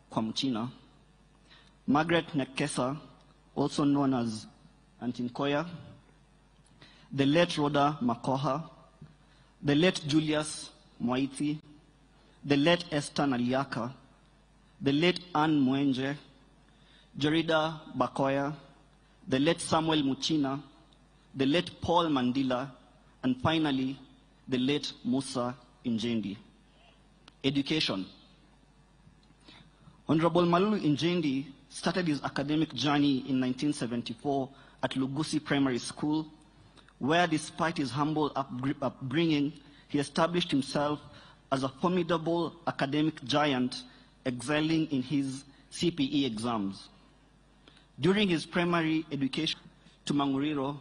kwa Mchina, Margaret Nekesa, also known as Auntie Nkoya, the late Rhoda Makoha, the late Julius Mwaiti, the late Esther Naliaka, the late Anne Mwenje, Jerida Bakoya, the late Samuel Muchina, the late Paul Mandila, and finally, the late Musa Injendi. Education. Honorable Malulu Injendi started his academic journey in 1974 at Lugusi Primary School, where despite his humble upbringing, he established himself as a formidable academic giant, excelling in his CPE exams. During his primary education to Manguriro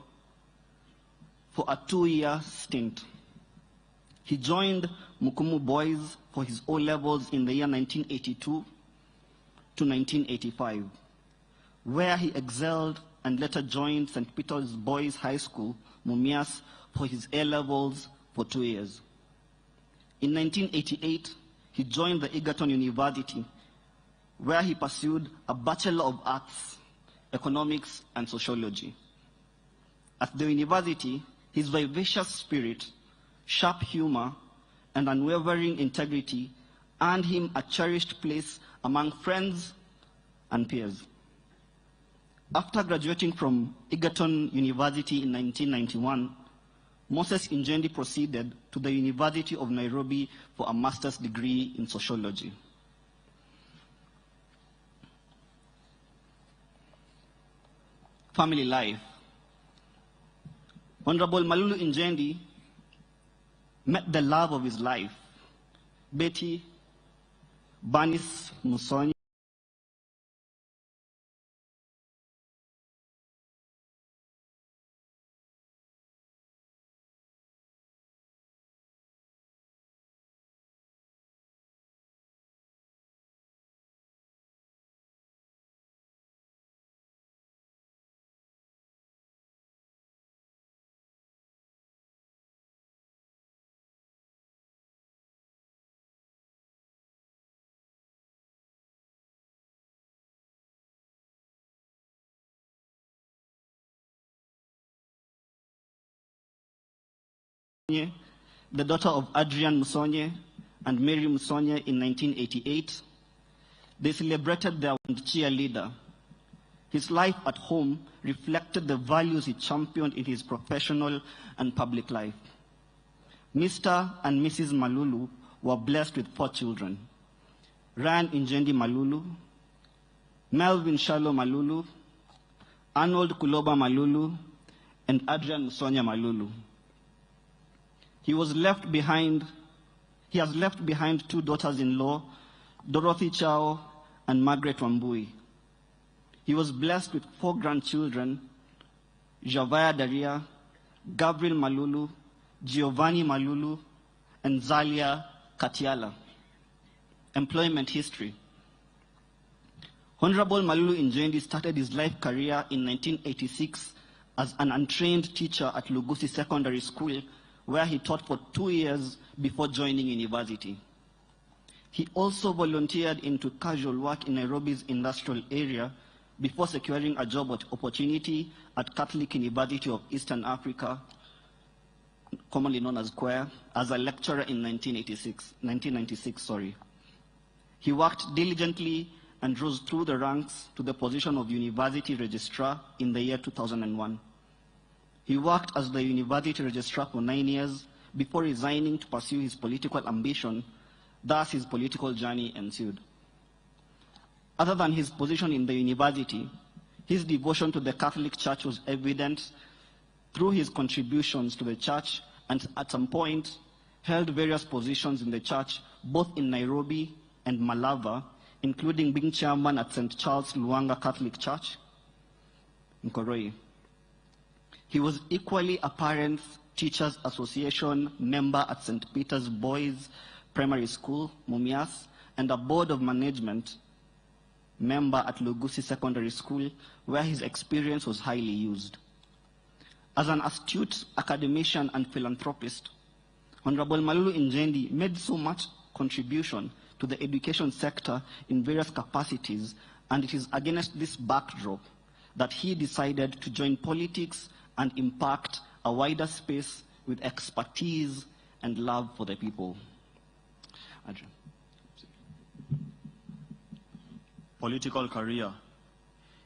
for a 2-year stint. He joined Mukumu Boys for his O-levels in the year 1982 to 1985, where he excelled and later joined St. Peter's Boys High School, Mumias, for his A-levels for 2 years. In 1988, he joined the Egerton University, where he pursued a Bachelor of Arts, Economics, and Sociology. At the university, his vivacious spirit, sharp humor, and unwavering integrity earned him a cherished place among friends and peers. After graduating from Egerton University in 1991, Moses Injendi proceeded to the University of Nairobi for a master's degree in sociology. Family life. Honorable Malulu Injendi met the love of his life, Betty Bernice Musonye, the daughter of Adrian Musonye and Mary Musonye in 1988. They celebrated their cheerleader. His life at home reflected the values he championed in his professional and public life. Mr. and Mrs. Malulu were blessed with 4 children: Ryan Injendi Malulu, Melvin Shalo Malulu, Arnold Kuloba Malulu, and Adrian Musonye Malulu. He was left behind, he has left behind 2 daughters-in-law, Dorothy Chao and Margaret Wambui. He was blessed with 4 grandchildren, Javaya Daria, Gabriel Malulu, Giovanni Malulu, and Zalia Katiala. Employment history. Honorable Malulu Injendi started his life career in 1986 as an untrained teacher at Lugusi Secondary School, where he taught for 2 years before joining university. He also volunteered into casual work in Nairobi's industrial area before securing a job opportunity at Catholic University of Eastern Africa, commonly known as CUEA, as a lecturer in 1996. He worked diligently and rose through the ranks to the position of university registrar in the year 2001. He worked as the university registrar for 9 years before resigning to pursue his political ambition. Thus, his political journey ensued. Other than his position in the university, his devotion to the Catholic Church was evident through his contributions to the church, and at some point held various positions in the church, both in Nairobi and Malava, including being chairman at St. Charles Lwanga Catholic Church in Nkoroi. He was equally a Parents Teachers Association member at St. Peter's Boys Primary School, Mumias, and a Board of Management member at Lugusi Secondary School, where his experience was highly used. As an astute academician and philanthropist, Honorable Malulu Injendi made so much contribution to the education sector in various capacities, and it is against this backdrop that he decided to join politics and impact a wider space with expertise and love for the people. Adrian. Political career.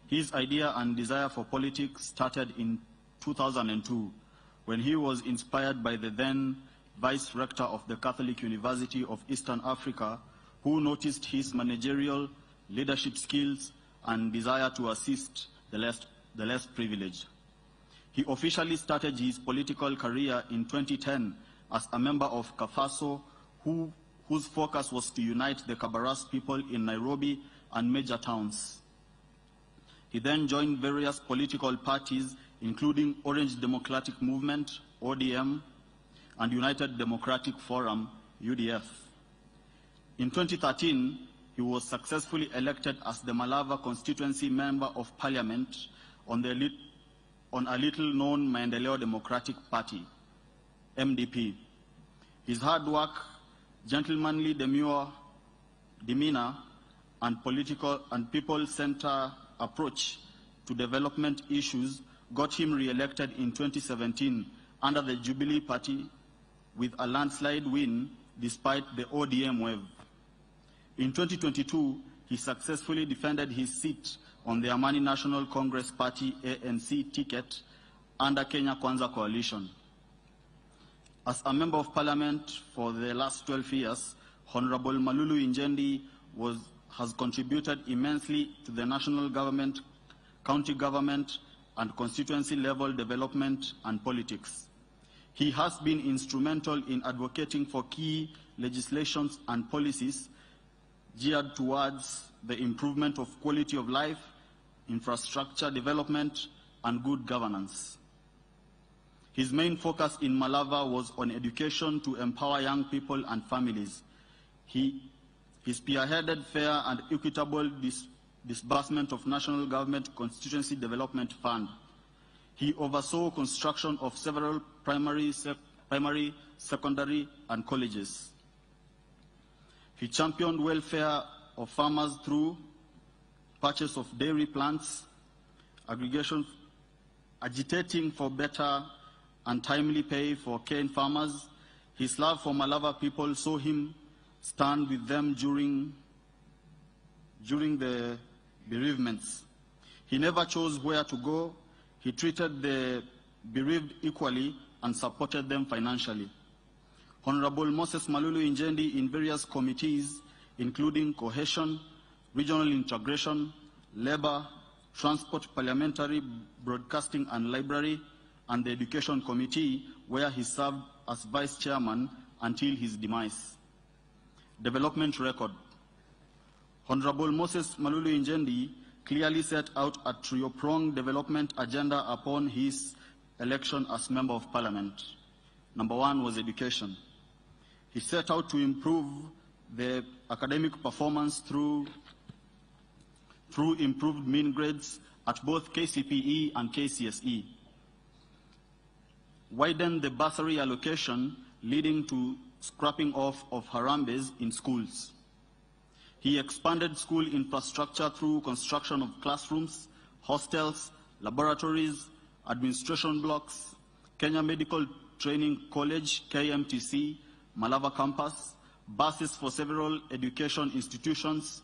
His idea and desire for politics started in 2002 when he was inspired by the then Vice Rector of the Catholic University of Eastern Africa, who noticed his managerial leadership skills and desire to assist the less privileged. He officially started his political career in 2010 as a member of Kafaso, whose focus was to unite the Kabaras people in Nairobi and major towns. He then joined various political parties, including Orange Democratic Movement, ODM, and United Democratic Forum, UDF. In 2013, he was successfully elected as the Malava constituency member of parliament on a little-known Maendeleo Democratic Party, MDP. His hard work, gentlemanly demeanor, and political and people-centered approach to development issues got him re-elected in 2017 under the Jubilee Party with a landslide win despite the ODM wave. In 2022, he successfully defended his seat on the Amani National Congress Party ANC ticket under Kenya Kwanza Coalition. As a member of parliament for the last 12 years, Honorable Malulu Injendi has contributed immensely to the national government, county government, and constituency level development and politics. He has been instrumental in advocating for key legislations and policies geared towards the improvement of quality of life, infrastructure development, and good governance. His main focus in Malava was on education to empower young people and families. He spearheaded fair and equitable disbursement of National Government Constituency Development Fund. He oversaw construction of several primary, secondary, and colleges. He championed welfare of farmers through purchase of dairy plants, aggregation, agitating for better and timely pay for cane farmers. His love for Malava people saw him stand with them during the bereavements. He never chose where to go. He treated the bereaved equally and supported them financially. Honorable Moses Malulu Injendi in various committees, including cohesion, regional integration, labor, transport, parliamentary, broadcasting and library, and the education committee, where he served as vice chairman until his demise. Development record. Honorable Moses Malulu Injendi clearly set out a trio-pronged development agenda upon his election as Member of Parliament. Number one was education. He set out to improve the academic performance through improved mean grades at both KCPE and KCSE. Widen the bursary allocation, leading to scrapping off of harambees in schools. He expanded school infrastructure through construction of classrooms, hostels, laboratories, administration blocks, Kenya Medical Training College, KMTC, Malava campus, buses for several education institutions.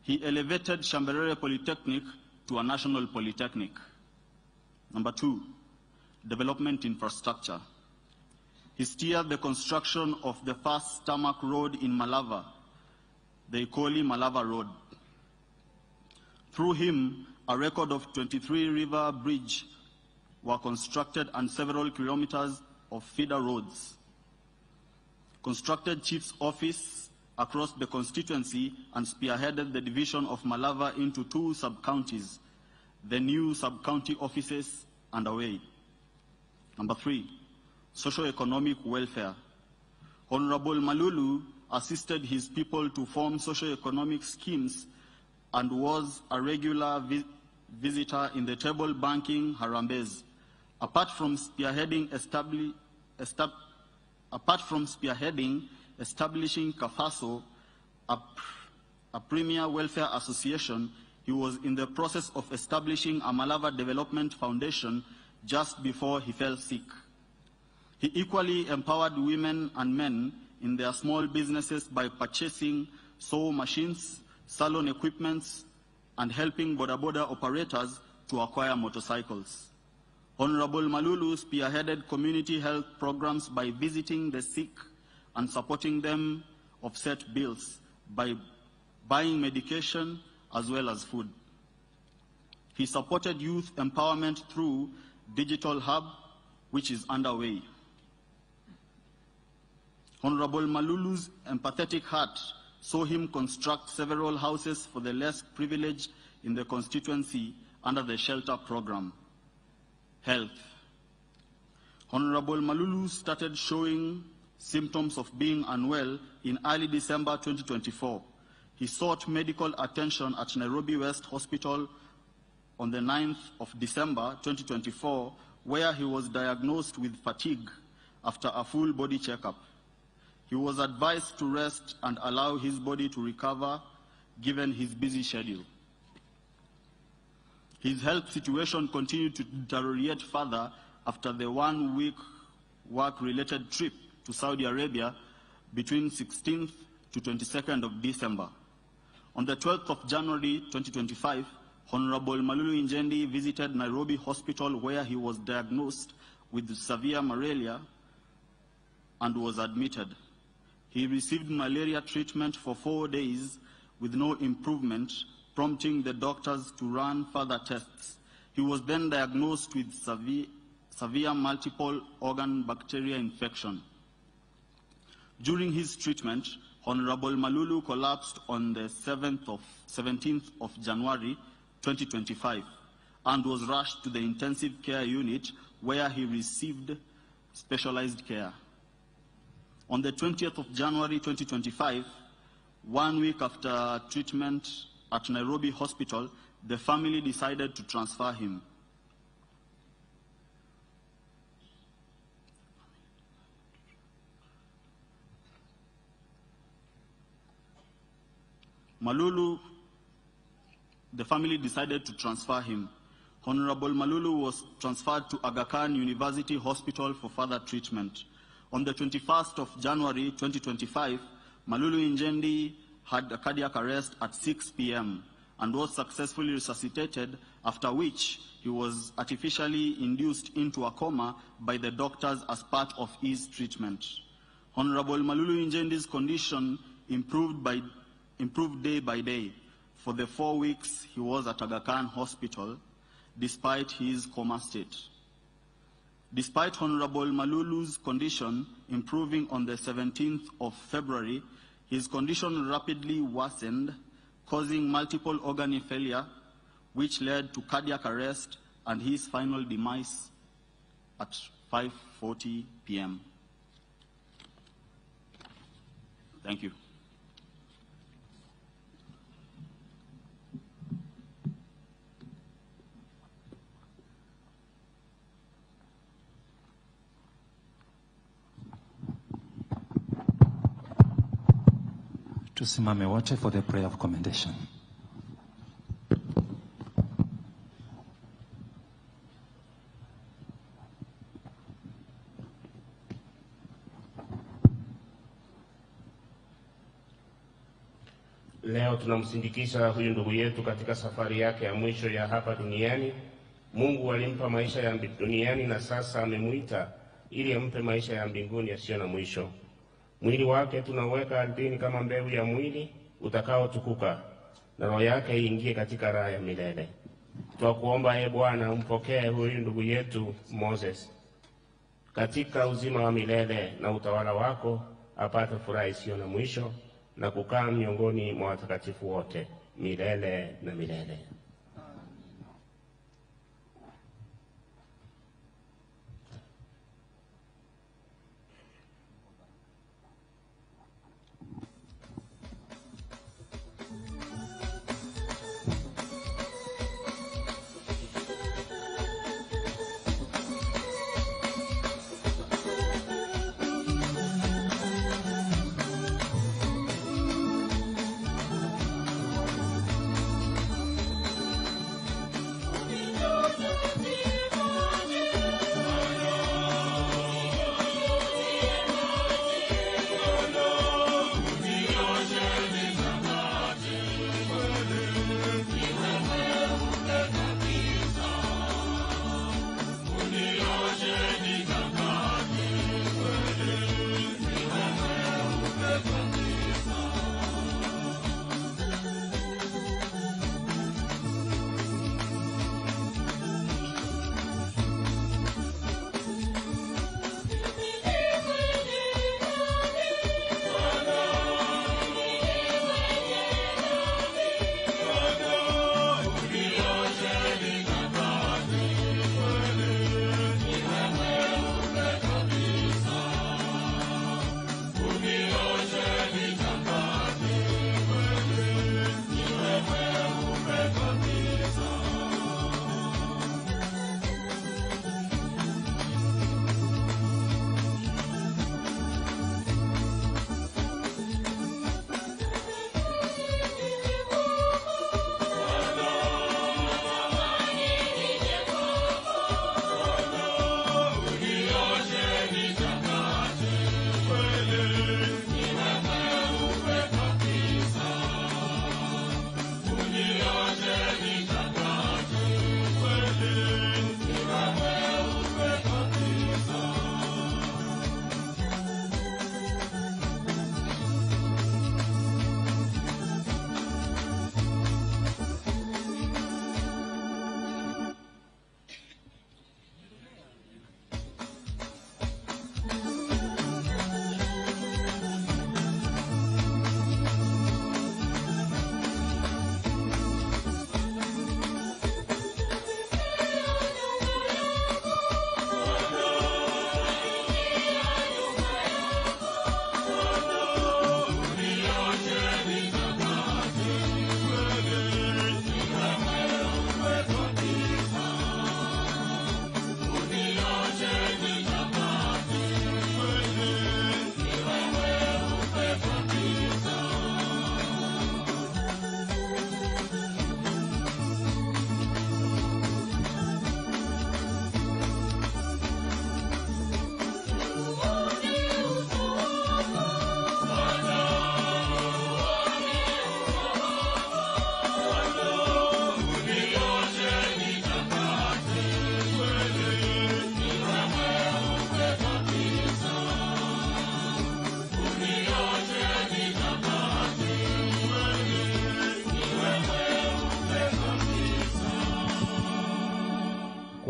He elevated Shamberere Polytechnic to a national polytechnic. Number two, development infrastructure. He steered the construction of the first tarmac road in Malava, the Ikoli Malava Road. Through him, a record of 23 river bridges were constructed and several kilometers of feeder roads. Constructed chief's office across the constituency and spearheaded the division of Malava into two sub-counties, the new sub-county offices underway. Number three, socio-economic welfare. Honorable Malulu assisted his people to form socio-economic schemes and was a regular visitor in the table banking harambees. Apart from spearheading establishing Kafaso a Premier Welfare Association, he was in the process of establishing a Malava Development Foundation just before he fell sick. He equally empowered women and men in their small businesses by purchasing sew machines, salon equipments, and helping boda boda operators to acquire motorcycles. Honorable Malulu spearheaded community health programs by visiting the sick and supporting them offset bills by buying medication as well as food. He supported youth empowerment through Digital Hub, which is underway. Honorable Malulu's empathetic heart saw him construct several houses for the less privileged in the constituency under the shelter program. Health. Honorable Malulu started showing symptoms of being unwell in early December 2024. He sought medical attention at Nairobi West Hospital on the 9th of December 2024, where he was diagnosed with fatigue after a full body checkup. He was advised to rest and allow his body to recover given his busy schedule. His health situation continued to deteriorate further after the 1-week work-related trip to Saudi Arabia between 16th to 22nd of December. On the 12th of January 2025, Honorable Malulu Injendi visited Nairobi Hospital, where he was diagnosed with severe malaria and was admitted. He received malaria treatment for 4 days with no improvement, prompting the doctors to run further tests. He was then diagnosed with severe multiple organ bacteria infection. During his treatment, Honorable Malulu collapsed on the 17th of January 2025 and was rushed to the intensive care unit, where he received specialized care. On the 20th of January 2025, 1 week after treatment at Nairobi Hospital, the family decided to transfer him. Malulu, the family decided to transfer him. Honorable Malulu was transferred to Aga Khan University Hospital for further treatment. On the 21st of January 2025, Malulu Injendi had a cardiac arrest at 6 p.m. and was successfully resuscitated, after which he was artificially induced into a coma by the doctors as part of his treatment. Honorable Malulu Injendi's condition improved day by day for the 4 weeks he was at Aga Khan Hospital, despite his coma state. Despite Honorable Malulu's condition improving on the 17th of February, his condition rapidly worsened, causing multiple organ failure, which led to cardiac arrest and his final demise at 5:40 p.m. Thank you. Tusimame wote for the prayer of commendation. Leo tunamsindikiza huyu ndugu yetu katika safari yake ya mwisho ya hapa duniani. Mungu alimpa maisha ya duniani na sasa amemuita ili ampe maisha ya mbinguni yasiyo na mwisho. Mwili wake tunaweka ardhini kama mbegu ya mwili utakaotukuka, na roho yake iingie katika raha ya milele. Twakuomba e Bwana, umpokee huyu ndugu yetu Moses katika uzima wa milele na utawala wako, apate furaha isiyo na mwisho na kukaa miongoni mwa watakatifu wote milele na milele.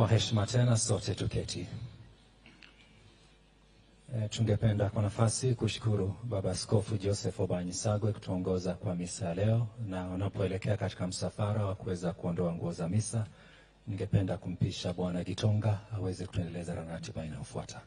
Kwa heshima tena sote tuketi. Tungependa kwa nafasi kushukuru Baba Askofu Joseph Obanyi Sagwe kutuongoza kwa misa ya leo, na wanapoelekea katika msafara wa kuweza kuondoa nguo za misa, ningependa kumpisha Bwana Gitonga aweze kutuendeleza ratiba inayofuata.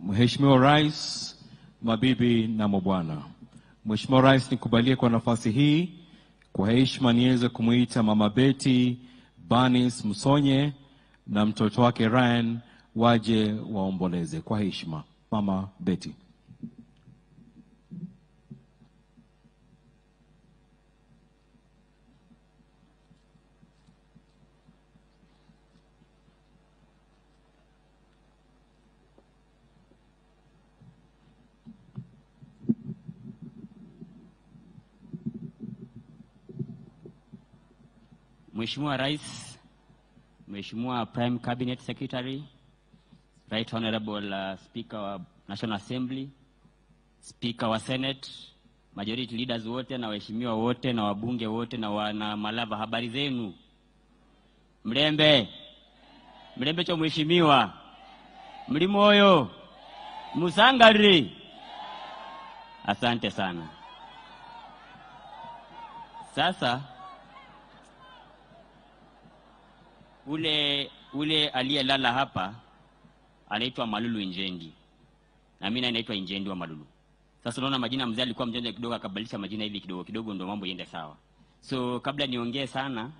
Mheshimiwa Rais, mabibi na mabwana. Mheshimiwa Rais, nikubalie kwa nafasi hii kwa heshima niweze kumuita Mama Betty Banis Musonye na mtoto wake Ryan waje waomboleze kwa heshima. Mama Betty. Mheshimiwa Rais, Mheshimiwa Prime Cabinet Secretary, Right Honorable Speaker wa National Assembly, Speaker wa Senate, Majority Leaders wote na waheshimiwa wote na wabunge wote na wana Malava, habari zenu? Mlembe. Mlembe cho mheshimiwa. Mlimoyo. Musangari. Asante sana. Sasa ule aliyelala hapa anaitwa Malulu Injendi. Na mimi naitwa Injendi wa Malulu. Sasa unaona majina, mzee alikuwa mjanja kidogo akabadilisha majina hivi kidogo kidogo ndio mambo iende sawa. So kabla niongee sana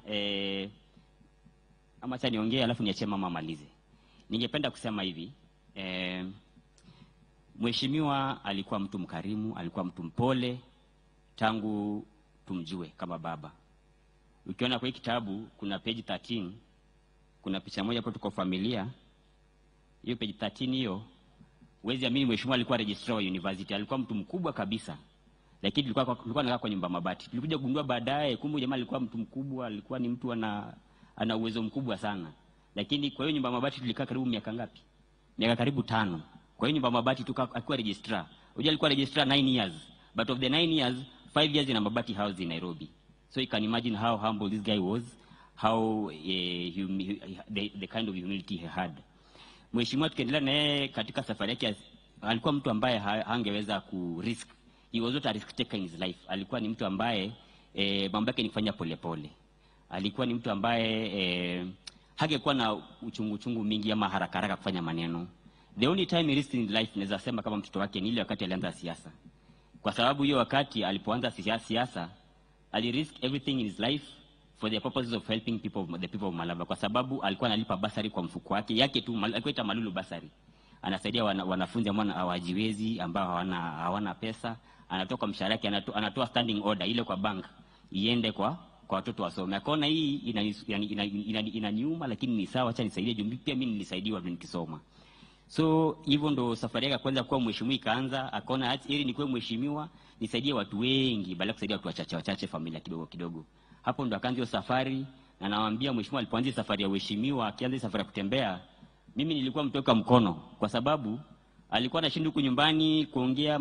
ama acha niongee alafu niachie mama amalize. Ningependa kusema hivi, mheshimiwa alikuwa mtu mkarimu, alikuwa mtu mpole tangu tumjue kama baba. Ukiona kwa hii kitabu kuna page 13, kuna picha moja hapo tuko familia. Hiyo page 13 hiyo, huwezi amini mheshimiwa alikuwa registrar wa university, alikuwa mtu mkubwa kabisa. Lakini tulikuwa anakaa kwa nyumba mabati. Tulikuja kugundua baadaye kumbe jamaa alikuwa mtu mkubwa, alikuwa ni mtu ana uwezo mkubwa sana. Lakini kwa hiyo nyumba mabati tulikaa karibu miaka ngapi? Miaka karibu 5. Kwa hiyo nyumba mabati tukawa registrar. Unajua alikuwa registrar 9 years. But of the 9 years, 5 years in a mabati house in Nairobi. So you can imagine how humble this guy was, how the kind of humility he had. Mheshimiwa tukiendelea na yeye katika safari yake, alikuwa mtu ambaye hangeweza ku risk. He was not a risk taker in his life. Alikuwa ni mtu ambaye mambo yake ni kufanya polepole. Alikuwa ni mtu ambaye hangekuwa na uchungu mingi ama haraka haraka kufanya maneno. The only time he risked in his life, naweza sema kama mtoto wake, ni ile wakati alianza siasa. Kwa sababu hiyo wakati alipoanza siasa, alirisk everything in his life for the purposes of helping people, the people of Malava. Kwa sababu alikuwa analipa basari kwa mfuko wake yake tu, alikuwa ita Malulu basari. Anasaidia wanafunzi ambao hawajiwezi, ambao hawana pesa. Anatoa kwa mshahara wake, anatoa standing order ile kwa bank iende kwa watoto wasome. Akaona hii inaniuma, lakini ni sawa, acha nisaidie juu pia mimi nilisaidiwa nikisoma. So hivyo ndo safari yake kwanza kuwa mheshimiwa ikaanza. Akaona ili nikuwe mheshimiwa nisaidie watu wengi badala kusaidia watu wachache wachache, familia kidogo kidogo. Hapo ndo akaanza hiyo safari. Na nawaambia mheshimiwa alipoanza safari ya uheshimiwa, akianza safari ya kutembea, mimi nilikuwa mtoka mkono, kwa sababu alikuwa anashinda huku nyumbani kuongea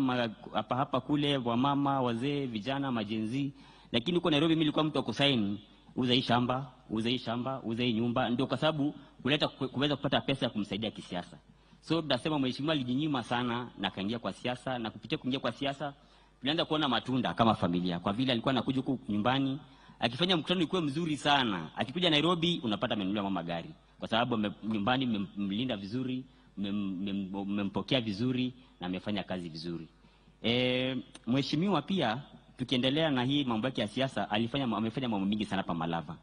hapa hapa kule, wamama, wazee, vijana, majenzi. Lakini huko Nairobi mimi nilikuwa mtu wa kusign, uza hii shamba, uza hii shamba, uza hii nyumba, ndio kwa sababu kuleta kuweza kupata pesa ya kumsaidia kisiasa. So tunasema mheshimiwa alijinyima sana na akaingia kwa siasa, na kupitia kuingia kwa siasa tulianza kuona matunda kama familia, kwa vile alikuwa anakuja huku nyumbani akifanya mkutano ikuwe mzuri sana. Akikuja Nairobi unapata amenunulia mama gari, kwa sababu nyumbani mmemlinda vizuri, mmempokea vizuri na amefanya kazi vizuri. Mheshimiwa pia tukiendelea na hii mambo yake ya siasa, amefanya mambo mingi sana hapa Malava.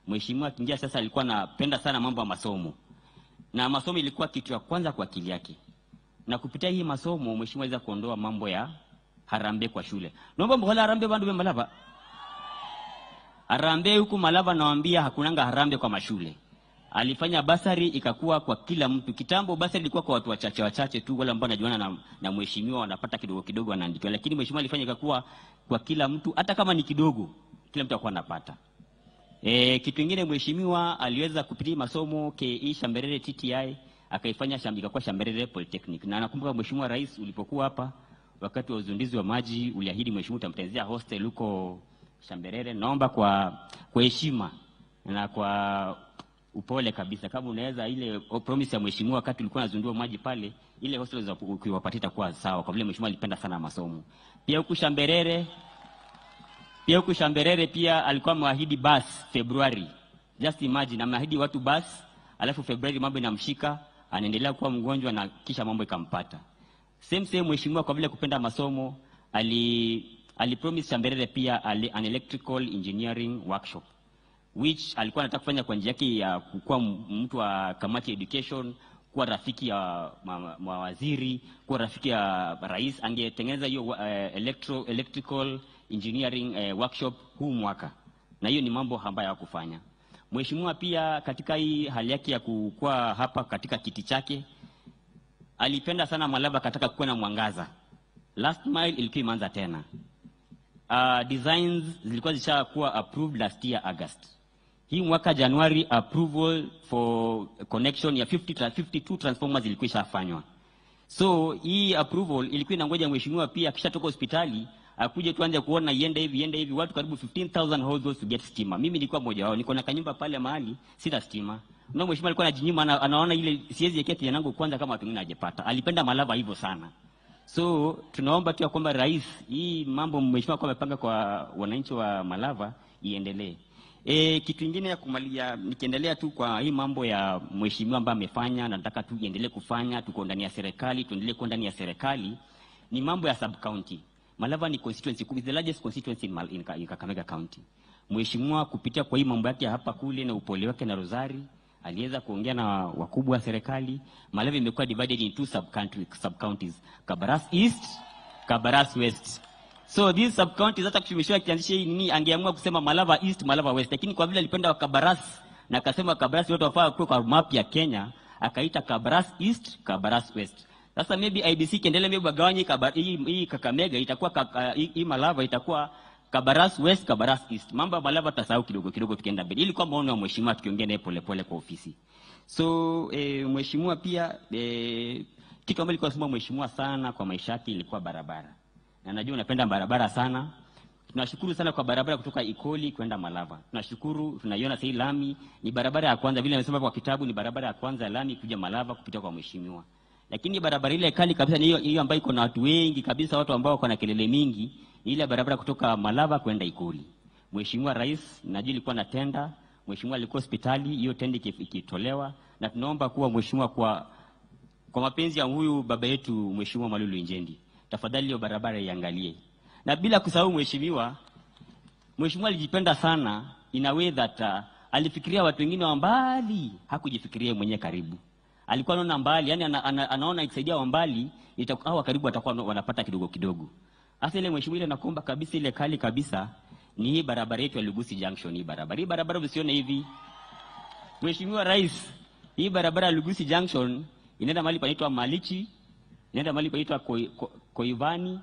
Mheshimiwa akiingia sasa alikuwa anapenda sana mambo ya masomo. Na masomo ilikuwa kitu ya kwanza kwa akili yake. Na kupitia hii masomo mheshimiwa aliweza kuondoa mambo ya harambee kwa shule. Naomba mhola harambee bandu be Malava. Harambee huku Malava nawaambia hakunanga harambee kwa mashule. Alifanya basari ikakuwa kwa kila mtu. Kitambo basari ilikuwa kwa watu wachache wachache tu, wale ambao wanajuana na mheshimiwa wanapata kidogo kidogo wanaandikiwa. Lakini mheshimiwa alifanya ikakuwa kwa kila mtu, hata kama ni kidogo, kila mtu akawa anapata. Kitu kingine mheshimiwa aliweza kupitia masomo KE Shamberere TTI, akaifanya ikakuwa Shamberere Polytechnic. Na nakumbuka Mheshimiwa Rais ulipokuwa hapa wakati wa uzinduzi wa maji uliahidi mheshimiwa utamtengezea hostel huko Shamberere. Naomba kwa heshima na kwa upole kabisa, kama unaweza ile promise ya mheshimiwa wakati ulikuwa unazindua maji pale, ile hostel za ukiwapatia itakuwa sawa, kwa vile mheshimiwa alipenda sana masomo. Pia huku Shamberere pia alikuwa ameahidi bus February. Just imagine, ameahidi watu bus, alafu February mambo inamshika, anaendelea kuwa mgonjwa na kisha mambo ikampata. Same mheshimiwa kwa vile kupenda masomo ali promise Shamberere pia an electrical engineering workshop, which alikuwa anataka kufanya kwa njia yake ya kuwa mtu wa kamati ya education, kuwa rafiki ya mawaziri, kuwa rafiki ya rais. Angetengeneza hiyo electrical engineering workshop huu mwaka, na hiyo ni mambo ambayo hakufanya. Mheshimiwa pia katika hii hali yake ya kuwa hapa katika kiti chake alipenda sana Malava, akataka kuwa na mwangaza. Last mile ilikuwa imeanza tena. Designs zilikuwa zishakuwa approved last year August. Hii mwaka Januari approval for connection ya 52 transformers ilikuwa ishafanywa. So hii approval ilikuwa inangoja mheshimiwa pia akishatoka hospitali akuje tuanze kuona iende hivi iende hivi, watu karibu 15,000 households to get stima. Mimi nilikuwa mmoja wao, niko na kanyumba pale mahali sina stima. Na mheshimiwa alikuwa anajinyima, anaona ile siwezi ekea kijana wangu kwanza kama watu wengine hajapata. Alipenda Malava hivyo sana. So tunaomba tu ya kwamba rais, hii mambo mheshimiwa kwa amepanga kwa wananchi wa Malava iendelee. Kitu kingine ya kumalia, nikiendelea tu kwa hii mambo ya mheshimiwa ambaye amefanya na nataka tu iendelee kufanya, tuko ndani ya serikali, tuendelee kuwa ndani ya serikali, ni mambo ya sub county. Malava ni constituency, is the largest constituency in Kakamega County. Mheshimiwa kupitia kwa hii mambo yake ya hapa kule na upole wake na Rosari aliweza kuongea na wakubwa wa serikali. Malava imekuwa divided in two sub counties, Kabaras East, Kabaras West. So these sub counties, hata mheshimiwa akianzisha hii nini, angeamua kusema Malava East, Malava West, lakini kwa vile alipenda wa Kabaras na akasema Kabaras wote wafaa kuwa kwa map ya Kenya, akaita Kabaras East, Kabaras West. Sasa maybe IEBC ikiendelea, maybe wagawanye hii Kakamega itakuwa hii Malava itakuwa Kabaras West, Kabaras East. Mambo ya Malava tutasahau kidogo kidogo tukienda mbele. Ilikuwa maono ya mheshimiwa tukiongea naye pole pole kwa ofisi. So mheshimiwa pia, kitu ambacho ilikuwa sema mheshimiwa sana kwa maisha yake ilikuwa barabara. Na najua unapenda barabara sana. Tunashukuru sana kwa barabara kutoka Ikoli kwenda Malava. Tunashukuru, tunaiona sasa hii lami ni barabara ya kwanza, vile amesema kwa kitabu, ni barabara ya kwanza ya lami kuja Malava kupitia kwa mheshimiwa. Lakini barabara ile kali kabisa ni hiyo hiyo ambayo iko na watu wengi kabisa, watu ambao wako na kelele mingi, ni ile barabara kutoka Malava kwenda Ikoli. Mheshimiwa Rais, najua ilikuwa na tenda, mheshimiwa alikuwa hospitali, hiyo tenda ikitolewa, na tunaomba kuwa mheshimiwa, kwa mapenzi ya huyu baba yetu Mheshimiwa Malulu Injendi, tafadhali hiyo barabara iangalie. Na bila kusahau mheshimiwa, mheshimiwa alijipenda sana in a way that alifikiria watu wengine wa mbali, hakujifikiria mwenyewe karibu. Alikuwa anaona mbali, yani anaona ikisaidia wa mbali, hao karibu watakuwa wanapata kidogo kidogo. Hasa ile mheshimiwa, ile nakuomba kabisa, ile kali kabisa ni hii barabara yetu ya Lugusi Junction, hii barabara. Hii barabara usione hivi. Mheshimiwa Rais, hii barabara ya Lugusi Junction inaenda mahali panaitwa Malichi, inaenda mahali panaitwa Koivani.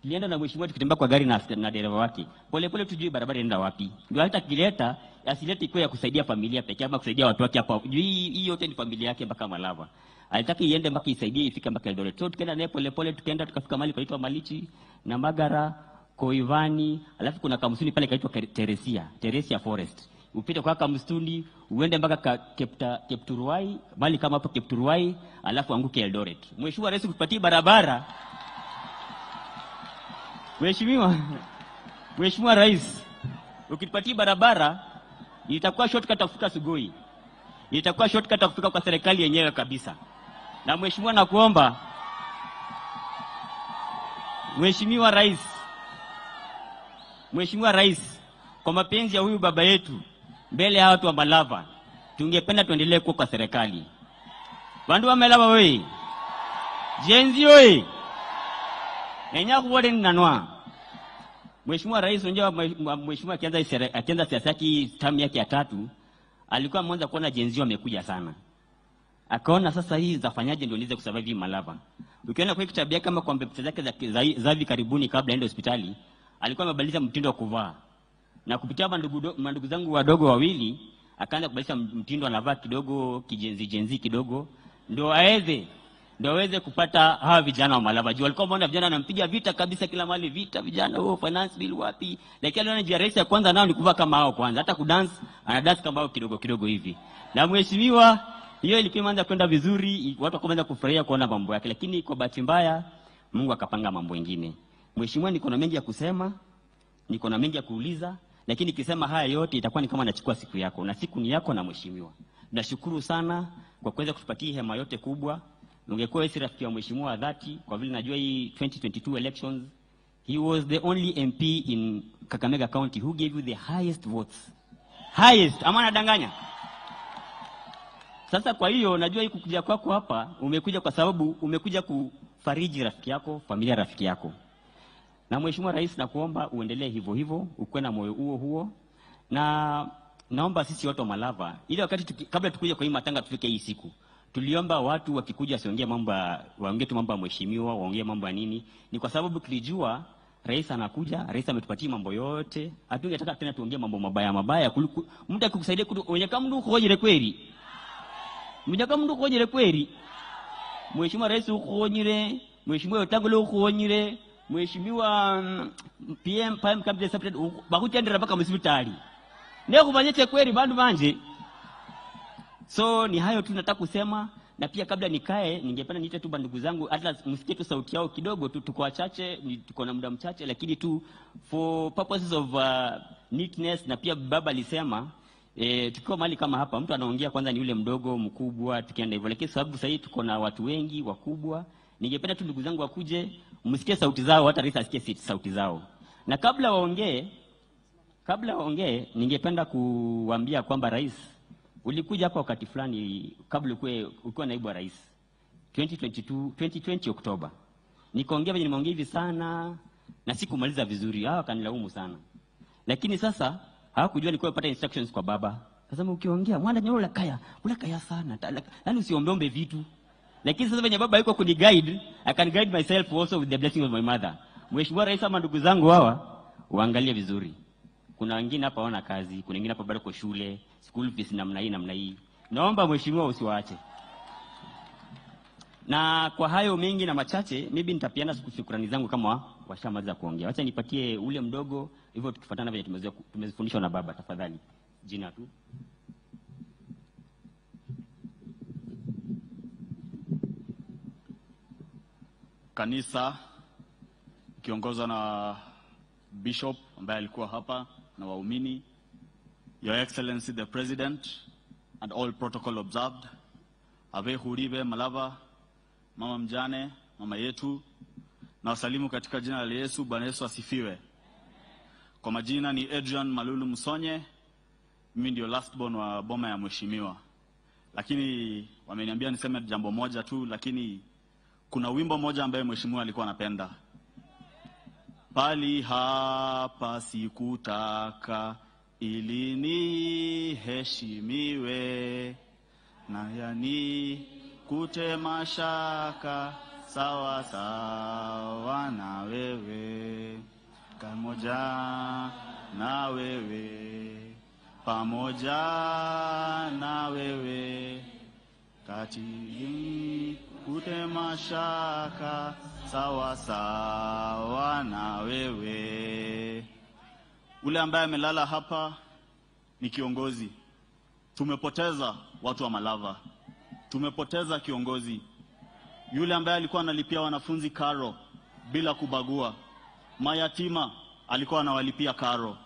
Tulienda na mheshimiwa tukitembea kwa gari na dereva wake. Pole pole tujue barabara inaenda wapi. Ndio hata kileta asilete ikuwe ya kusaidia familia pekee ama kusaidia watu wake hapa. Juu hii yote ni familia yake mpaka Malava. Alitaka iende mpaka isaidie ifike mpaka Eldoret. So tukaenda naye pole pole, tukaenda tukafika mahali panaitwa Malichi na Magara, Koivani, alafu kuna kamsuni pale kaitwa Teresia, Teresia Forest. Upite kwa kamsuni uende mpaka Kepturuai, mahali kama hapo Kepturuai, alafu anguke Eldoret. Mheshimiwa Rais, kutupatie barabara. Mheshimiwa Rais, ukitupatia barabara itakuwa shortcut ya kufika Sugoi. Itakuwa shortcut ya kufika kwa serikali yenyewe kabisa. Na mheshimiwa, nakuomba Mheshimiwa Rais, Mheshimiwa Rais, kwa mapenzi ya huyu baba yetu mbele ya watu wa Malava, tungependa tuendelee kuwa kwa serikali. Bandu wa Malava we, Gen Z we, nenya kuwode nanwa. Mheshimiwa Rais, unajua mheshimiwa akianza siasa yake, term yake ya tatu, alikuwa ameanza kuona Gen Z wamekuja sana. Akaona sasa hii zafanyaje ndio niweze kusurvive hii Malava. Ukiona kwa kitabu yake kama kwa picha zake za hivi karibuni kabla aende hospitali, alikuwa amebadilisha mtindo wa kuvaa. Na kupitia mandugu zangu wadogo wawili akaanza kubadilisha mtindo, anavaa kidogo kijenzi jenzi kidogo ndio aweze kupata hawa vijana wa Malava. Juu walikuwa wameona vijana wanampiga vita kabisa kila mahali, vita vijana, oh finance bill wapi. Lakini aliona njia rahisi ya kwanza nao ni kuvaa kama hao kwanza. Hata kudance ana dance kama hao kidogo kidogo hivi. Na mheshimiwa, hiyo ilikuwa imeanza kwenda vizuri, watu wakaanza kufurahia kuona mambo yake, lakini kwa bahati mbaya Mungu akapanga mambo mengine. Mheshimiwa, niko na mengi ya kusema, niko na mengi ya kuuliza, lakini nikisema haya yote itakuwa ni kama nachukua siku yako, na siku ni yako na mheshimiwa. Nashukuru sana kwa kuweza kutupatia hema yote kubwa. Ungekuwa wewe si rafiki wa mheshimiwa wa dhati, kwa vile najua hii 2022 elections he was the only MP in Kakamega County who gave you the highest votes. Highest, ama nadanganya? Sasa kwa hiyo najua hii kukuja kwako hapa umekuja kwa sababu umekuja kufariji rafiki yako, familia rafiki yako. Na Mheshimiwa Rais, nakuomba uendelee hivyo hivyo, ukuwe na moyo huo huo. Na naomba sisi watu wa Malava, ile wakati kabla tukuje kwa hii matanga tufike hii siku, tuliomba watu wakikuja wasiongee mambo, waongee tu mambo ya mheshimiwa, waongee mambo ya nini. Ni kwa sababu tulijua rais anakuja, rais ametupatia mambo yote. Hatungetaka tena tuongee mambo mabaya mabaya. Mtu akikusaidia wenye kama mtu ukhonyere kweli. Mwenye kama mtu ukhonyere kweli. Mheshimiwa Rais ukhonyere, Mheshimiwa Wetangula ukhonyere, Mheshimiwa PM Prime Cabinet Secretary bakutendera mpaka hospitali. Ne kufanyete kweli bandu banje. So ni hayo tu nataka kusema, na pia kabla nikae ningependa niite tu bandugu zangu, hata msikie tu sauti yao kidogo tu, tuko wachache, tuko na muda mchache, lakini tu for purposes of neatness. Na pia baba alisema tukiwa mahali kama hapa mtu anaongea kwanza ni yule mdogo mkubwa, tukienda hivyo, lakini sababu sasa hivi tuko na watu wengi wakubwa, ningependa tu ndugu zangu wakuje msikie sauti zao, hata rais asikie sauti zao. Na kabla waongee ningependa kuambia kwamba rais, ulikuja hapa wakati fulani kabla ukiwa naibu wa rais 2020 Oktoba. Nikaongea venye nimeongea hivi sana na sikumaliza vizuri, hawa wakanilaumu sana. Lakini sasa hawakujua nilikuwa napata instructions kwa baba. Akasema ukiongea mwana nyola kaya, ulakaya sana. Yaani usiombeombe vitu. Lakini sasa venye baba yuko kuniguide, I can guide myself also with the blessing of my mother. Mheshimiwa Rais, ama ndugu zangu hawa waangalie vizuri. Kuna wengine hapa hawana kazi, kuna wengine hapa bado kwa shule, school fees namna hii namna hii. Naomba mheshimiwa usiwaache. Na kwa hayo mengi na machache, maybe nitapiana shukrani zangu kama washamaliza kuongea. Wacha nipatie ule mdogo hivyo tukifuatana vile tumezifundishwa na baba, tafadhali. Jina tu. Kanisa kiongozwa na Bishop ambaye alikuwa hapa na waumini, Your Excellency the President and all protocol observed, Ave Huribe Malava, mama mjane, mama yetu, na wasalimu katika jina la Yesu. Bwana Yesu asifiwe. Kwa majina ni Adrian Malulu Musonye, mimi ndio last born wa boma ya mheshimiwa. Lakini wameniambia niseme jambo moja tu, lakini kuna wimbo moja ambaye mheshimiwa alikuwa anapenda. Pali hapa sikutaka ili niheshimiwe, na yani kute mashaka sawa sawa na wewe, kamoja na wewe, pamoja na wewe, kati kute mashaka sawa sawa na wewe. Ule ambaye amelala hapa ni kiongozi. Tumepoteza watu wa Malava. Tumepoteza kiongozi. Yule ambaye alikuwa analipia wanafunzi karo bila kubagua. Mayatima alikuwa anawalipia karo.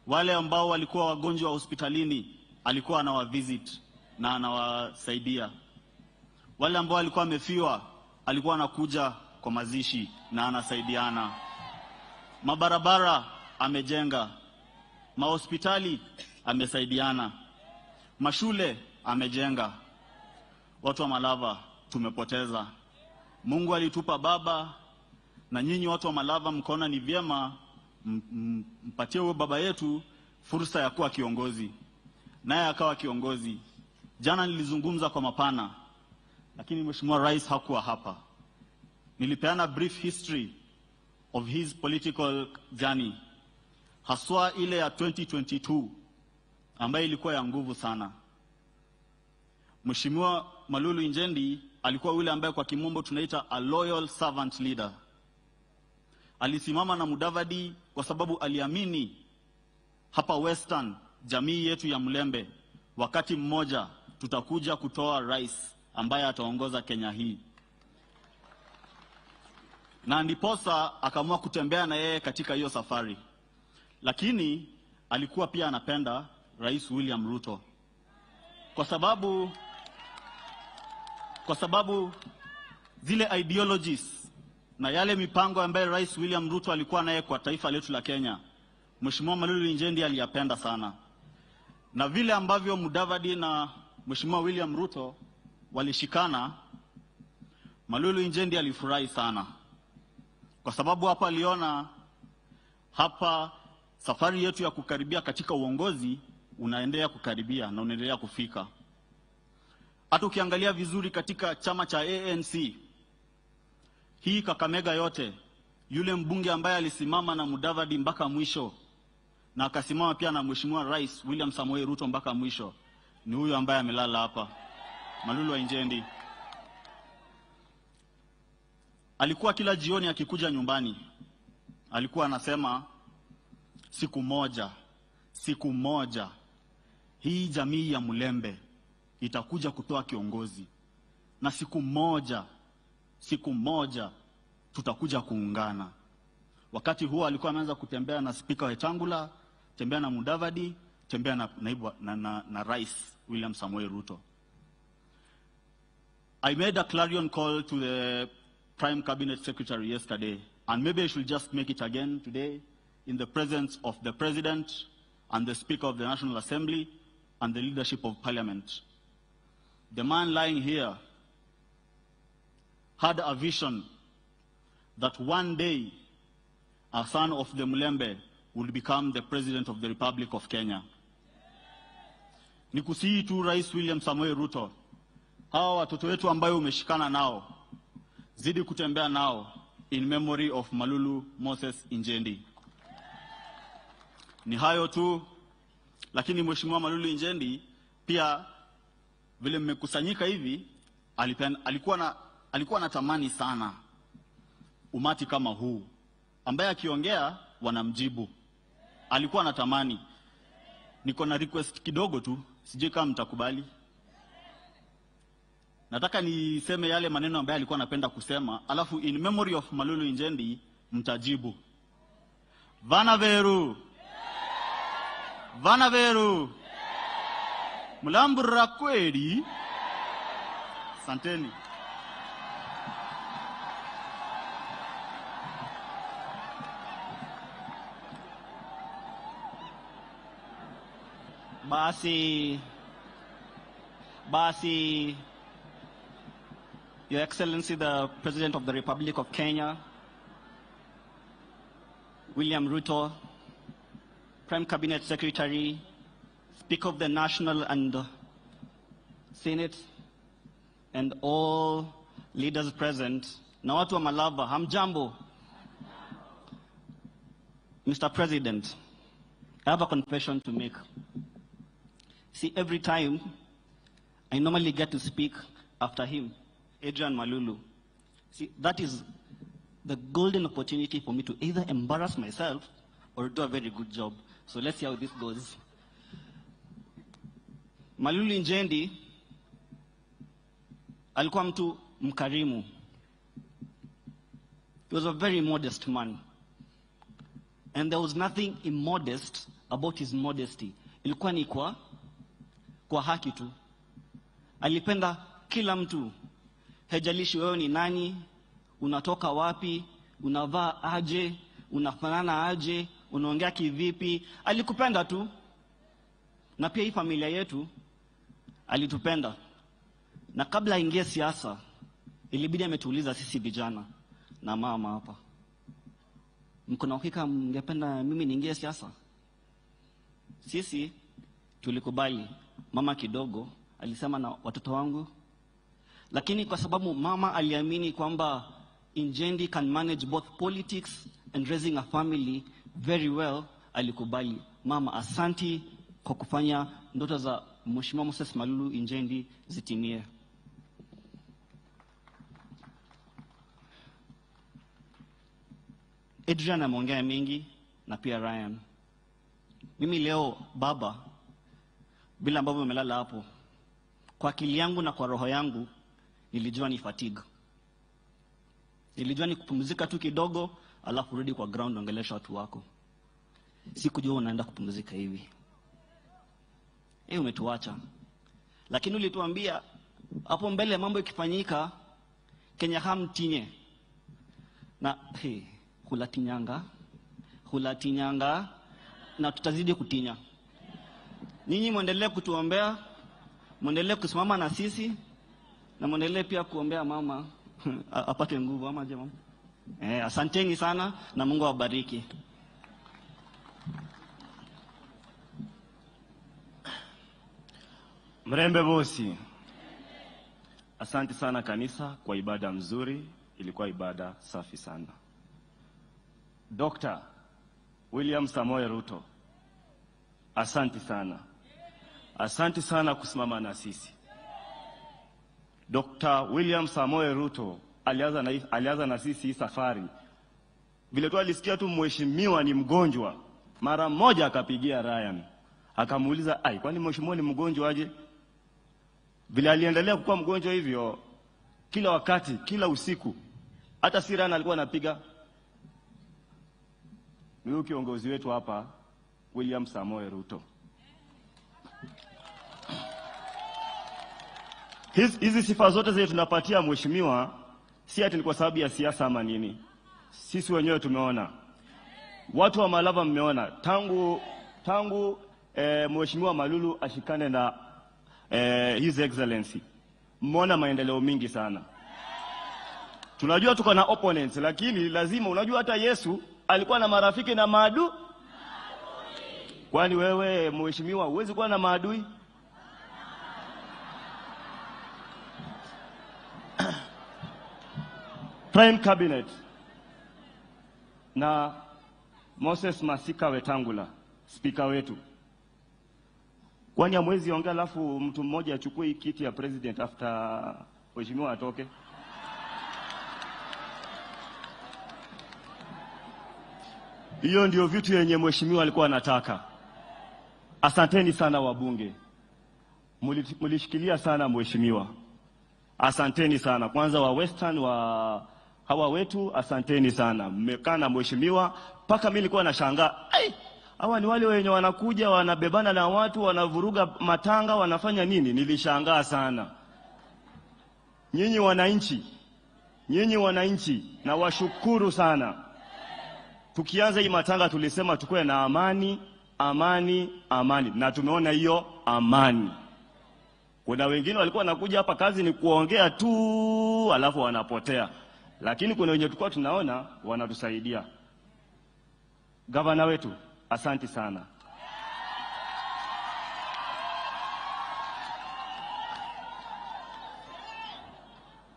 Wale ambao walikuwa wagonjwa hospitalini alikuwa anawavisit na anawasaidia. Wale ambao walikuwa wamefiwa alikuwa anakuja kwa mazishi na anasaidiana. Mabarabara amejenga, mahospitali amesaidiana, mashule amejenga. Watu wa Malava tumepoteza. Mungu alitupa baba, na nyinyi watu wa Malava mkaona ni vyema mpatie huyo baba yetu fursa ya kuwa kiongozi, naye akawa kiongozi. Jana nilizungumza kwa mapana, lakini Mheshimiwa Rais hakuwa hapa. Nilipeana brief history of his political journey. haswa ile ya 2022 ambayo ilikuwa ya nguvu sana. Mheshimiwa Malulu Injendi alikuwa yule ambaye kwa kimombo tunaita a loyal servant leader. Alisimama na Mudavadi kwa sababu aliamini hapa Western, jamii yetu ya Mlembe, wakati mmoja tutakuja kutoa rais ambaye ataongoza Kenya hii. Na ndiposa akaamua kutembea na yeye katika hiyo safari. Lakini alikuwa pia anapenda Rais William Ruto kwa sababu zile ideologies na yale mipango ambayo Rais William Ruto alikuwa naye kwa taifa letu la Kenya, Mheshimiwa Malulu Injendi aliyapenda sana. Na vile ambavyo Mudavadi na Mheshimiwa William Ruto walishikana, Malulu Injendi alifurahi sana, kwa sababu hapa aliona hapa safari yetu ya kukaribia katika uongozi unaendelea kukaribia na unaendelea kufika. Hata ukiangalia vizuri katika chama cha ANC hii Kakamega yote, yule mbunge ambaye alisimama na Mudavadi mpaka mwisho na akasimama pia na Mheshimiwa Rais William Samoei Ruto mpaka mwisho ni huyu ambaye amelala hapa, Malulu Injendi. Alikuwa kila jioni akikuja nyumbani alikuwa anasema, siku moja, siku moja hii jamii ya Mlembe itakuja kutoa kiongozi, na siku moja, siku moja tutakuja kuungana. Wakati huo alikuwa ameanza kutembea na Spika Wetangula, tembea na Mudavadi, tembea na naibu na Rais William Samoei Ruto. I made a clarion call to the Prime Cabinet Secretary yesterday, and maybe I should just make it again today in the presence of the President and the Speaker of the National Assembly and the leadership of Parliament. The man lying here had a vision that one day a son of the Mlembe will become the President of the Republic of Kenya. Nikusihi tu Rais William Samoei Ruto, hawa watoto wetu ambayo umeshikana nao, zidi kutembea nao in memory of Malulu Moses Injendi. Ni hayo tu, lakini Mheshimiwa Malulu Injendi pia vile mmekusanyika hivi, alikuwa anatamani sana umati kama huu ambaye akiongea wanamjibu. Alikuwa anatamani. Niko na request kidogo tu, sijui kama mtakubali. Nataka niseme yale maneno ambayo alikuwa anapenda kusema, alafu in memory of Malulu Injendi mtajibu. Vana veru. Vana veru. Mulambura kweli. Asanteni. Basi, Your Excellency, the President of the Republic of Kenya, William Ruto, Prime Cabinet Secretary, Speaker of the National and Senate, and all leaders present, na watu wa Malava, hamjambo. Mr. President, I have a confession to make. See, every time I normally get to speak after him, Adrian Malulu. See, that is the golden opportunity for me to either embarrass myself or do a very good job. So let's see how this goes. Malulu Injendi alikuwa mtu mkarimu. He was a very modest man. And there was nothing immodest about his modesty. Ilikuwa ni kwa haki tu. Alipenda kila mtu. Haijalishi wewe ni nani, unatoka wapi, unavaa aje, unafanana aje, unaongea kivipi, alikupenda tu. Na pia hii familia yetu alitupenda. Na kabla aingie siasa, ilibidi ametuuliza sisi vijana na mama hapa, mko na uhakika mngependa mimi niingie siasa? Sisi tulikubali. Mama kidogo alisema na watoto wangu, lakini kwa sababu mama aliamini kwamba Injendi can manage both politics and raising a family very well, alikubali. Mama, asanti kwa kufanya ndoto za Mheshimiwa Moses Malulu Injendi zitimie. Adrian ameongea mengi na pia Ryan. Mimi leo baba, bila ambavyo umelala hapo, kwa akili yangu na kwa roho yangu nilijua ni fatigue. Nilijua ni kupumzika tu kidogo, alafu rudi kwa ground ongelesha watu wako. Sikujua unaenda kupumzika hivi. Umetuacha. Lakini ulituambia hapo mbele mambo ikifanyika Kenya hamtinye. Na hey, hulatinyanga na tutazidi kutinya. Ninyi muendelee kutuombea, muendelee kusimama na sisi, na muendelee pia kuombea mama apate nguvu, ama je mama? Asanteni sana na Mungu awabariki. Mrembe bosi. Asante sana kanisa kwa ibada mzuri, ilikuwa ibada safi sana. Dr. William Samoei Ruto, asante sana. Asante sana kusimama na sisi. Dr. William Samoei Ruto alianza na sisi hii safari. Vile tu alisikia tu mheshimiwa ni mgonjwa, mara moja akapigia Ryan. Akamuuliza, "Ai, kwani mheshimiwa ni mgonjwa aje?" Vile aliendelea kuwa mgonjwa hivyo kila wakati, kila usiku, hata si Ryan alikuwa anapiga. Ni huyu kiongozi wetu hapa William Samoei Ruto. Hizi sifa zote zetu tunapatia mheshimiwa si ati ni kwa sababu ya siasa ama nini. Sisi wenyewe tumeona. Watu wa Malava mmeona tangu mheshimiwa Malulu ashikane na His Excellency. Mmeona maendeleo mingi sana. Tunajua tuko na opponents, lakini lazima, unajua hata Yesu alikuwa na marafiki na maadui. Kwani wewe mheshimiwa huwezi kuwa na maadui? Prime Cabinet na Moses Masika Wetangula, speaker wetu. Kwani hamwezi ongea alafu mtu mmoja achukue kiti ya president after mheshimiwa atoke? Hiyo ndio vitu yenye mheshimiwa alikuwa anataka. Asanteni sana wabunge. Mulishikilia sana mheshimiwa. Asanteni sana. Kwanza wa Western wa hawa wetu, asanteni sana. Mmekaa na mheshimiwa paka mimi nilikuwa nashangaa. Ai, hawa ni wale wenye wanakuja wanabebana na watu, wanavuruga matanga, wanafanya nini? Nilishangaa sana. Nyinyi wananchi, na washukuru sana. Tukianza hii matanga tulisema tukue na amani, amani, amani. Na tumeona hiyo amani. Kuna wengine walikuwa wanakuja hapa kazi ni kuongea tu, alafu wanapotea. Lakini kuna wenye tulikuwa tunaona wanatusaidia. Gavana wetu, asante sana.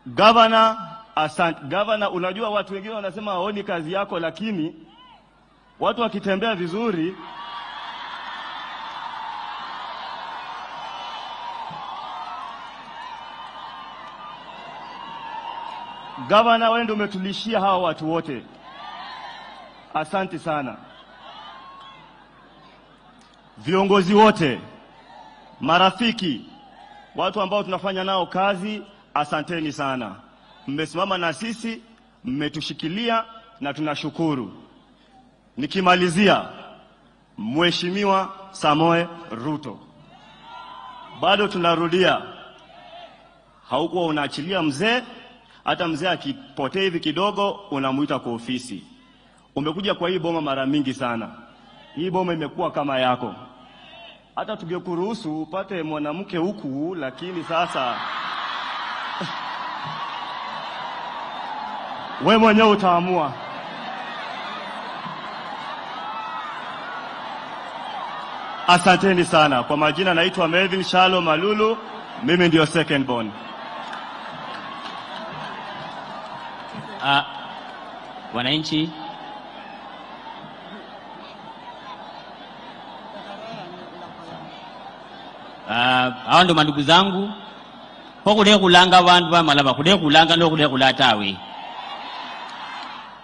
Gavana, asante. Gavana, unajua watu wengine wanasema haoni kazi yako, lakini watu wakitembea vizuri Gavana, wewe ndio umetulishia hawa watu wote. Asante sana. Viongozi wote, marafiki, watu ambao tunafanya nao kazi, asanteni sana. Mmesimama na sisi, mmetushikilia na tunashukuru. Nikimalizia, Mheshimiwa Samoei Ruto, bado tunarudia, haukuwa unaachilia mzee. Hata mzee akipotea hivi kidogo unamuita kwa ofisi. Umekuja kwa hii boma mara mingi sana. Hii boma imekuwa kama yako. Hata tungekuruhusu upate mwanamke huku, lakini sasa wewe mwenyewe utaamua. Asanteni sana. Kwa majina naitwa Melvin Shalom Malulu, mimi ndio second born. Wananchi, Hao ndo mandugu zangu. Khole khulanga bandu ba Malava, khule khulanga no khule khula tawe.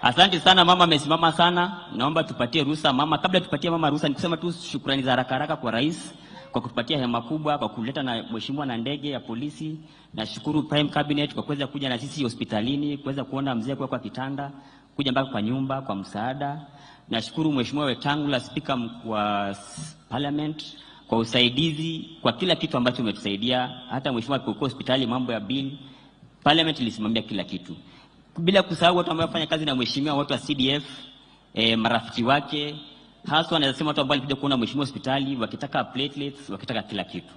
Asante sana mama, amesimama sana. Naomba tupatie ruhusa mama. Kabla tupatie mama ruhusa, nikusema tu shukrani za haraka haraka kwa rais kwa kutupatia hema kubwa, kwa kuleta na mheshimiwa na ndege ya polisi. Nashukuru Prime Cabinet kwa kuweza kuja na sisi hospitalini, kuweza kuona mzee kwa kitanda, kuja mpaka kwa nyumba kwa msaada. Nashukuru Mheshimiwa Wetangula, Speaker wa Parliament, kwa usaidizi kwa kila kitu ambacho umetusaidia. Hata mheshimiwa alipokuwa hospitali, mambo ya bill, Parliament ilisimamia kila kitu. Bila kusahau watu ambao wafanya kazi na mheshimiwa, watu wa CDF, marafiki wake, haswa naweza sema watu ambao walikuja kuona mheshimiwa hospitali wakitaka platelets, wakitaka kila kitu.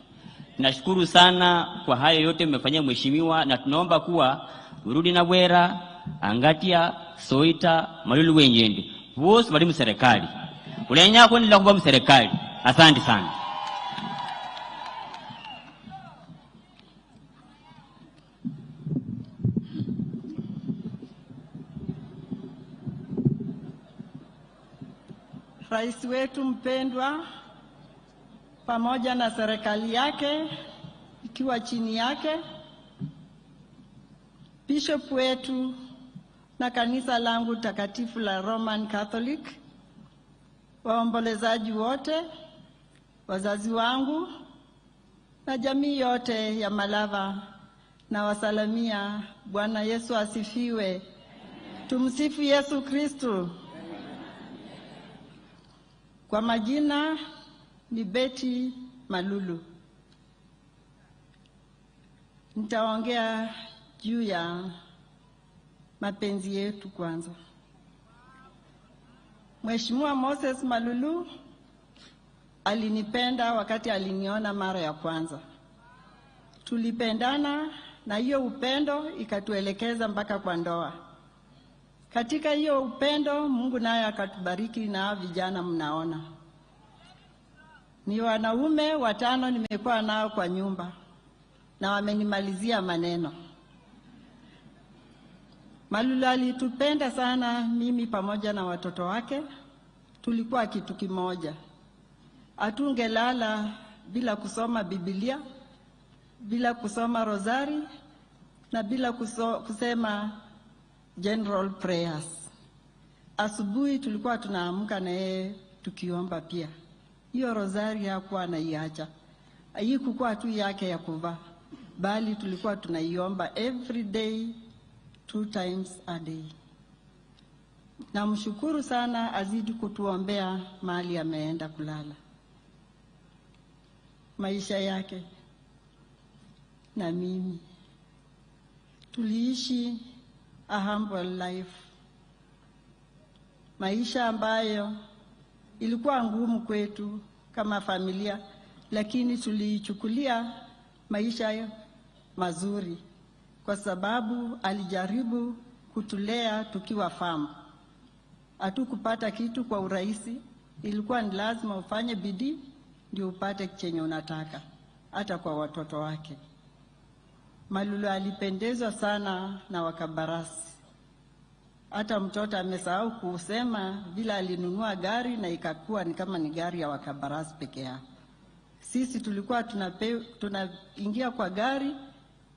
Tunashukuru sana kwa hayo yote mmefanyia mheshimiwa, na tunaomba kuwa urudi na Bwera, Angatia, Soita, Malulu wenyendi wose bali mserikali. Ulenya kwenda kuba mserikali. Asante sana. Rais wetu mpendwa pamoja na serikali yake ikiwa chini yake, Bishop wetu na kanisa langu takatifu la Roman Catholic, waombolezaji wote, wazazi wangu na jamii yote ya Malava, na wasalamia. Bwana Yesu asifiwe. Tumsifu Yesu Kristu. Kwa majina ni Betty Malulu. Nitaongea juu ya mapenzi yetu kwanza. Mheshimiwa Moses Malulu alinipenda wakati aliniona mara ya kwanza. Tulipendana na hiyo upendo ikatuelekeza mpaka kwa ndoa. Katika hiyo upendo Mungu naye akatubariki na vijana mnaona. Ni wanaume 5 nimekuwa nao kwa nyumba na wamenimalizia maneno. Malulu alitupenda sana, mimi pamoja na watoto wake. Tulikuwa kitu kimoja. Hatungelala bila kusoma Biblia, bila kusoma rosari na bila kusema general prayers. Asubuhi tulikuwa tunaamka na yeye tukiomba pia. Hiyo rosari hakuwa anaiacha. Haikuwa tu yake ya kuvaa, bali tulikuwa tunaiomba every day, 2 times a day. Namshukuru sana, azidi kutuombea mahali ameenda kulala. Maisha yake na mimi tuliishi a humble life, maisha ambayo ilikuwa ngumu kwetu kama familia, lakini tuliichukulia maisha mazuri kwa sababu alijaribu kutulea tukiwa famu. Hatukupata kitu kwa urahisi, ilikuwa ni lazima ufanye bidii ndio upate chenye unataka, hata kwa watoto wake. Malulu alipendezwa sana na wakabarasi. Hata mtoto amesahau kusema vile alinunua gari na ikakuwa ni kama ni gari ya wakabarasi peke yao. Sisi tulikuwa tunaingia kwa gari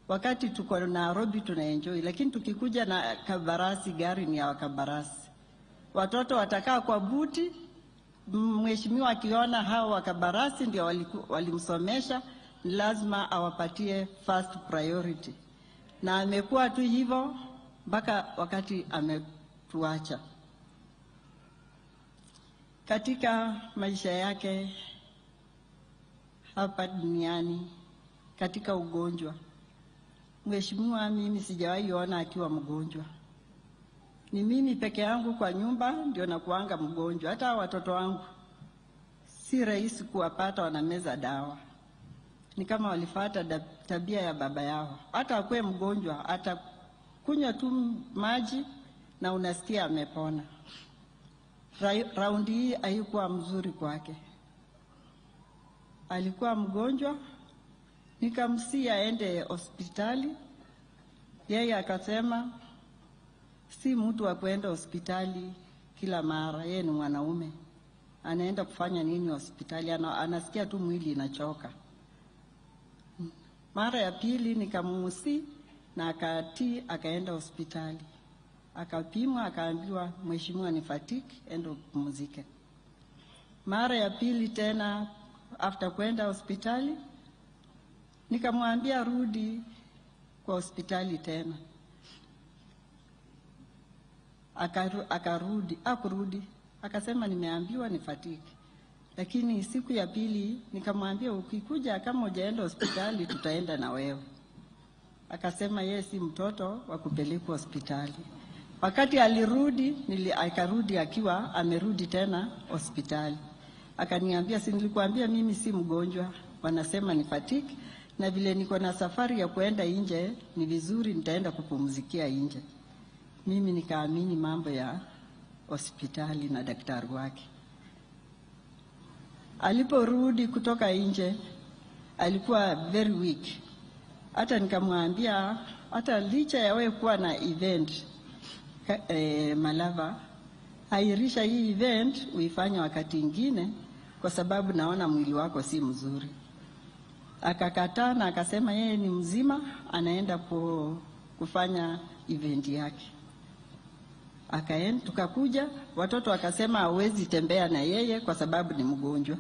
wakati tuko Nairobi tunaenjoy, lakini tukikuja na kabarasi, gari ni ya wakabarasi. Watoto watakaa kwa buti. Mheshimiwa akiona hao wakabarasi ndio walimsomesha, lazima awapatie first priority. Na amekuwa tu hivyo mpaka wakati ametuacha. Katika maisha yake hapa duniani, katika ugonjwa, Mheshimiwa mimi sijawahi ona akiwa mgonjwa. Ni mimi peke yangu kwa nyumba ndio nakuanga mgonjwa. Hata watoto wangu si rahisi kuwapata wanameza dawa. Ni kama walifuata tabia ya baba yao. Hata akuwe mgonjwa, hata kunywa tu maji na unasikia amepona. Raundi hii haikuwa mzuri kwake. Alikuwa mgonjwa, nikamsihi aende hospitali. Yeye akasema si mtu wa kuenda hospitali kila mara, yeye ni mwanaume. Anaenda kufanya nini hospitali? Anasikia tu mwili inachoka. Mara ya pili nikamuusi na akatii, akaenda hospitali. Akapimwa, akaambiwa mheshimiwa ni fatigue, enda upumzike. Mara ya pili tena after kwenda hospitali nikamwambia rudi kwa hospitali tena. Akarudi, akurudi, akasema nimeambiwa ni fatigue. Lakini siku ya pili nikamwambia ukikuja kama hujaenda hospitali tutaenda na wewe. Akasema yeye si mtoto wa kupelekwa hospitali. Wakati alirudi, akarudi akiwa amerudi tena hospitali. Akaniambia si nilikuambia mimi si mgonjwa, wanasema ni fatigue, na vile niko na safari ya kuenda nje ni vizuri nitaenda kupumzikia nje. Mimi nikaamini mambo ya hospitali na daktari wake. Aliporudi kutoka nje alikuwa very weak. Hata nikamwambia hata licha ya wewe kuwa na event Malava, airisha hii event uifanye wakati ingine kwa sababu naona mwili wako si mzuri. Akakataa na akasema yeye ni mzima, anaenda kufanya event yake. Akaenda, tukakuja, watoto wakasema hawezi tembea na yeye kwa sababu ni mgonjwa.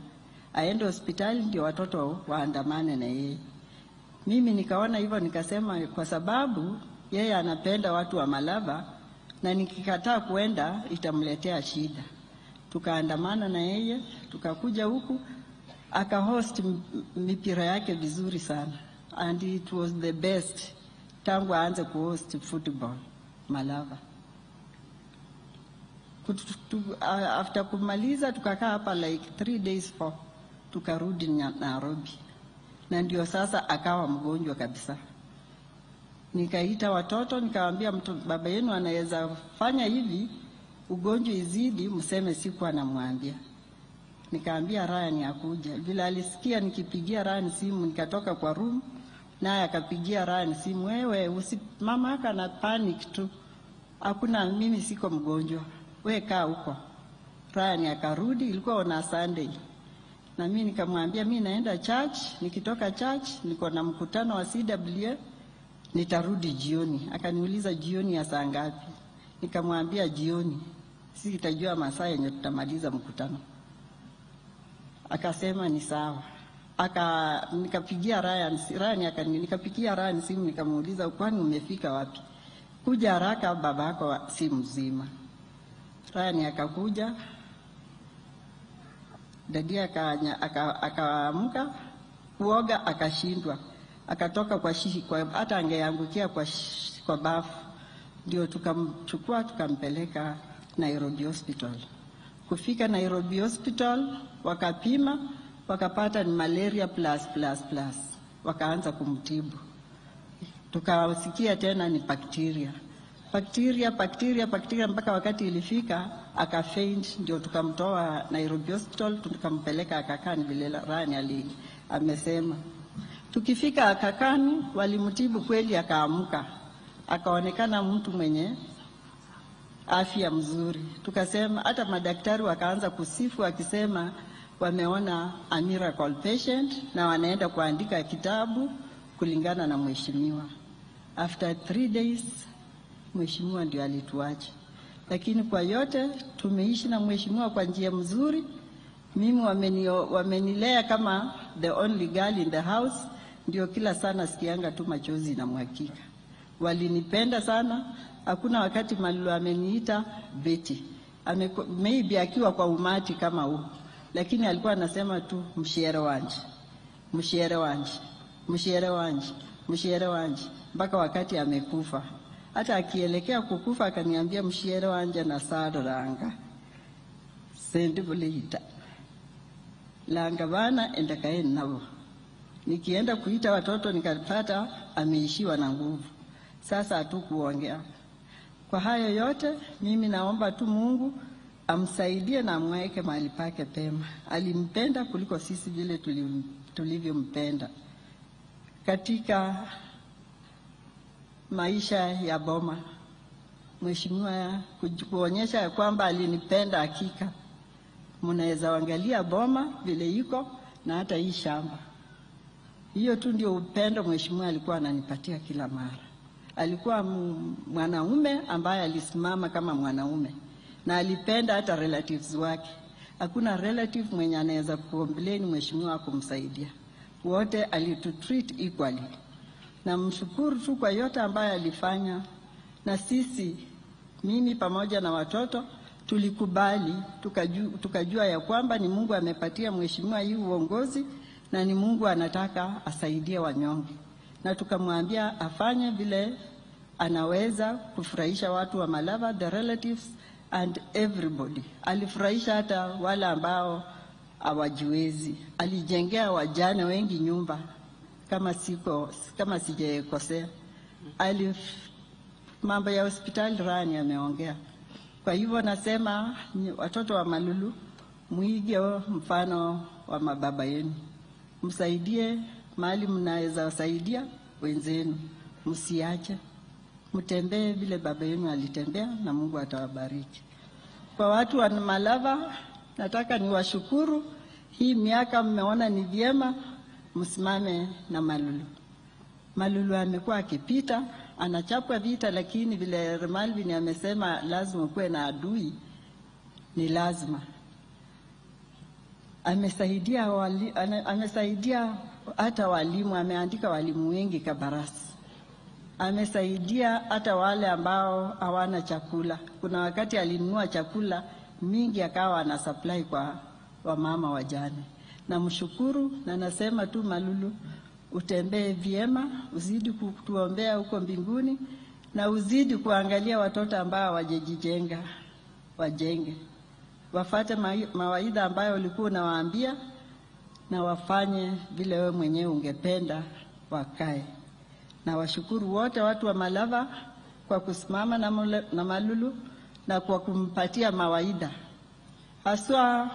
Aende hospitali ndio watoto waandamane na yeye. Mimi nikaona hivyo nikasema kwa sababu yeye anapenda watu wa Malava na nikikataa kuenda itamletea shida. Tukaandamana na yeye, tukakuja huku, akahost mipira yake vizuri sana. And it was the best tangu aanze kuhost football Malava. After kumaliza tukakaa hapa like 3 days 4, tukarudi Nairobi. Na ndio sasa akawa mgonjwa kabisa. Nikaita watoto nikawaambia baba yenu anaweza fanya hivi, ugonjwa izidi, mseme siku anamwambia. Nikaambia Ryan akuja. Vile alisikia nikipigia Ryan simu, nikatoka kwa room naye akapigia Ryan simu, wewe mama yako ana panic tu. Hakuna, mimi siko mgonjwa. Wewe kaa huko. Ryan akarudi, ilikuwa on a Sunday. Na mimi nikamwambia mimi naenda church, nikitoka church niko na mkutano wa CWA, nitarudi jioni. Akaniuliza jioni ya saa ngapi? Nikamwambia jioni. Sitajua masaa yenye tutamaliza mkutano. Akasema ni sawa. Nikapigia Ryan, nikapigia Ryan simu nikamuuliza kwani umefika wapi? Kuja haraka babako si mzima. Ryan akakuja. Dadi akaamka kuoga akashindwa. Akatoka kwa hata angeangukia kwa bafu. Ndio tukamchukua tukampeleka Nairobi Hospital. Kufika Nairobi Hospital wakapima, wakapata ni malaria plus plus plus. Wakaanza kumtibu. Tukasikia tena ni bacteria. Bacteria, bacteria, bacteria mpaka wakati ilifika akafaint, ndio tukamtoa Nairobi Hospital tukampeleka Aga Khan vile Ryan amesema. Tukifika Aga Khan walimtibu kweli akaamka. Akaonekana mtu mwenye afya mzuri. Tukasema hata madaktari wakaanza kusifu wakisema wameona a miracle patient na wanaenda kuandika kitabu kulingana na mheshimiwa. After 3 days mheshimiwa ndio alituacha. Lakini kwa yote tumeishi na mheshimiwa kwa njia mzuri. Mimi wamenilea kama the only girl in the house, ndio kila sana sikianga tu machozi na mwakika. Walinipenda sana. Hakuna wakati Malulu ameniita Betty. Maybe akiwa kwa umati kama huu, lakini alikuwa anasema tu mshiere wanje, mshiere wanje, mshiere wanje, mshiere wanje mpaka wakati amekufa. Hata akielekea kukufa akaniambia mshiere wanje na sadoranga sendi buliita langa bana endakaeni nabo. Nikienda kuita watoto nikapata ameishiwa na nguvu. Sasa hatukuongea. Kwa hayo yote mimi naomba tu Mungu amsaidie na amweke mahali pake pema. Alimpenda kuliko sisi vile tulivyompenda. Katika maisha ya boma, mheshimiwa kuonyesha ya kwamba alinipenda hakika. Mnaweza angalia boma vile iko na hata hii shamba. Hiyo tu ndio upendo mheshimiwa alikuwa ananipatia kila mara. Alikuwa mwanaume ambaye alisimama kama mwanaume na alipenda hata relatives wake. Hakuna relative mwenye anaweza kucomplain mheshimiwa kumsaidia. Wote alitutreat equally. Na mshukuru tu kwa yote ambaye alifanya, na sisi, mimi pamoja na watoto, tulikubali, tukajua ya kwamba ni Mungu amepatia mheshimiwa hii uongozi na ni Mungu anataka asaidie wanyonge. Na tukamwambia afanye vile anaweza kufurahisha watu wa Malava, the relatives and everybody. Alifurahisha hata wale ambao hawajiwezi. Alijengea wajane wengi nyumba, kama sijakosea. Mambo ya hospitali Rani ameongea. Kwa hivyo nasema watoto wa Malulu, muige mfano wa mababa yenu. Msaidie mahali mnaweza wasaidia wenzenu. Msiache. Mtembee vile baba yenu alitembea na Mungu atawabariki. Kwa watu wa Malava, nataka niwashukuru. Hii miaka mmeona ni vyema msimame na Malulu. Malulu amekuwa akipita, anachapwa vita, lakini vile Malvin amesema lazima kuwe na adui, ni lazima. Amesaidia hata walimu, ameandika walimu wengi Kabarasi. Amesaidia hata wale ambao hawana chakula. Kuna wakati alinunua chakula mingi akawa ana supply kwa wamama wajane. Namshukuru na nasema tu Malulu, utembee vyema, uzidi kutuombea huko mbinguni na uzidi kuangalia watoto ambao hawajajijenga, wajenge. Wafate mawaidha ambayo ulikuwa unawaambia na wafanye vile wewe mwenyewe ungependa wakae. Na washukuru wote watu wa Malava kwa kusimama na Malulu na kwa kumpatia mawaidha. Haswa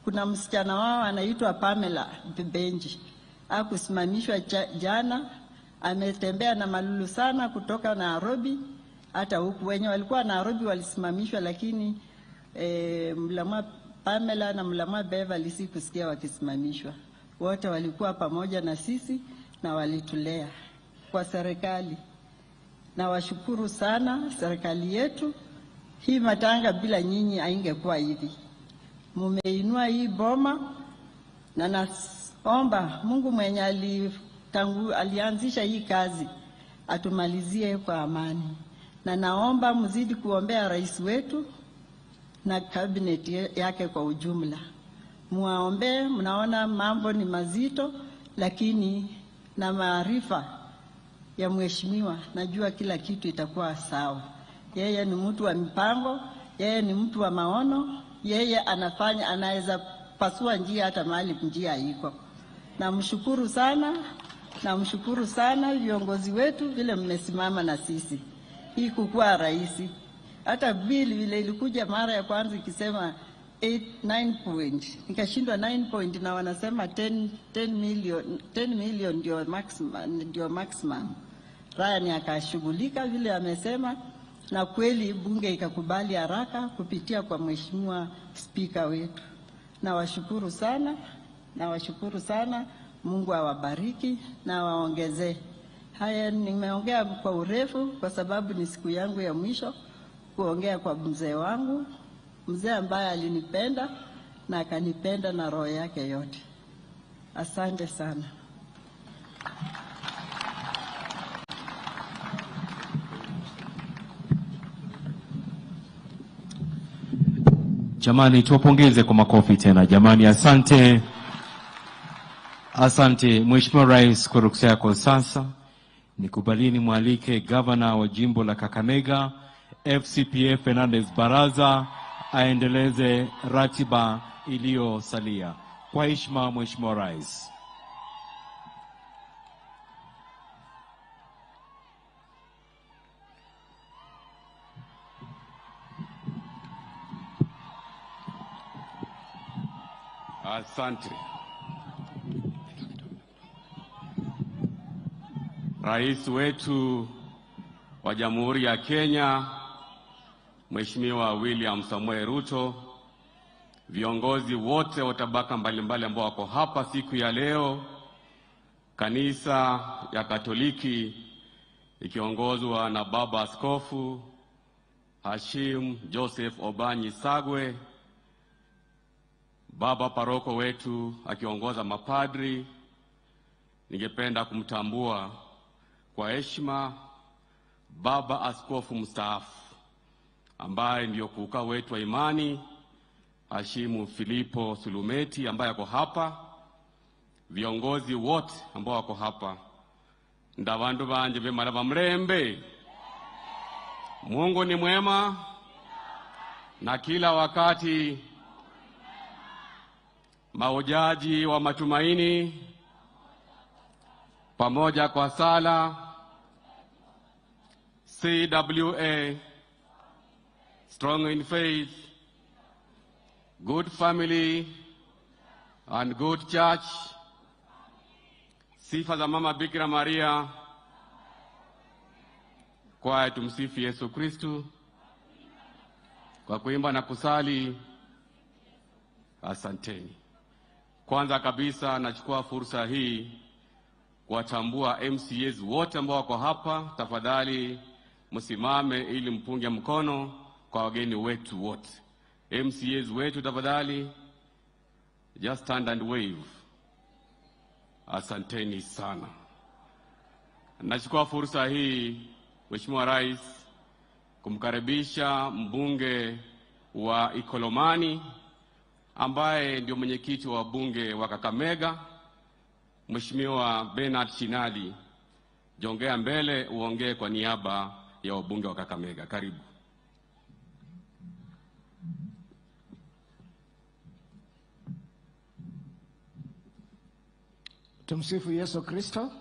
kuna msichana wao anaitwa Pamela Benji. Hakusimamishwa jana, ametembea na Malulu sana kutoka Nairobi hata huku. Wenye walikuwa Nairobi walisimamishwa, lakini Mlamwa Pamela na Mlamwa Beverly sikusikia wakisimamishwa. Wote walikuwa pamoja na sisi na walitulea. Kwa serikali, na washukuru sana serikali yetu. Hii matanga bila nyinyi haingekuwa hivi. Mumeinua hii boma, na naomba Mungu mwenye alianzisha hii kazi atumalizie kwa amani. Na naomba mzidi kuombea rais wetu na cabinet yake kwa ujumla. Muwaombee, mnaona mambo ni mazito, lakini na maarifa ya mheshimiwa najua kila kitu itakuwa sawa. Yeye ni mtu wa mipango, yeye ni mtu wa maono, yeye anafanya, anaweza pasua njia hata mahali njia iko. Namshukuru sana, namshukuru sana viongozi wetu vile mmesimama na sisi. Hii kukuwa rahisi. Hata bill vile ilikuja mara ya kwanza ikisema 8 9 point, nikashindwa 9 point na wanasema 10 million ndio maximum. Ryan akashughulika vile amesema, na kweli bunge ikakubali haraka kupitia kwa mheshimiwa speaker wetu. Nawashukuru sana, nawashukuru sana. Mungu awabariki na waongezee. Haya, nimeongea kwa urefu kwa sababu ni siku yangu ya mwisho kuongea kwa mzee wangu, mzee ambaye alinipenda na akanipenda na roho yake yote. Asante sana. Jamani, tuwapongeze kwa makofi tena. Jamani, asante. Asante Mheshimiwa Rais kwa ruksa yako. Sasa nikubalini mwalike Governor wa jimbo la Kakamega FCPA Fernandez Baraza aendeleze ratiba iliyosalia. Kwa heshima Mheshimiwa Rais. Asante. Rais wetu wa Jamhuri ya Kenya Mheshimiwa William Samoei Ruto, viongozi wote wa tabaka mbalimbali ambao wako hapa siku ya leo, Kanisa ya Katoliki ikiongozwa na Baba Askofu Hashim Joseph Obanyi Sagwe, Baba paroko wetu akiongoza mapadri. Ningependa kumtambua kwa heshima Baba Askofu mstaafu ambaye ndio kuka wetu wa imani Hashimu Filipo Sulumeti ambaye ako hapa, viongozi wote ambao wako hapa, ndavandu vanje vemalava mrembe. Mungu ni mwema na kila wakati. Mahujaji wa matumaini pamoja kwa sala CWA, strong in faith, good family and good church. Sifa za Mama Bikira Maria. Kwaya tumsifu Yesu Kristu kwa kuimba na kusali. Asanteni. Kwanza kabisa nachukua fursa hii kuwatambua MCAs wote ambao wako hapa. Tafadhali msimame ili mpunge mkono kwa wageni wetu wote. MCAs wetu tafadhali, just stand and wave. Asanteni sana. Nachukua fursa hii, Mheshimiwa Rais, kumkaribisha mbunge wa Ikolomani ambaye ndio mwenyekiti wa bunge wa Kakamega, Mheshimiwa Bernard Shinali. Jongea mbele uongee kwa niaba ya wabunge wa Kakamega. Karibu. Tumsifu Yesu Kristo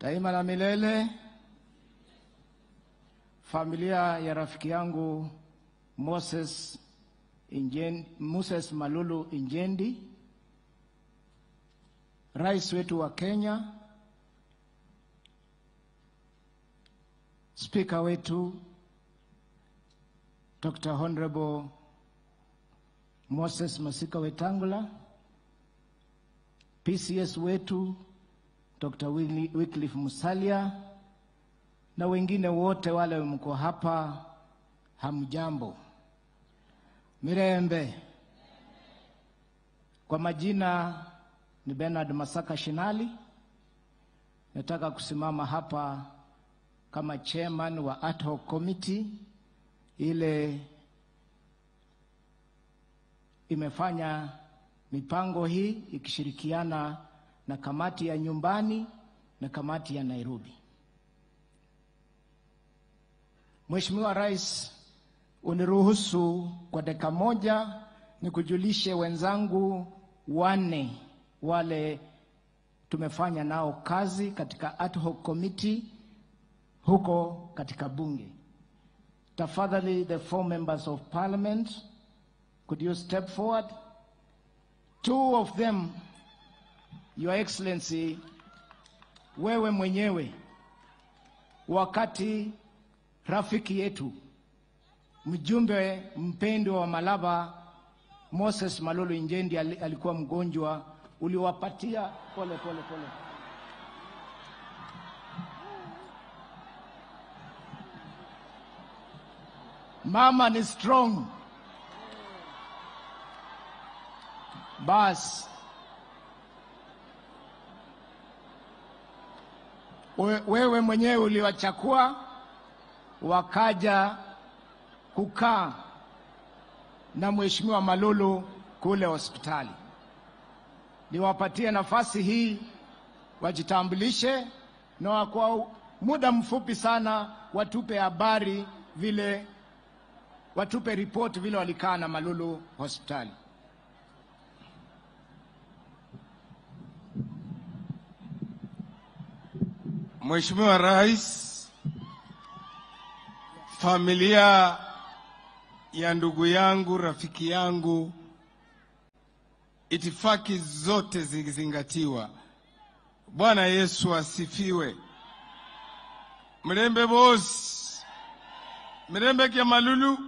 daima na milele. Familia ya rafiki yangu Moses Malulu Injendi, Rais wetu wa Kenya, Speaker wetu Dr. Honorable Moses Masika Wetangula, PCS wetu Dr. Wycliffe Musalia na wengine wote wale mko hapa, hamjambo. Mirembe. Kwa majina ni Bernard Masaka Shinali. Nataka kusimama hapa kama chairman wa ad hoc committee ile imefanya mipango hii ikishirikiana na kamati ya nyumbani na kamati ya Nairobi. Mheshimiwa Rais, uniruhusu kwa dakika moja nikujulishe wenzangu wanne wale tumefanya nao kazi katika ad hoc committee huko katika bunge. Tafadhali, the 4 members of parliament, could you step forward? 2 of them, Your Excellency, wewe mwenyewe, wakati rafiki yetu mjumbe mpendwa wa Malava Moses Malulu Injendi alikuwa mgonjwa, uliwapatia pole pole pole. Mama ni strong. Bas, wewe mwenyewe uliwachakua wakaja kukaa na Mheshimiwa Malulu kule hospitali. Niwapatie nafasi hii wajitambulishe na kwa muda mfupi sana watupe habari vile, watupe report vile walikaa na Malulu hospitali. Mheshimiwa Rais, familia ya ndugu yangu, rafiki yangu, itifaki zote zikizingatiwa. Bwana Yesu asifiwe. Mrembe boss, mrembe kia Malulu,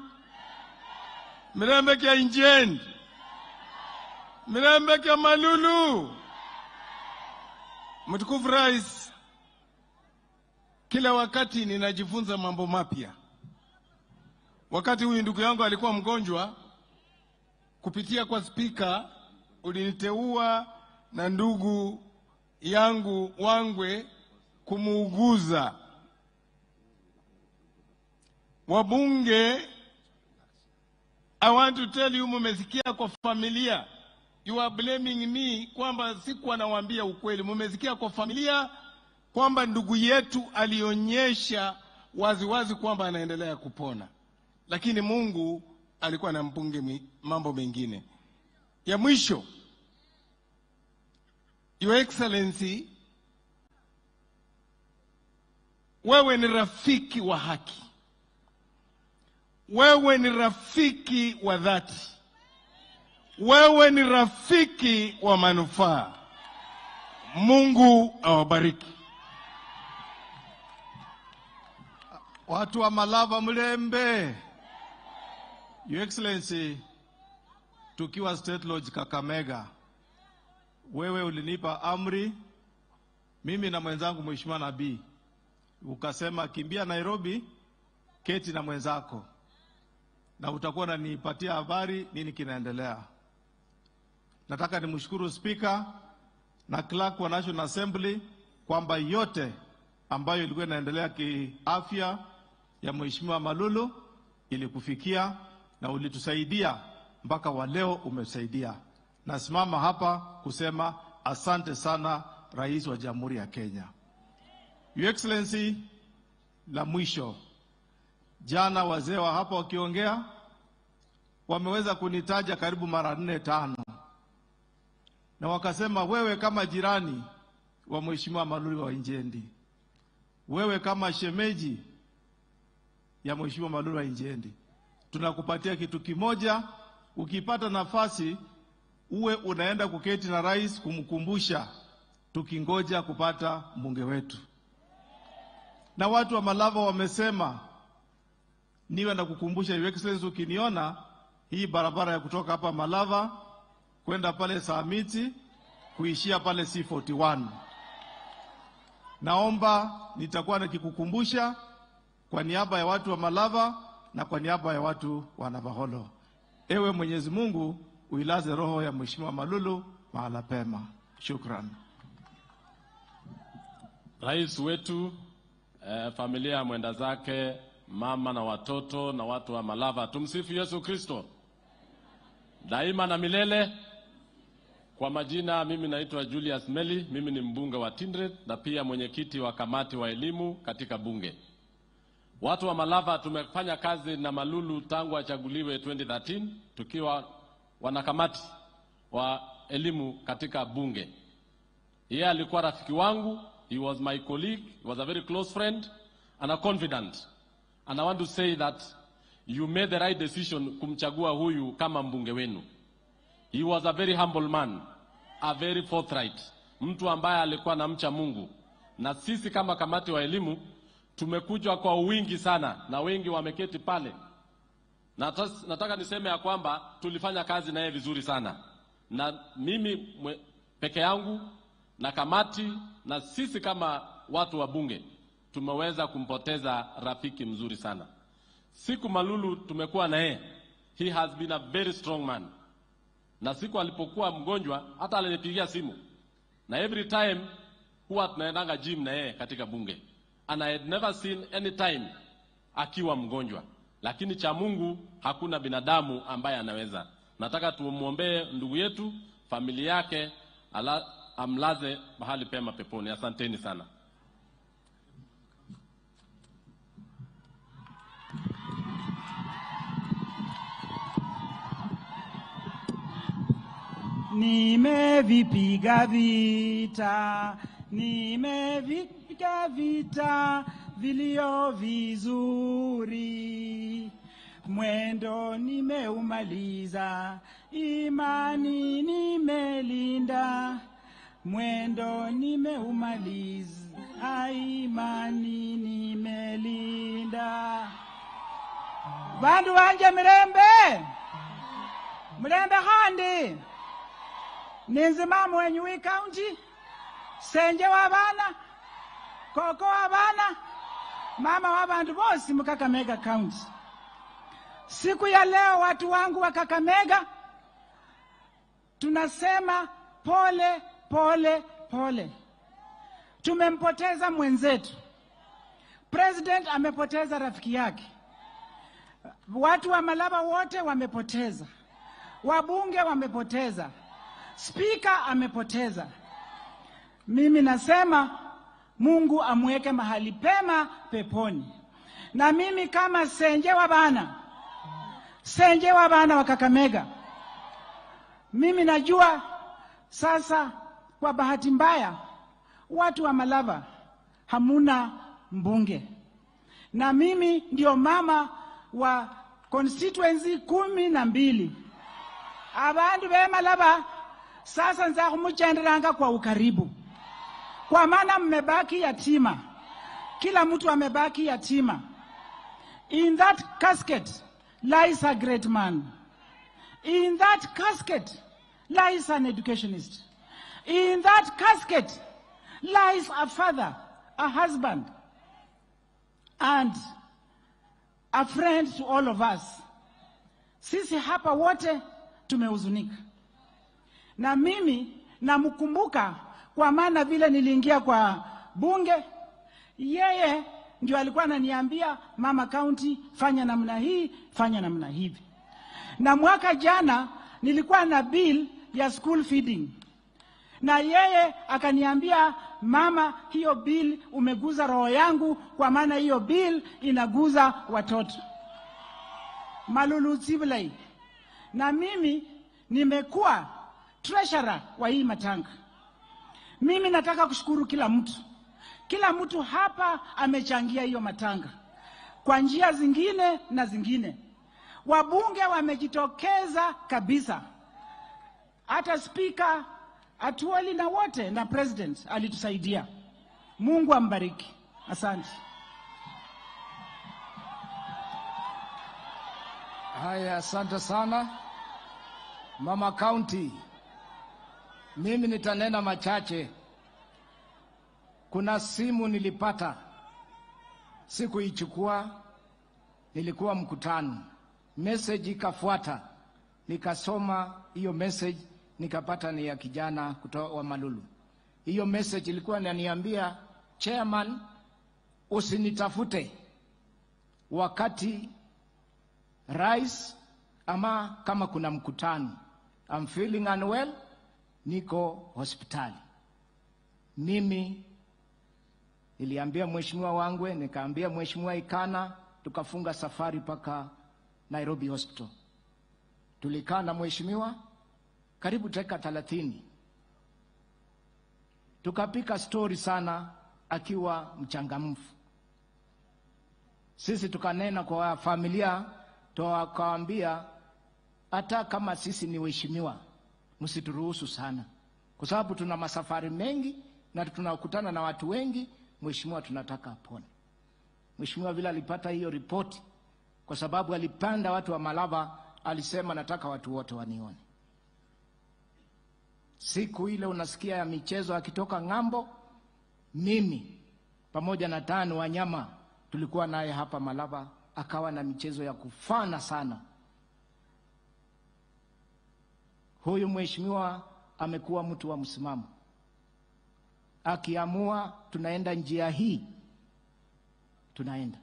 mrembe kia Injendi, mrembe kia Malulu. Mtukufu Rais, kila wakati ninajifunza mambo mapya. Wakati huyu ndugu yangu alikuwa mgonjwa, kupitia kwa spika uliniteua na ndugu yangu Wangwe kumuuguza. Wabunge, I want to tell you, mumesikia kwa familia. You are blaming me kwamba sikuwa nawaambia ukweli. Mumesikia kwa familia kwamba ndugu yetu alionyesha waziwazi kwamba anaendelea kupona. Lakini Mungu alikuwa na mpunge mambo mengine. Ya mwisho, Your Excellency, wewe ni rafiki wa haki. Wewe ni rafiki wa dhati. Wewe ni rafiki wa manufaa. Mungu awabariki. Watu wa Malava mlembe. Your Excellency, tukiwa State Lodge Kakamega, wewe ulinipa amri, mimi na mwenzangu Mheshimiwa Nabii, ukasema kimbia Nairobi, keti na mwenzako, na utakuwa unanipatia habari nini kinaendelea. Nataka nimshukuru Speaker na Clerk wa National Assembly kwamba yote ambayo ilikuwa inaendelea kiafya ya Mheshimiwa Malulu ilikufikia na ulitusaidia mpaka wa leo umesaidia. Nasimama hapa kusema asante sana Rais wa Jamhuri ya Kenya. Your Excellency, la mwisho, jana wazee wa hapa wakiongea wameweza kunitaja karibu mara 4 5, na wakasema wewe kama jirani wa Mheshimiwa Malulu wa Injendi, wewe kama shemeji ya Mheshimiwa Malulu wa Injendi, tunakupatia kitu kimoja, ukipata nafasi uwe unaenda kuketi na rais kumkumbusha, tukingoja kupata mbunge wetu. Na watu wa Malava wamesema niwe na kukumbusha Your Excellency, ukiniona hii barabara ya kutoka hapa Malava kwenda pale Samiti kuishia pale C41, naomba nitakuwa nikikukumbusha kwa niaba ya watu wa Malava na kwa niaba ya watu wa Navaholo. Ewe Mwenyezi Mungu, uilaze roho ya Mheshimiwa Malulu mahala pema. Shukran. Rais wetu, familia ya mwenda zake, mama na watoto na watu wa Malava, tumsifu Yesu Kristo daima na milele. Kwa majina, mimi naitwa Julius Meli, mimi ni mbunge wa Tindret na pia mwenyekiti wa kamati wa elimu katika bunge. Watu wa Malava tumefanya kazi na Malulu tangu achaguliwe 2013 tukiwa wanakamati wa elimu katika bunge. Yeye alikuwa rafiki wangu, he was my colleague, he was a very close friend and a confidant. And I want to say that you made the right decision kumchagua huyu kama mbunge wenu. He was a very humble man, a very forthright, mtu ambaye alikuwa anamcha Mungu. Na sisi kama kamati wa elimu tumekuja kwa wingi sana na wengi wameketi pale. Nataka niseme ya kwamba tulifanya kazi naye vizuri sana. Na mimi peke yangu na kamati na sisi kama watu wa bunge tumeweza kumpoteza rafiki mzuri sana. Siku Malulu tumekuwa naye, he has been a very strong man. Na siku alipokuwa mgonjwa hata alinipigia simu. Na every time huwa tunaendanga gym na yeye katika bunge. And I had never seen any time akiwa mgonjwa. Lakini cha Mungu hakuna binadamu ambaye anaweza. Nataka tumuombee ndugu yetu, familia yake, amlaze mahali pema peponi. Asanteni sana. Nimevipiga vita, nimevipiga vita vilio vizuri, mwendo nimeumaliza, imani nimelinda, mwendo nimeumaliza, imani nimelinda. Bandu wanje mirembe, mirembe handi. Ninzi mama wenyu we county, Senje wa bana, koko wa bana, mama wa bandu bosi mu Kakamega County. Siku ya leo watu wangu wa Kakamega tunasema pole pole pole. Tumempoteza mwenzetu. President amepoteza rafiki yake. Watu wa Malava wote wamepoteza. Wabunge wamepoteza. Speaker amepoteza. Mimi nasema Mungu amweke mahali pema peponi. Na mimi kama senje wa bana, senje wa bana wa Kakamega, mimi najua sasa kwa bahati mbaya watu wa Malava hamuna mbunge. Na mimi ndio mama wa constituency 12. Abandu be Malava sasa nza kumuchenderanga kwa ukaribu. Kwa maana mmebaki yatima. Kila mtu amebaki yatima. In that casket lies a great man. In that casket lies an educationist. In that casket lies a father, a husband, and a friend to all of us. Sisi hapa wote tumehuzunika. Na mimi namkumbuka kwa maana vile niliingia kwa bunge, yeye ndio alikuwa ananiambia mama county, fanya namna hii, fanya namna hivi. Na mwaka jana nilikuwa na bill ya school feeding. Na yeye akaniambia mama, hiyo bill umeguza roho yangu, kwa maana hiyo bill inaguza watoto. Malulu Tsiblai. Na mimi nimekuwa treasurer wa hii matanga. Mimi nataka kushukuru kila mtu. Kila mtu hapa amechangia hiyo matanga kwa njia zingine na zingine. Wabunge wamejitokeza kabisa. Hata speaker Atuoli na wote na president alitusaidia. Mungu ambariki. Asante. Haya, asante sana Mama County. Mimi nitanena machache. Kuna simu nilipata, sikuichukua, nilikuwa mkutano. Message ikafuata, nikasoma hiyo message, nikapata ni ya kijana kutoka wa Malulu. Hiyo message ilikuwa inaniambia, chairman, usinitafute wakati rais ama kama kuna mkutano. I'm feeling unwell, niko hospitali. Mimi niliambia mheshimiwa Wangwe, nikaambia mheshimiwa Ikana, tukafunga safari paka Nairobi Hospital. Tulikaa na mheshimiwa karibu dakika 30. Tukapika story sana akiwa mchangamfu. Sisi tukanena kwa familia, tukawaambia hata kama sisi ni waheshimiwa, msituruhusu sana, kwa sababu tuna masafari mengi na tunakutana na watu wengi. Mheshimiwa tunataka apone. Mheshimiwa vile alipata hiyo ripoti, kwa sababu alipanda watu wa Malava, alisema nataka watu wote wanione. Siku ile unasikia ya michezo akitoka ng'ambo, mimi pamoja na Tano Wanyama tulikuwa naye hapa Malava, akawa na michezo ya kufana sana. Huyu mheshimiwa amekuwa mtu wa msimamo. Akiamua tunaenda njia hii, tunaenda.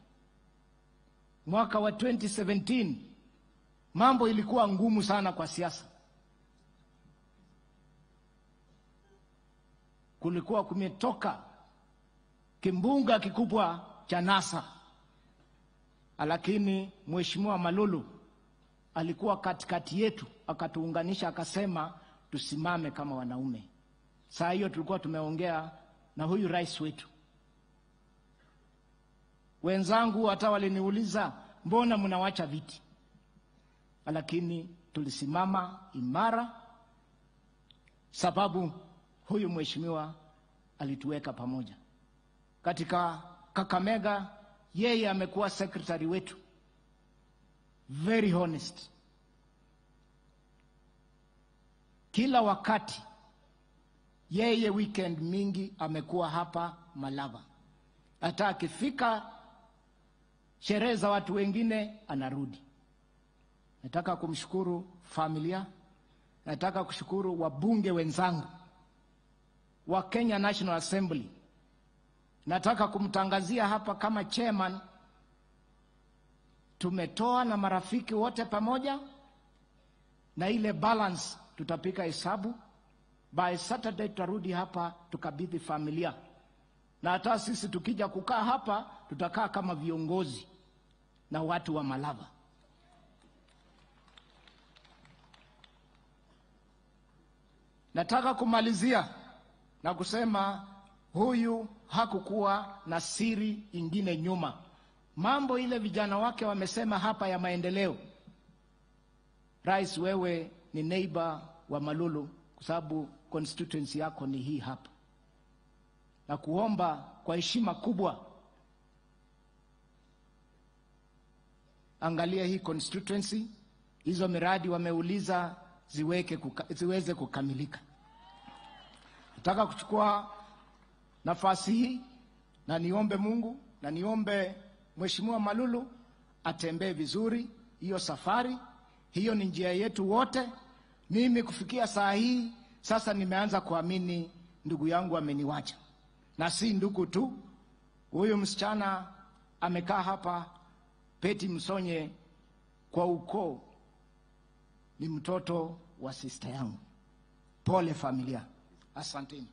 Mwaka wa 2017 mambo ilikuwa ngumu sana kwa siasa. Kulikuwa kumetoka kimbunga kikubwa cha NASA. Lakini mheshimiwa Malulu alikuwa katikati yetu, akatuunganisha, akasema tusimame kama wanaume. Saa hiyo tulikuwa tumeongea na huyu rais wetu. Wenzangu hata waliniuliza mbona mnawacha viti? Lakini tulisimama imara, sababu huyu mheshimiwa alituweka pamoja. Katika Kakamega yeye amekuwa secretary wetu. Very honest. Kila wakati Yeye weekend mingi amekuwa hapa Malava. Hata akifika sherehe za watu wengine anarudi. Nataka kumshukuru familia. Nataka kushukuru wabunge wenzangu wa Kenya National Assembly. Nataka kumtangazia hapa kama chairman, tumetoa na marafiki wote pamoja, na ile balance tutapika hesabu. By Saturday tutarudi hapa tukabidhi familia. Na hata sisi tukija kukaa hapa tutakaa kama viongozi na watu wa Malava. Nataka kumalizia na kusema huyu hakukuwa na siri ingine nyuma. Mambo ile vijana wake wamesema hapa ya maendeleo. Rais, wewe ni neighbor wa Malulu kwa sababu constituency yako ni hii hapa. Na kuomba kwa heshima kubwa, angalia hii constituency, hizo miradi wameuliza ziweze kukamilika. Nataka kuchukua nafasi hii na niombe Mungu na niombe Mheshimiwa Malulu atembee vizuri hiyo safari. Hiyo ni njia yetu wote. Mimi kufikia saa hii sasa nimeanza kuamini ndugu yangu ameniwacha. Na si ndugu tu, huyu msichana amekaa hapa, Betty Msonye, kwa ukoo ni mtoto wa sister yangu. Pole familia. Asanteni.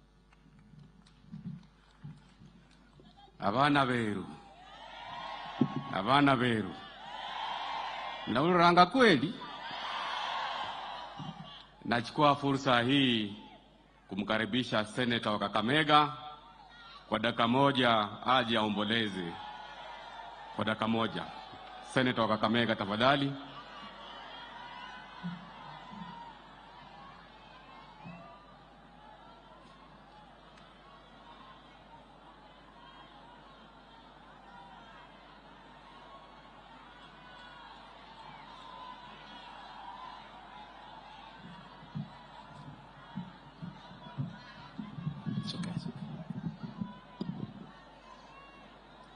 Abana beru. Abana beru. Nauliranga kweli. Nachukua fursa hii kumkaribisha Senator wa Kakamega kwa dakika moja aje aomboleze. Kwa dakika moja. Senator wa Kakamega tafadhali.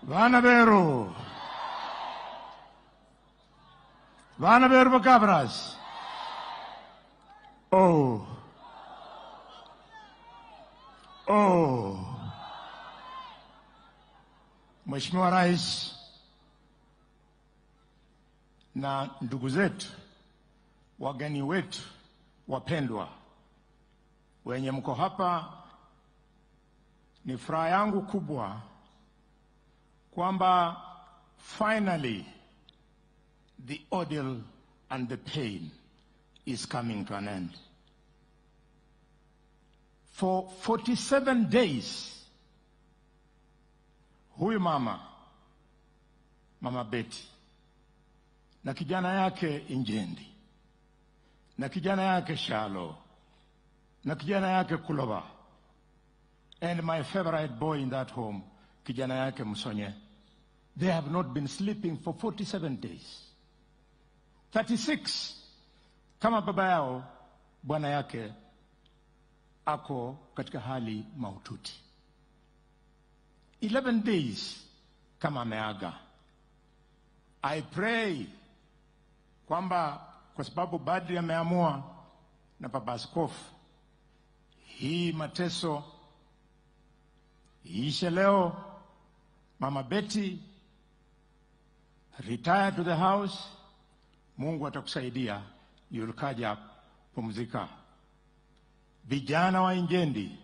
Vana beru. Vana beru bakabras. Oh. Oh. Mheshimiwa Rais na ndugu zetu, wageni wetu wapendwa, wenye mko hapa, ni furaha yangu kubwa kwamba finally the ordeal and the pain is coming to an end. For 47 days, huyu mama, Mama Betty, na kijana yake Injendi, na kijana yake Shalo, na kijana yake Kuloba, and my favorite boy in that home, kijana yake Msonye, they have not been sleeping for 47 days. 36 kama baba yao, bwana yake ako katika hali mahututi. 11 days kama ameaga. I pray kwamba kwa sababu Badri ameamua na Baba Askofu, hii mateso iishe leo. Mama Betty, retire to the house. Mungu atakusaidia, yulkaja pumzika. Vijana wa Injendi,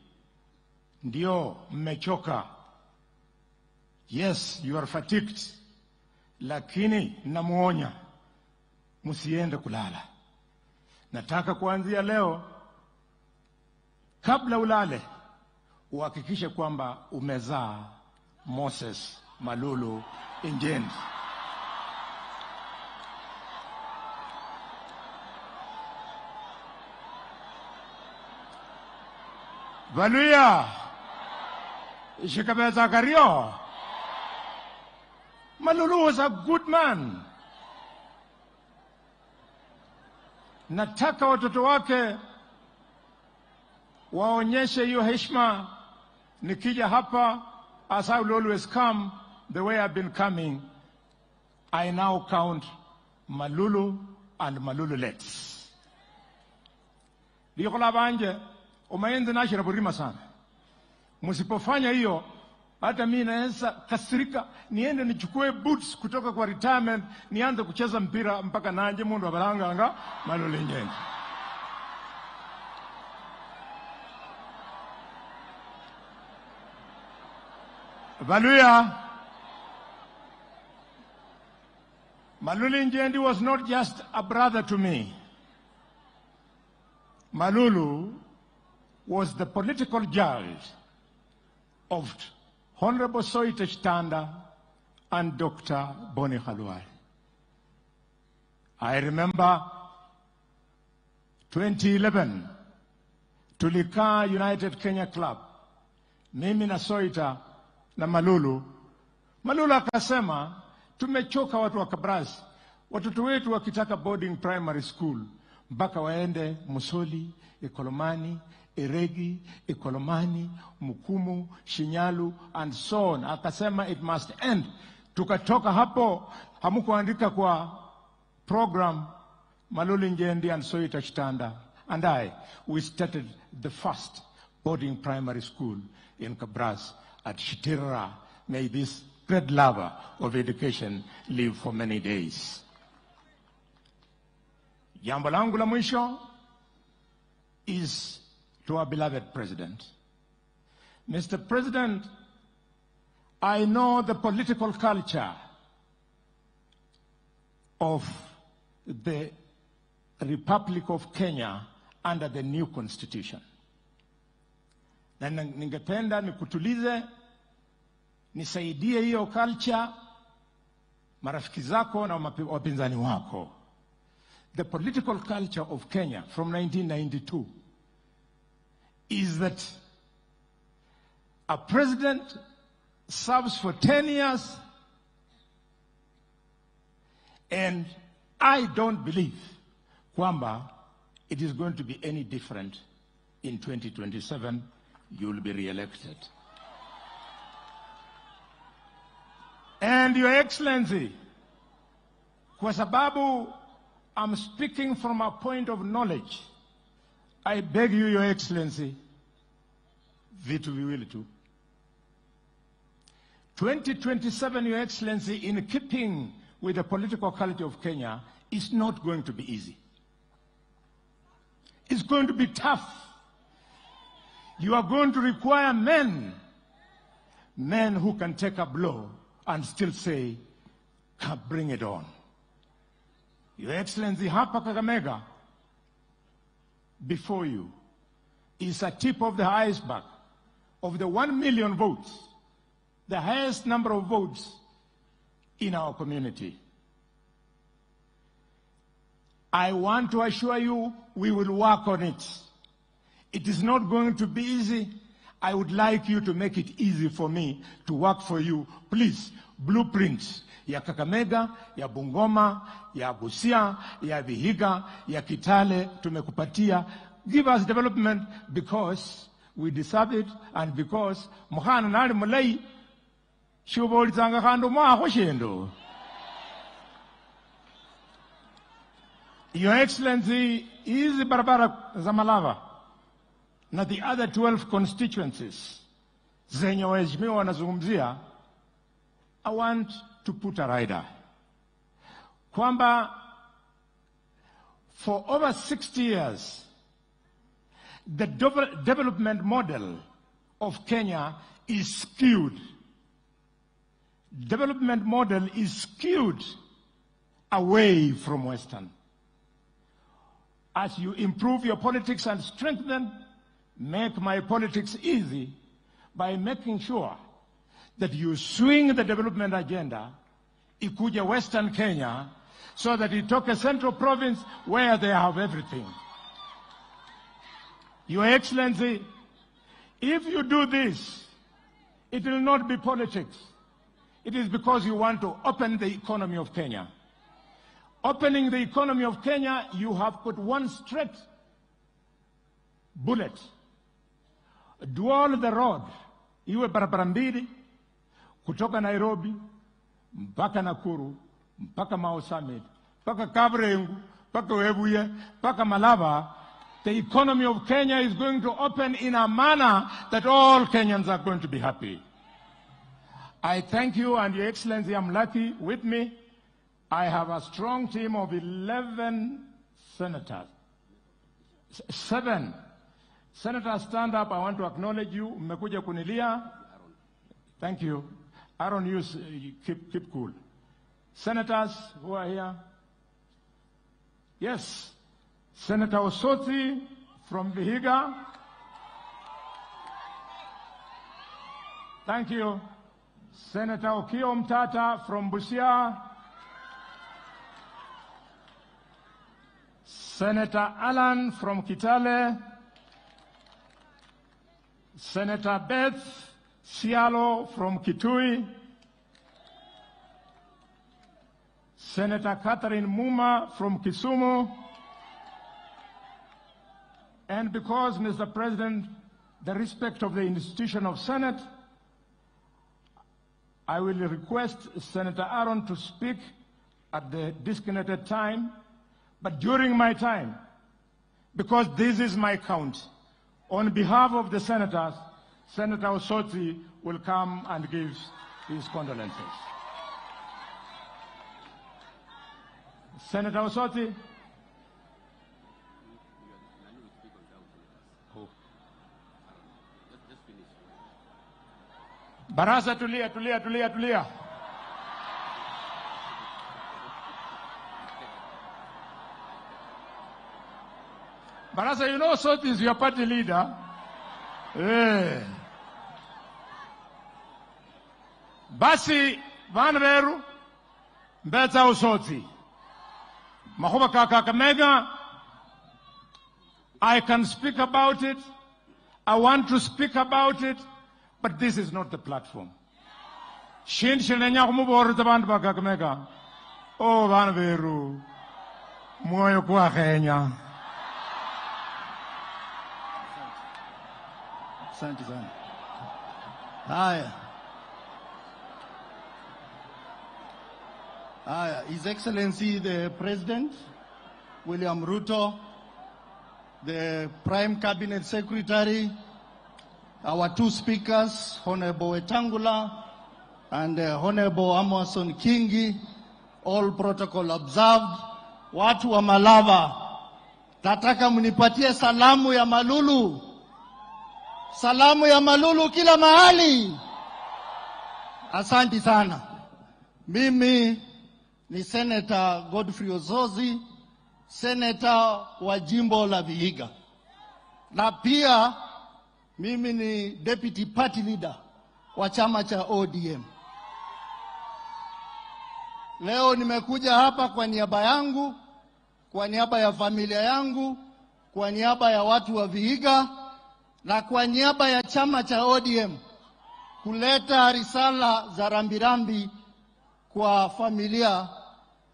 ndio mmechoka. Yes, you are fatigued. Lakini namuonya, msiende kulala. Nataka kuanzia leo, kabla ulale, uhakikishe kwamba umezaa Moses Malulu Injendi. Valuya Shikabeza Kario. Malulu was a good man. Nataka watoto wake Waonyeshe hiyo heshima. Nikija hapa, as I will always come, the way I've been coming, I now count Malulu and Malululets. Likola banje, umaenze nashira burima sana. Msipofanya hiyo, hata mimi naweza kasirika, niende nichukue boots kutoka kwa retirement, nianze kucheza mpira mpaka nanje mundu abalanganga Malulu Injendi. Valuya. Malulu Injendi was not just a brother to me. Malulu was the political judge of Honorable Soita Shitanda and Dr. Boni Khalwale. I remember 2011, tulikaa United Kenya Club, mimi na Soita na Malulu. Malulu akasema, tumechoka watu wa Kabras, watoto wetu wakitaka boarding primary school, mpaka waende Musoli, Ikolomani, Eregi, Ikolomani, Mukumu, Shinyalu, and so on. Akasema it must end. Tukatoka hapo, hamukuandika kwa program, Malulu Injendi and Soita Shitanda and I, we started the first boarding primary school in Kabras at Shitira. May this great lover of education live for many days. Jambo langu la mwisho is to our beloved president. Mr. President, I know the political culture of the Republic of Kenya under the new constitution. Na ningependa nikutulize, nisaidie hiyo culture, marafiki zako na wapinzani wako. The political culture of Kenya from 1992 is that a president serves for 10 years, and I don't believe kwamba it is going to be any different in 2027. You will be re-elected. And Your Excellency, kwa sababu I'm speaking from a point of knowledge, I beg you, Your Excellency, vitu viwili tu. 2027, Your Excellency, in keeping with the political culture of Kenya, is not going to be easy. It's going to be tough. You are going to require men who can take a blow and still say, bring it on. Your Excellency, hapa Kakamega, before you, is a tip of the iceberg of the 1 million votes, the highest number of votes in our community. I want to assure you, we will work on it. It is not going to be easy. I would like you to make it easy for me to work for you. Please, blueprints ya Kakamega, ya Bungoma, ya Busia, ya Vihiga, ya Kitale, tumekupatia. Give us development because we deserve it and because mukhana nali mulai shubolitsanga khandu mwakho shindu. Your Excellency, hizi barabara za Malava na the other 12 constituencies zenye waheshimiwa wanazungumzia, I want to put a rider kwamba for over 60 years the development model of Kenya is skewed. Development model is skewed away from Western. As you improve your politics and strengthen, make my politics easy by making sure that you swing the development agenda ikuje Western Kenya so that itoke Central Province where they have everything. Your Excellency, if you do this, it will not be politics. It is because you want to open the economy of Kenya. Opening the economy of Kenya, you have put one straight bullet Dual the road, iwe barabara mbili kutoka Nairobi mpaka Nakuru mpaka Mau Summit mpaka Kaburengu mpaka Webuye mpaka Malava. The economy of Kenya is going to open in a manner that all Kenyans are going to be happy. I thank you, and Your Excellency, I'm lucky with me. I have a strong team of 11 senators. 7. Senators, stand up. I want to acknowledge you. Mmekuja kunilia. Thank you. Aaron, you keep cool. Senators who are here. Yes. Senator Osoti from Vihiga. Thank you. Senator Okiya Omtatah from Busia. Senator Alan from Kitale. Senator Beth Sialo from Kitui. Senator Catherine Muma from Kisumu. And because, Mr. President, the respect of the institution of Senate, I will request Senator Aaron to speak at the designated time, but during my time, because this is my count, on behalf of the senators, Senator Osoti will come and give his condolences. Senator Osoti. Barasa, tulia, tulia, tulia, tulia. Barasa, you know Osoti is your party leader. Eh. Basi, vana veru, mbetsa Osoti. Makhuba ka Kakamega, I can speak about it. I want to speak about it. But this is not the platform. Shin shinenya kumuborza bantu ba Kakamega. Oh, vana veru, moyo kwa Kenya. Asante sana. Haya. Haya, His Excellency the President, William Ruto, the Prime Cabinet Secretary, our two speakers, Honorable Wetangula and Honorable Amason Kingi, all protocol observed. Watu wa Malava, nataka mnipatie salamu ya Malulu. Salamu ya Malulu kila mahali. Asante sana. Mimi ni Senator Godfrey Osotsi, Senator wa jimbo la Vihiga. Na pia mimi ni Deputy Party Leader wa chama cha ODM. Leo nimekuja hapa kwa niaba yangu, kwa niaba ya familia yangu, kwa niaba ya watu wa Vihiga na kwa niaba ya chama cha ODM kuleta risala za rambirambi kwa familia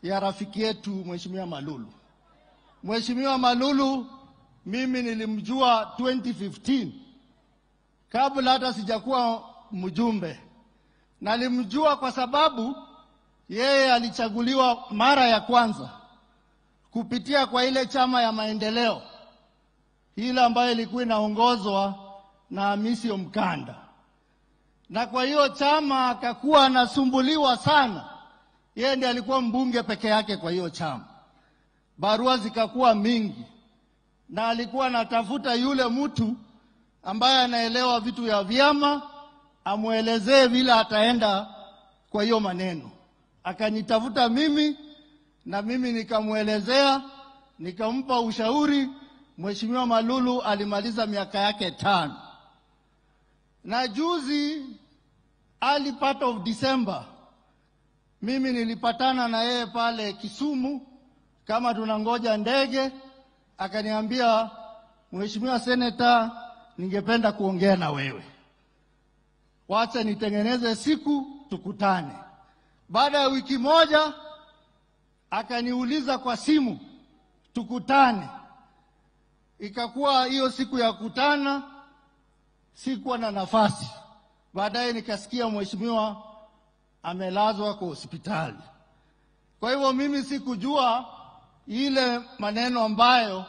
ya rafiki yetu Mheshimiwa Malulu. Mheshimiwa Malulu mimi nilimjua 2015 kabla hata sijakuwa mjumbe. Nalimjua kwa sababu yeye alichaguliwa mara ya kwanza kupitia kwa ile chama ya maendeleo, ile ambayo ilikuwa inaongozwa na Hamisi Mkanda. Na kwa hiyo chama akakuwa anasumbuliwa sana. Yeye ndiye alikuwa mbunge peke yake kwa hiyo chama. Barua zikakuwa mingi. Na alikuwa anatafuta yule mtu ambaye anaelewa vitu ya vyama, amuelezee vile ataenda kwa hiyo maneno. Akanitafuta mimi na mimi nikamuelezea, nikampa ushauri. Mheshimiwa Malulu alimaliza miaka yake 5. Na juzi, early part of December, mimi nilipatana na yeye pale Kisumu kama tunangoja ndege. Akaniambia, Mheshimiwa Senator, ningependa kuongea na wewe. Wacha nitengeneze siku tukutane. Baada ya wiki moja akaniuliza kwa simu tukutane. Ikakuwa hiyo siku ya kutana, Sikuwa na nafasi. Baadaye nikasikia mheshimiwa amelazwa kwa hospitali. Kwa hivyo mimi sikujua ile maneno ambayo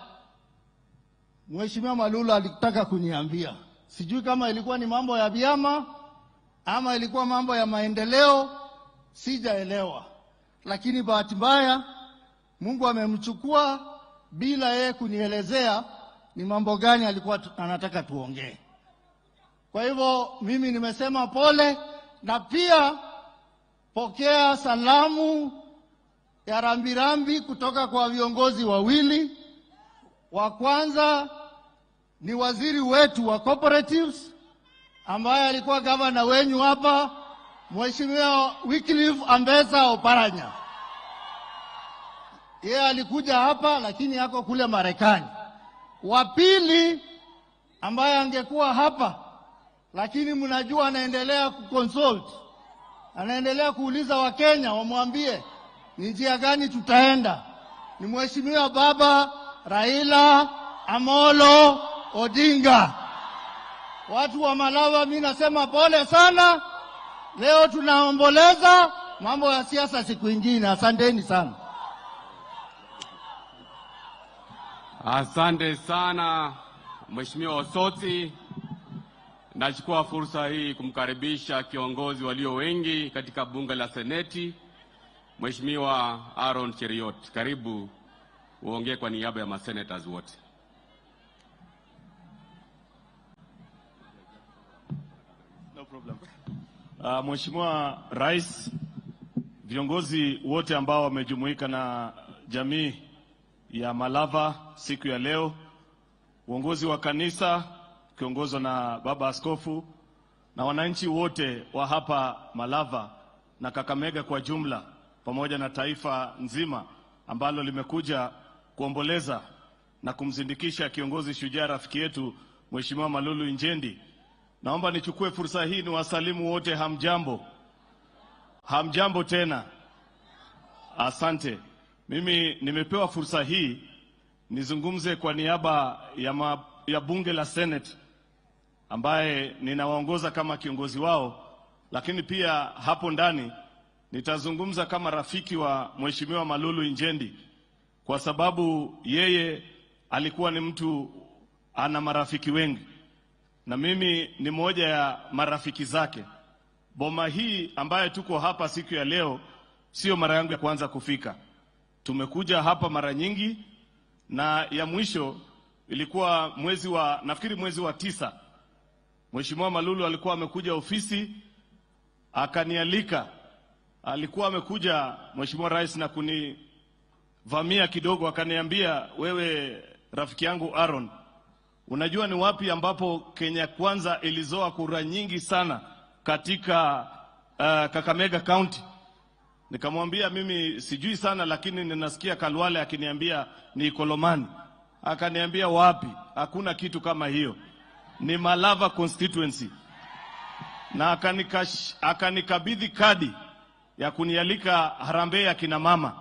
Mheshimiwa Malulu alitaka kuniambia. Sijui kama ilikuwa ni mambo ya vyama ama ilikuwa mambo ya maendeleo, sijaelewa. Lakini bahati mbaya Mungu amemchukua bila yeye kunielezea ni mambo gani alikuwa anataka tuongee. Kwa hivyo mimi nimesema pole, na pia pokea salamu ya rambirambi kutoka kwa viongozi wawili. Wa kwanza ni waziri wetu wa cooperatives ambaye alikuwa gavana wenyu hapa, Mheshimiwa Wycliffe Ambesa Oparanya. Yeye alikuja hapa lakini yako kule Marekani. Wa pili ambaye angekuwa hapa lakini mnajua anaendelea kuconsult, anaendelea kuuliza Wakenya wamwambie ni njia gani tutaenda, ni Mheshimiwa Baba Raila Amolo Odinga. Watu wa Malava, mimi nasema pole sana. Leo tunaomboleza, mambo ya siasa siku nyingine. Asanteni sana. Asante sana Mheshimiwa Osoti. Nachukua fursa hii kumkaribisha kiongozi walio wengi katika bunge la Seneti, Mheshimiwa Aaron Cheruiyot. Karibu uongee kwa niaba ya masenators wote. No problem. Mheshimiwa Rais, viongozi wote ambao wamejumuika na jamii ya Malava siku ya leo, uongozi wa kanisa kiongozwa na Baba Askofu na wananchi wote wa hapa Malava na Kakamega kwa jumla, pamoja na taifa nzima ambalo limekuja kuomboleza na kumzindikisha kiongozi shujaa rafiki yetu Mheshimiwa Malulu Injendi. Naomba nichukue fursa hii niwasalimu wote. Hamjambo? Hamjambo tena? Asante. Mimi nimepewa fursa hii nizungumze kwa niaba ya bunge la Senate ambaye ninawaongoza kama kiongozi wao, lakini pia hapo ndani nitazungumza kama rafiki wa Mheshimiwa Malulu Injendi, kwa sababu yeye alikuwa ni mtu ana marafiki wengi na mimi ni mmoja ya marafiki zake. Boma hii ambaye tuko hapa siku ya leo sio mara yangu ya kwanza kufika. Tumekuja hapa mara nyingi, na ya mwisho ilikuwa nafikiri mwezi wa 9. Mheshimiwa Malulu alikuwa amekuja ofisi akanialika. Alikuwa amekuja Mheshimiwa Rais na kunivamia kidogo, akaniambia, wewe rafiki yangu Aaron, unajua ni wapi ambapo Kenya Kwanza ilizoa kura nyingi sana katika Kakamega County? Nikamwambia mimi sijui sana, lakini ninasikia Kalwale akiniambia ni Kolomani. Akaniambia wapi? Hakuna kitu kama hiyo, ni Malava constituency. Na akanikabidhi kadi ya kunialika harambee ya kina mama,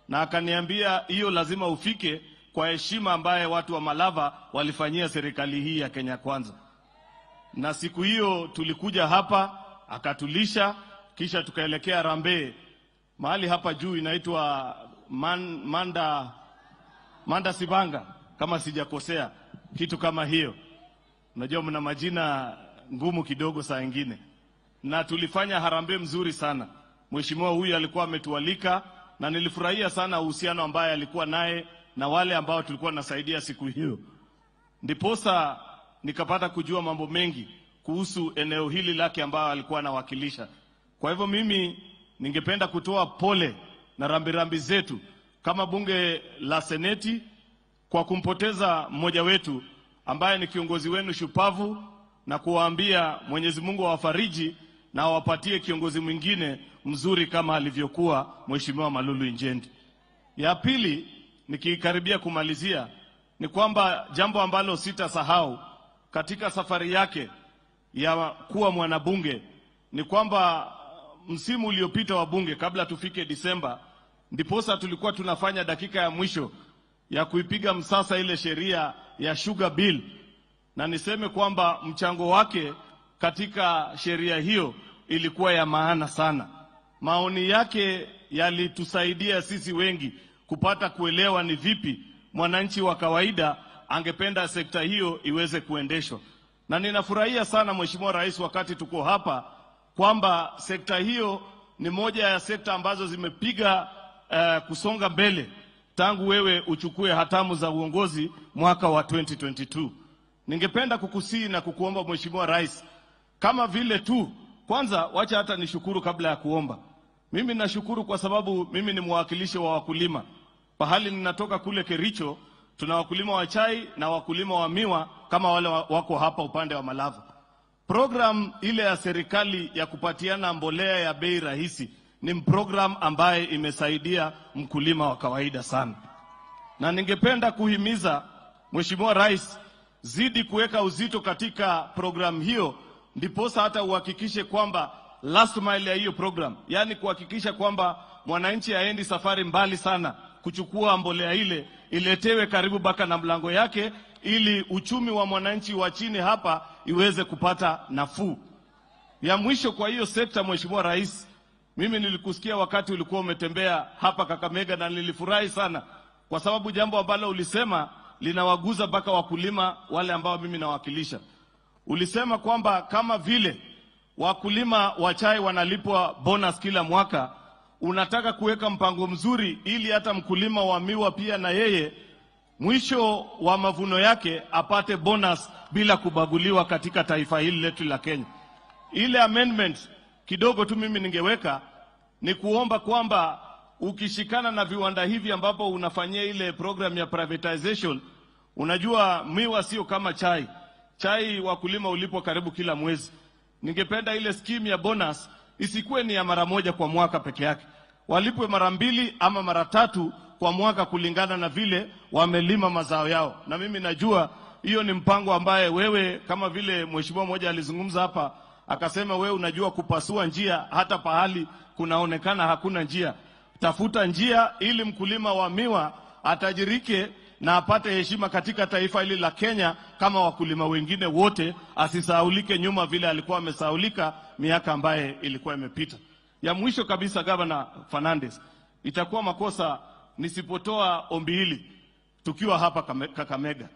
na akaniambia hiyo lazima ufike kwa heshima ambaye watu wa Malava walifanyia serikali hii ya Kenya Kwanza. Na siku hiyo tulikuja hapa, akatulisha, kisha tukaelekea harambee mahali hapa juu inaitwa Manda Sibanga kama sijakosea, kitu kama hiyo. Unajua mna majina ngumu kidogo saa nyingine. Na tulifanya harambee mzuri sana. Mheshimiwa huyu alikuwa ametualika na nilifurahia sana uhusiano ambaye alikuwa naye na wale ambao tulikuwa nasaidia siku hiyo. Ndiposa nikapata kujua mambo mengi kuhusu eneo hili lake ambayo alikuwa anawakilisha. Kwa hivyo mimi ningependa kutoa pole na rambirambi zetu kama bunge la Seneti kwa kumpoteza mmoja wetu ambaye ni kiongozi wenu shupavu, na kuwaambia Mwenyezi Mungu awafariji na awapatie kiongozi mwingine mzuri kama alivyokuwa Mheshimiwa Malulu Injendi. Ya pili, nikikaribia kumalizia, ni kwamba jambo ambalo sitasahau katika safari yake ya kuwa mwanabunge ni kwamba msimu uliopita wa bunge, kabla tufike Disemba, ndiposa tulikuwa tunafanya dakika ya mwisho ya kuipiga msasa ile sheria ya sugar bill, na niseme kwamba mchango wake katika sheria hiyo ilikuwa ya maana sana. Maoni yake yalitusaidia sisi wengi kupata kuelewa ni vipi mwananchi wa kawaida angependa sekta hiyo iweze kuendeshwa. Na ninafurahia sana Mheshimiwa Rais, wakati tuko hapa, kwamba sekta hiyo ni moja ya sekta ambazo zimepiga kusonga mbele tangu wewe uchukue hatamu za uongozi mwaka wa 2022. Ningependa kukusihi na kukuomba Mheshimiwa Rais, kama vile tu kwanza, wacha hata nishukuru kabla ya kuomba. Mimi nashukuru kwa sababu mimi ni mwakilishi wa wakulima. Pahali ninatoka kule Kericho, tuna wakulima wa chai na wakulima wa miwa kama wale wako hapa upande wa Malava. Program ile ya serikali ya kupatiana mbolea ya bei rahisi ni program ambaye imesaidia mkulima wa kawaida sana. Na ningependa kuhimiza Mheshimiwa Rais, zidi kuweka uzito katika program hiyo, ndiposa hata uhakikishe kwamba last mile ya hiyo program, yani kuhakikisha kwamba mwananchi haendi safari mbali sana kuchukua mbolea ile, iletewe karibu baka na mlango yake, ili uchumi wa mwananchi wa chini hapa iweze kupata nafuu. Ya mwisho kwa hiyo sekta, Mheshimiwa Rais, mimi nilikusikia wakati ulikuwa umetembea hapa Kakamega na nilifurahi sana kwa sababu jambo ambalo ulisema linawaguza mpaka wakulima wale ambao mimi nawakilisha. Ulisema kwamba kama vile wakulima wa chai wanalipwa bonus kila mwaka, unataka kuweka mpango mzuri ili hata mkulima wa miwa pia na yeye mwisho wa mavuno yake apate bonus bila kubaguliwa katika taifa hili letu la Kenya. Ile amendment kidogo tu mimi ningeweka ni kuomba kwamba ukishikana na viwanda hivi ambapo unafanyia ile program ya privatization, unajua miwa sio kama chai. Chai wakulima ulipo karibu kila mwezi. Ningependa ile scheme ya bonus isikuwe ni ya mara moja kwa mwaka peke yake. Walipwe mara mbili ama mara tatu kwa mwaka kulingana na vile wamelima mazao yao. Na mimi najua hiyo ni mpango ambaye wewe, kama vile mheshimiwa mmoja alizungumza hapa akasema, wewe unajua kupasua njia hata pahali kunaonekana hakuna njia. Tafuta njia ili mkulima wa miwa atajirike na apate heshima katika taifa hili la Kenya kama wakulima wengine wote, asisahaulike nyuma vile alikuwa amesahaulika miaka ambaye ilikuwa imepita. Ya mwisho kabisa, Governor Fernandez, itakuwa makosa nisipotoa ombi hili tukiwa hapa Kakamega.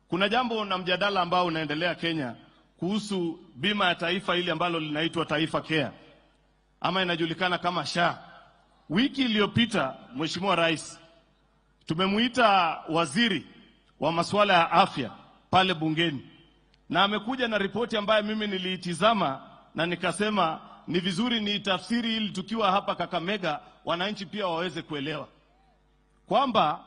Kuna jambo na mjadala ambao unaendelea Kenya kuhusu bima ya taifa ile ambalo linaitwa Taifa Care ama inajulikana kama SHA. Wiki iliyopita, Mheshimiwa Rais, tumemuita waziri wa masuala ya afya pale bungeni, na amekuja na ripoti ambayo mimi niliitizama na nikasema ni vizuri niitafsiri ili tukiwa hapa Kakamega wananchi pia waweze kuelewa. Kwamba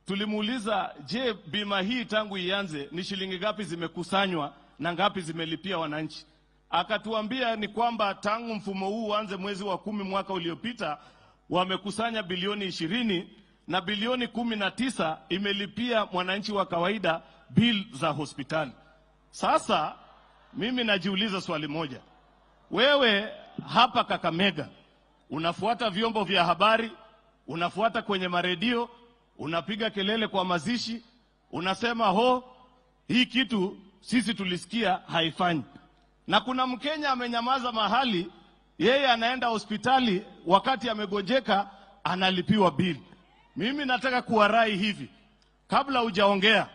tulimuuliza, je, bima hii tangu ianze ni shilingi ngapi zimekusanywa na ngapi zimelipia wananchi? Akatuambia ni kwamba tangu mfumo huu uanze mwezi wa 10 mwaka uliopita wamekusanya bilioni 20 na bilioni 19 imelipia mwananchi wa kawaida bill za hospitali. Sasa mimi najiuliza swali moja. Wewe hapa Kakamega unafuata vyombo vya habari, unafuata kwenye maredio, unapiga kelele kwa mazishi, unasema ho, hii kitu sisi tulisikia haifanyi. Na kuna Mkenya amenyamaza mahali, yeye anaenda hospitali wakati amegonjeka analipiwa bili. Mimi nataka kuwarai hivi, kabla hujaongea,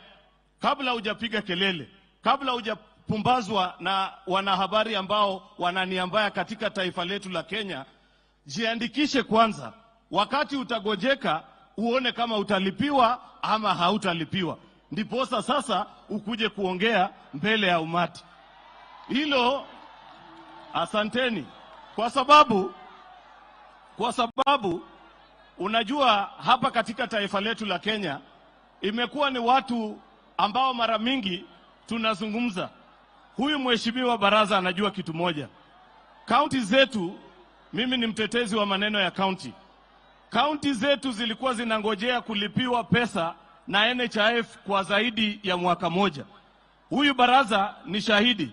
kabla hujapiga kelele, kabla hujapumbazwa na wanahabari ambao wananiambaya katika taifa letu la Kenya, jiandikishe kwanza. Wakati utagojeka uone kama utalipiwa ama hautalipiwa, ndiposa sasa ukuje kuongea mbele ya umati. Hilo asanteni, kwa sababu unajua hapa katika taifa letu la Kenya imekuwa ni watu ambao mara mingi tunazungumza. Huyu mheshimiwa Baraza anajua kitu moja. Kaunti zetu, mimi ni mtetezi wa maneno ya kaunti. Kaunti zetu zilikuwa zinangojea kulipiwa pesa na NHIF kwa zaidi ya mwaka moja. Huyu Baraza ni shahidi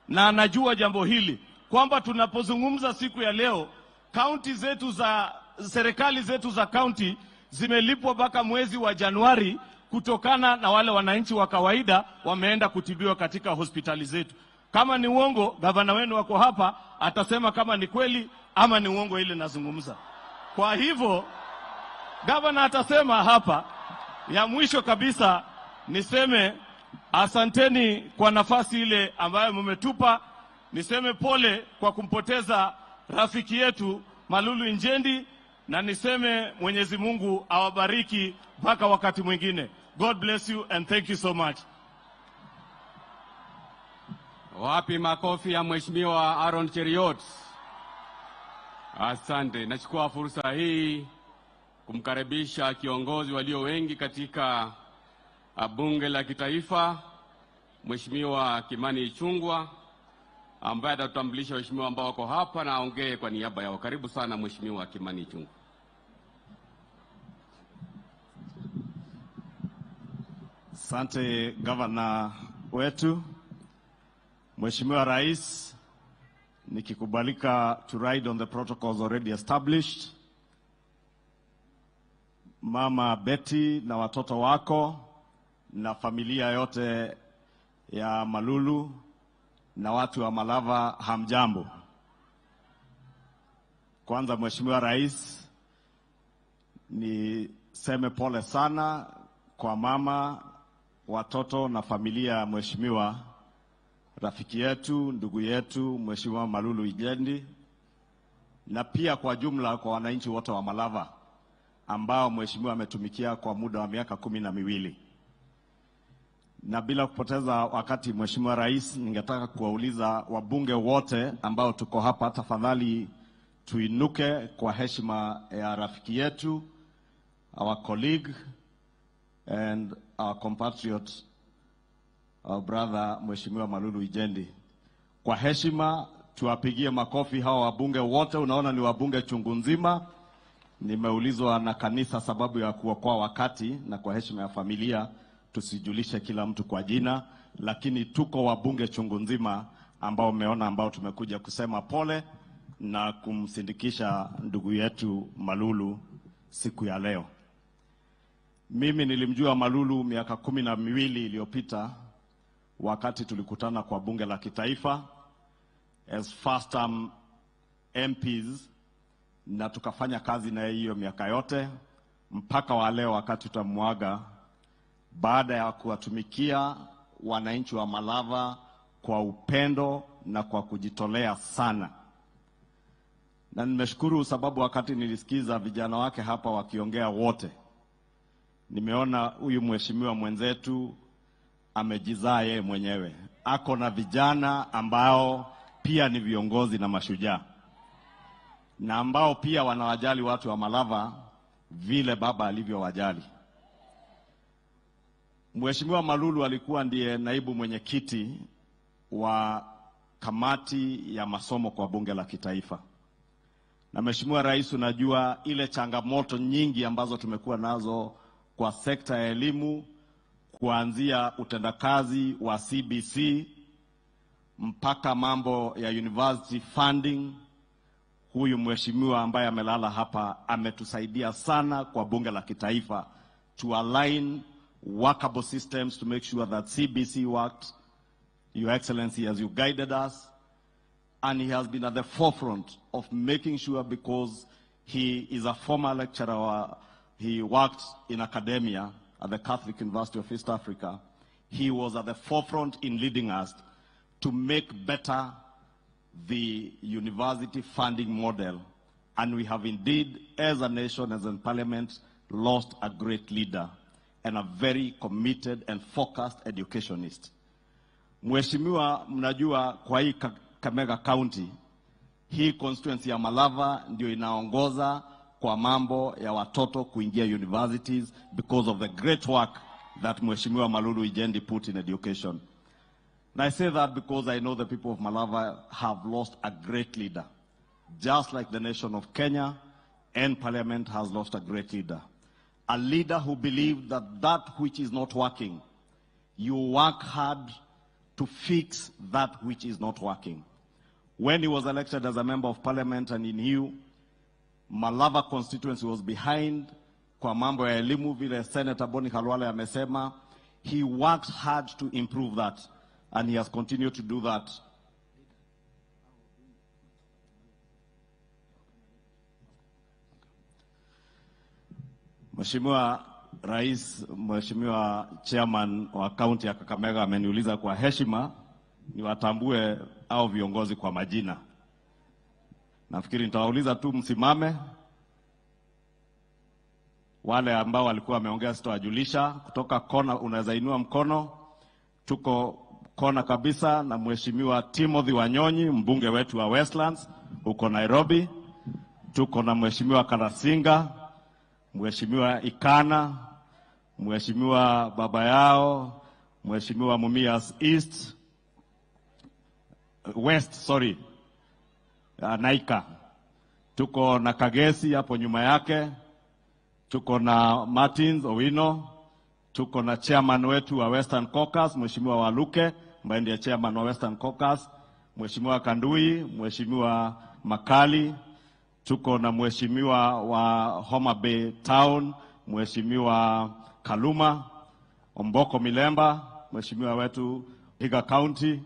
na anajua jambo hili kwamba tunapozungumza siku ya leo, kaunti zetu za serikali zetu za kaunti zimelipwa mpaka mwezi wa Januari kutokana na wale wananchi wa kawaida wameenda kutibiwa katika hospitali zetu. Kama ni uongo, gavana wenu wako hapa, atasema kama ni kweli ama ni uongo ile nazungumza. Kwa hivyo gavana atasema hapa. Ya mwisho kabisa niseme asanteni kwa nafasi ile ambayo mmetupa. Niseme pole kwa kumpoteza rafiki yetu Malulu Injendi, na niseme Mwenyezi Mungu awabariki mpaka wakati mwingine. God bless you and thank you so much. Wapi makofi ya Mheshimiwa Aaron Cheruiyot? Asante. Nachukua fursa hii kumkaribisha kiongozi walio wengi katika Bunge la Kitaifa, Mheshimiwa Kimani Ichung'wah, ambaye atatutambulisha waheshimiwa ambao wako hapa na aongee kwa niaba yao. Karibu sana Mheshimiwa Kimani Ichung'wah. Asante gavana wetu. Mheshimiwa Rais, nikikubalika to ride on the protocols already established, Mama Betty na watoto wako na familia yote ya Malulu na watu wa Malava, hamjambo. Kwanza Mheshimiwa Rais, niseme pole sana kwa mama, watoto na familia ya Mheshimiwa rafiki yetu, ndugu yetu Mheshimiwa Malulu Injendi, na pia kwa jumla kwa wananchi wote wa Malava ambao Mheshimiwa ametumikia kwa muda wa miaka 12. Na bila kupoteza wakati, Mheshimiwa Rais, ningetaka kuwauliza wabunge wote ambao tuko hapa, tafadhali tuinuke kwa heshima ya rafiki yetu, our colleague and our compatriot, our brother Mheshimiwa Malulu Injendi. Kwa heshima tuwapigie makofi hawa wabunge wote. Unaona ni wabunge chungu nzima. Nimeulizwa na kanisa sababu ya kuokoa wakati na kwa heshima ya familia tusijulishe kila mtu kwa jina, lakini tuko wabunge chungu nzima ambao umeona, ambao tumekuja kusema pole na kumsindikisha ndugu yetu Malulu siku ya leo. Mimi nilimjua Malulu miaka 12 iliyopita wakati tulikutana kwa bunge la kitaifa as first term MPs, na tukafanya kazi na hiyo miaka yote mpaka wa leo wakati tutamuaga, baada ya kuwatumikia wananchi wa Malava kwa upendo na kwa kujitolea sana. Na nimeshukuru sababu wakati nilisikiza vijana wake hapa wakiongea wote, nimeona huyu mheshimiwa mwenzetu amejizaa yeye mwenyewe. Ako na vijana ambao pia ni viongozi na mashujaa, na ambao pia wanawajali watu wa Malava vile baba alivyowajali. Mheshimiwa Malulu alikuwa ndiye naibu mwenyekiti wa kamati ya masomo kwa bunge la kitaifa. Na Mheshimiwa Rais, unajua ile changamoto nyingi ambazo tumekuwa nazo kwa sekta ya elimu, kuanzia utendakazi wa CBC mpaka mambo ya university funding. Huyu mheshimiwa ambaye amelala hapa ametusaidia sana kwa bunge la kitaifa to align workable systems to make sure that CBC worked. Your Excellency, as you guided us, and he has been at the forefront of making sure, because he is a former lecturer, he worked in academia at the Catholic University of East Africa. He was at the forefront in leading us to make better the university funding model. And we have indeed, as a nation, as a parliament, lost a great leader and a very committed and focused educationist. Mheshimiwa, mnajua kwa hii Kakamega County, hii constituency ya Malava ndio inaongoza kwa mambo ya watoto kuingia universities because of the great work that Mheshimiwa Malulu Injendi put in education. And I say that because I know the people of Malava have lost a great leader, just like the nation of Kenya and Parliament has lost a great leader. A leader who believed that that which is not working, you work hard to fix that which is not working. When he was elected as a member of Parliament and he knew Malava constituency was behind kwa mambo ya elimu, vile Senator Boni Khalwale amesema, he worked hard to improve that and he has continued to do that. Mheshimiwa Rais, Mheshimiwa Chairman wa kaunti ya Kakamega ameniuliza kwa heshima niwatambue au viongozi kwa majina. Nafikiri nitawauliza tu msimame. Wale ambao walikuwa wameongea sitawajulisha. Kutoka kona unaweza inua mkono. Tuko kona kabisa na Mheshimiwa Timothy Wanyonyi, mbunge wetu wa Westlands huko Nairobi. Tuko na Mheshimiwa Karasinga, Mheshimiwa Ikana, Mheshimiwa baba yao, Mheshimiwa Mumias East, West, sorry, Naika. Tuko na Kagesi hapo nyuma yake. Tuko na Martins Owino. Tuko na chairman wetu wa Western Caucus, Mheshimiwa Waluke, ambaye ndiye chairman wa Western Caucus, Mheshimiwa Kandui, Mheshimiwa Makali. Tuko na Mheshimiwa wa Homa Bay Town, Mheshimiwa Kaluma, Omboko Milemba, Mheshimiwa wetu Higa County,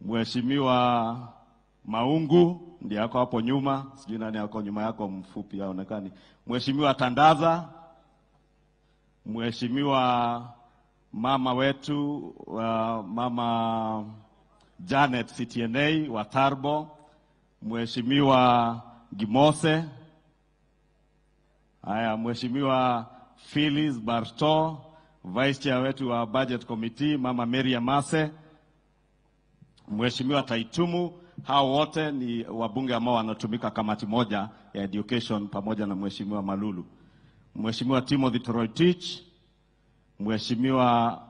Mheshimiwa Maungu ndiye ako hapo nyuma, sijui nani ako nyuma yako, mfupi haonekani. Mheshimiwa Tandaza, Mheshimiwa mama wetu, Mama Janet CTNA wa Tarbo, Mheshimiwa Gimose, haya, Mheshimiwa Phyllis Barto, Vice Chair wetu wa Budget Committee, Mama Mary Amase, Mheshimiwa Taitumu. Hao wote ni wabunge ambao wanatumika kamati moja ya education pamoja na Mheshimiwa Malulu. Mheshimiwa Timothy Toroitich, Mheshimiwa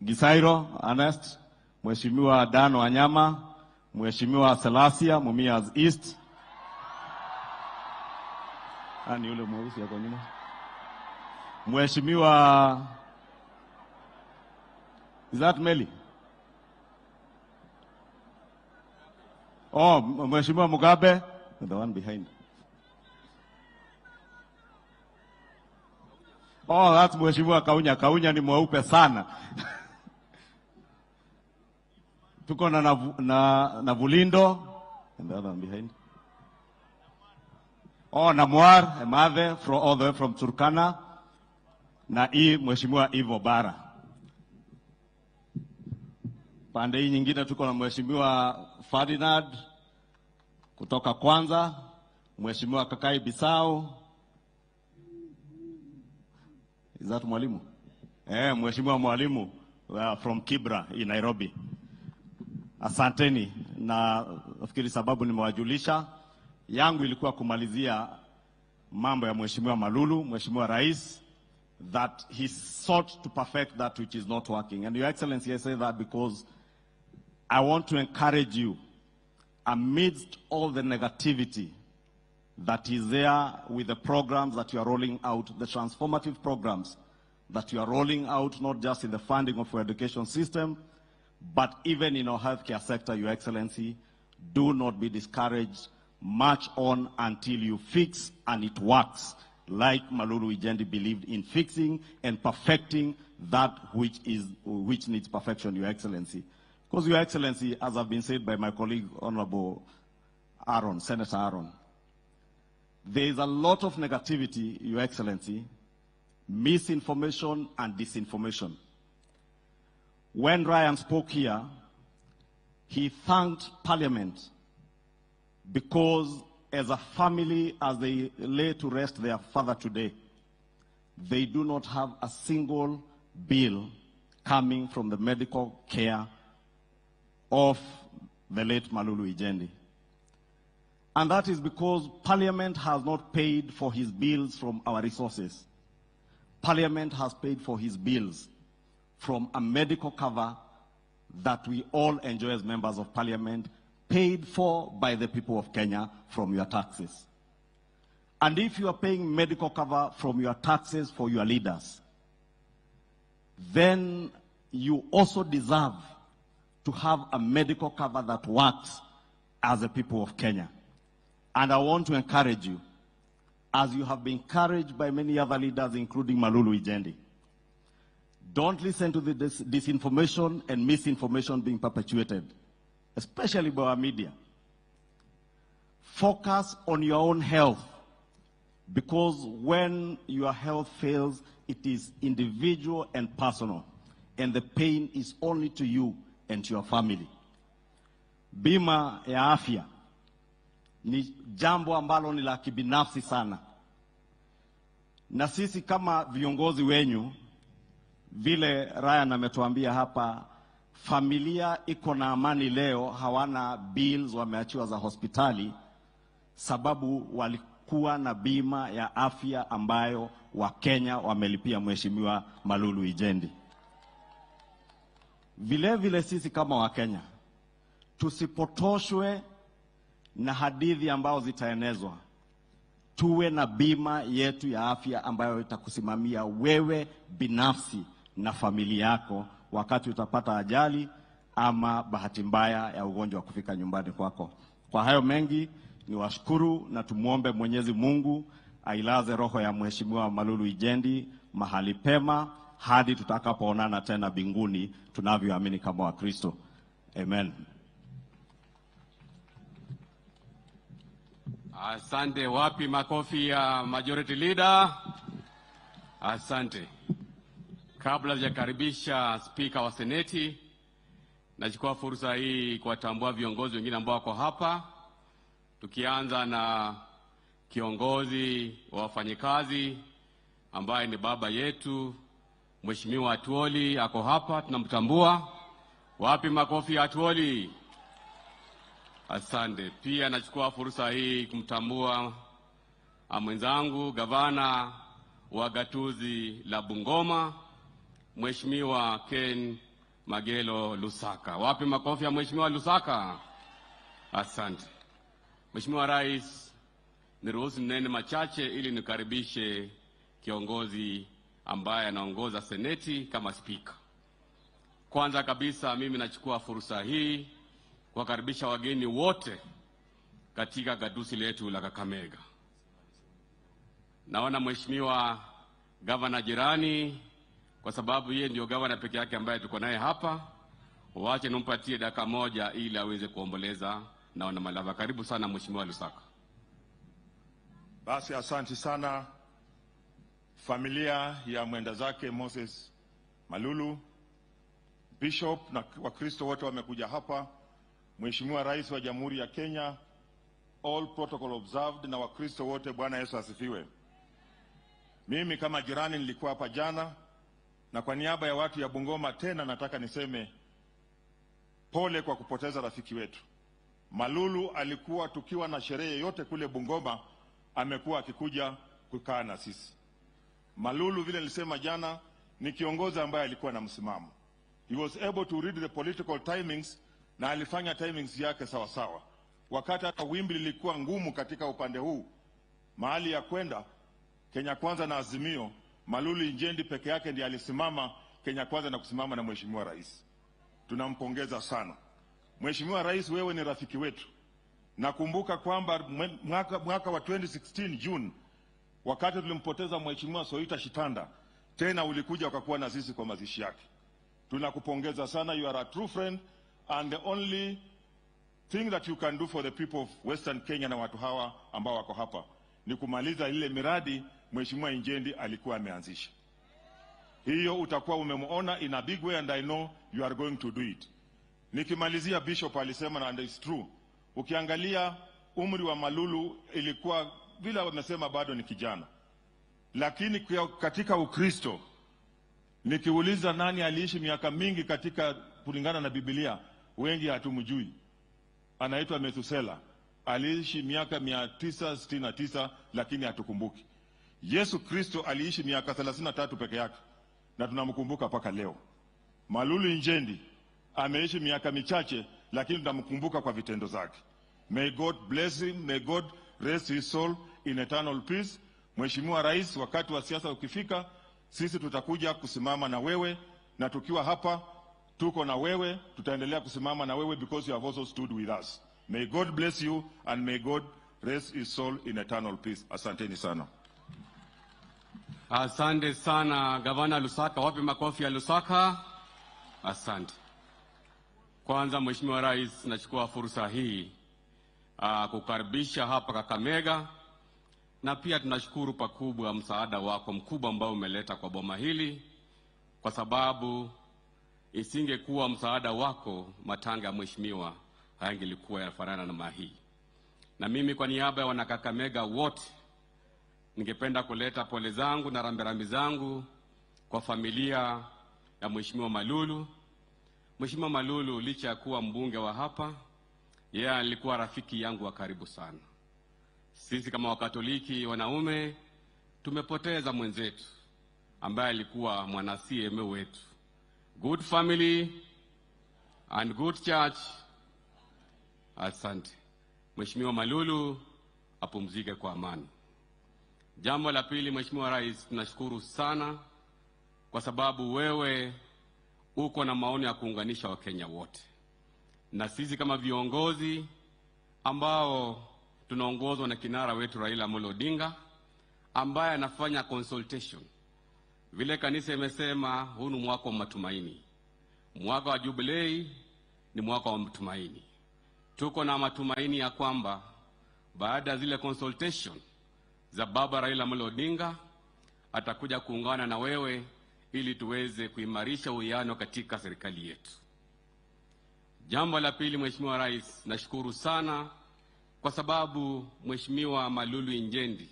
Gisairo Ernest, Mheshimiwa Dano Wanyama, Mheshimiwa Selasia Mumias East. Ni yule mweusi hapo nyuma. Mheshimiwa, is that Meli? Oh, Mheshimiwa Mugabe, the one behind. Oh, that's Mheshimiwa Kaunya. Kaunya ni mweupe sana. Tuko na Vulindo, and the other one behind. Oh, Namwar Emathe, from all the way from Turkana, na hii Mheshimiwa Ivo Bara. Pande hii nyingine tuko na Mheshimiwa Ferdinand kutoka Kwanza, Mheshimiwa Kakai Bisau. Is that Mwalimu? Mheshimiwa Mwalimu from Kibra in Nairobi. Asanteni, na nafikiri sababu nimewajulisha. Yangu ilikuwa kumalizia mambo ya Mheshimiwa Malulu, Mheshimiwa Rais, that he sought to perfect that which is not working. And Your Excellency, I say that because I want to encourage you, amidst all the negativity that is there with the programs that you are rolling out, the transformative programs that you are rolling out, not just in the funding of our education system, but even in our healthcare sector, Your Excellency, do not be discouraged. March on until you fix and it works, like Malulu Injendi believed in fixing and perfecting that which needs perfection, Your Excellency. Because, Your Excellency, as I've been said by my colleague, Honorable Aaron, Senator Aaron, there is a lot of negativity, Your Excellency, misinformation and disinformation. When Ryan spoke here, he thanked Parliament because as a family, as they lay to rest their father today, they do not have a single bill coming from the medical care of the late Malulu Injendi. And that is because Parliament has not paid for his bills from our resources. Parliament has paid for his bills from a medical cover that we all enjoy as members of Parliament, paid for by the people of Kenya from your taxes. And if you are paying medical cover from your taxes for your leaders, then you also deserve to have a medical cover that works as a people of Kenya. And I want to encourage you, as you have been encouraged by many other leaders, including Malulu Injendi. Don't listen to the disinformation and misinformation being perpetuated, especially by our media. Focus on your own health, because when your health fails, it is individual and personal, and the pain is only to you and to your family. Bima ya afya ni jambo ambalo ni la kibinafsi sana, na sisi kama viongozi wenyu, vile Ryan ametuambia hapa, familia iko na amani leo, hawana bills wameachiwa za hospitali, sababu walikuwa na bima ya afya ambayo Wakenya wamelipia Mheshimiwa Malulu Injendi. Vile vile sisi kama Wakenya tusipotoshwe na hadithi ambazo zitaenezwa. Tuwe na bima yetu ya afya ambayo itakusimamia wewe binafsi na familia yako wakati utapata ajali ama bahati mbaya ya ugonjwa kufika nyumbani kwako. Kwa hayo mengi niwashukuru na tumuombe Mwenyezi Mungu ailaze roho ya Mheshimiwa Malulu Injendi mahali pema hadi tutakapoonana tena binguni tunavyoamini kama Wakristo. Amen. Asante. Wapi makofi ya Majority Leader? Asante. Kabla sijakaribisha Spika wa Seneti, nachukua fursa hii kuwatambua viongozi wengine ambao wako hapa, tukianza na kiongozi wa wafanyikazi ambaye ni baba yetu Mheshimiwa Atwoli, ako hapa, tunamtambua. Wapi makofi ya Atwoli? Asante. Pia nachukua fursa hii kumtambua mwenzangu gavana wa gatuzi la Bungoma Mheshimiwa Ken Magelo Lusaka. Wapi makofi ya Mheshimiwa Lusaka? Asante. Mheshimiwa Rais, niruhusu nene machache ili nikaribishe kiongozi ambaye anaongoza Seneti kama spika. Kwanza kabisa mimi nachukua fursa hii kuwakaribisha wageni wote katika gatuzi letu la Kakamega. Naona Mheshimiwa Gavana jirani, kwa sababu yeye ndio gavana peke yake ambaye tuko naye hapa, waache nimpatie dakika moja ili aweze kuomboleza na wana Malava. Karibu sana Mheshimiwa Lusaka. Basi asante sana familia ya mwenda zake Moses Malulu, Bishop na Wakristo wote wamekuja hapa, Mheshimiwa Rais wa Jamhuri ya Kenya, all protocol observed, na Wakristo wote, Bwana Yesu asifiwe. Mimi kama jirani nilikuwa hapa jana, na kwa niaba ya watu ya Bungoma tena nataka niseme pole kwa kupoteza rafiki wetu. Malulu alikuwa tukiwa na sherehe yote kule Bungoma, amekuwa akikuja kukaa na sisi. Malulu, vile nilisema jana, ni kiongozi ambaye alikuwa na msimamo. He was able to read the political timings na alifanya timings yake sawa sawa. Wakati hata wimbi lilikuwa ngumu katika upande huu, mahali ya kwenda Kenya Kwanza na Azimio, Malulu Injendi peke yake ndiye alisimama Kenya Kwanza na kusimama na Mheshimiwa Rais. Tunampongeza sana. Mheshimiwa Rais, wewe ni rafiki wetu. Nakumbuka kwamba mwaka wa 2016 June, wakati tulimpoteza Mheshimiwa Soita Shitanda, tena ulikuja ukakuwa na sisi kwa mazishi yake. Tunakupongeza sana. You are a true friend, and the only thing that you can do for the people of Western Kenya na watu hawa ambao wako hapa ni kumaliza ile miradi Mheshimiwa Injendi alikuwa ameanzisha. Hiyo utakuwa umemuona in a big way, and I know you are going to do it. Nikimalizia, Bishop alisema, and it's true, ukiangalia umri wa Malulu ilikuwa vile wamesema bado ni kijana, lakini katika Ukristo nikiuliza nani aliishi miaka mingi katika kulingana na Biblia, wengi hatumjui. Anaitwa Methusela, aliishi miaka 969 lakini hatukumbuki. Yesu Kristo aliishi miaka 33 peke yake na tunamkumbuka paka leo. Malulu Injendi ameishi miaka michache lakini tunamkumbuka kwa vitendo zake. May God bless him, may God rest his soul in eternal peace. Mheshimiwa Rais, wakati wa siasa ukifika, sisi tutakuja kusimama na wewe, na tukiwa hapa tuko na wewe, tutaendelea kusimama na wewe because you have also stood with us. May God bless you and may God Rest his soul in eternal peace. Asanteni sana. Asante sana Gavana Lusaka. Wapi makofi ya Lusaka? Asante. Kwanza Mheshimiwa Rais, nachukua fursa hii kukaribisha hapa Kakamega, na pia tunashukuru pakubwa msaada wako mkubwa ambao umeleta kwa boma hili, kwa sababu isingekuwa msaada wako matanga ya mheshimiwa hayangelikuwa yanafanana na mahii. Na mimi kwa niaba ya wanakakamega wote ningependa kuleta pole zangu na rambirambi zangu kwa familia ya Mheshimiwa Malulu. Mheshimiwa Malulu licha ya kuwa mbunge wa hapa, yeye alikuwa rafiki yangu wa karibu sana. Sisi kama Wakatoliki wanaume tumepoteza mwenzetu ambaye alikuwa mwana CMA wetu. Good family and good church. Asante. Mheshimiwa Malulu apumzike kwa amani. Jambo la pili, Mheshimiwa Rais, tunashukuru sana kwa sababu wewe uko na maono ya kuunganisha Wakenya wote. Na sisi kama viongozi ambao tunaongozwa na kinara wetu Raila Amolo Odinga ambaye anafanya consultation. Vile kanisa imesema huu ni mwaka wa matumaini. Mwaka wa Jubilee ni mwaka wa matumaini. Tuko na matumaini ya kwamba baada ya zile consultation za baba Raila Amolo Odinga atakuja kuungana na wewe ili tuweze kuimarisha uwiano katika serikali yetu. Jambo la pili, Mheshimiwa Rais, nashukuru sana kwa sababu Mheshimiwa Malulu Injendi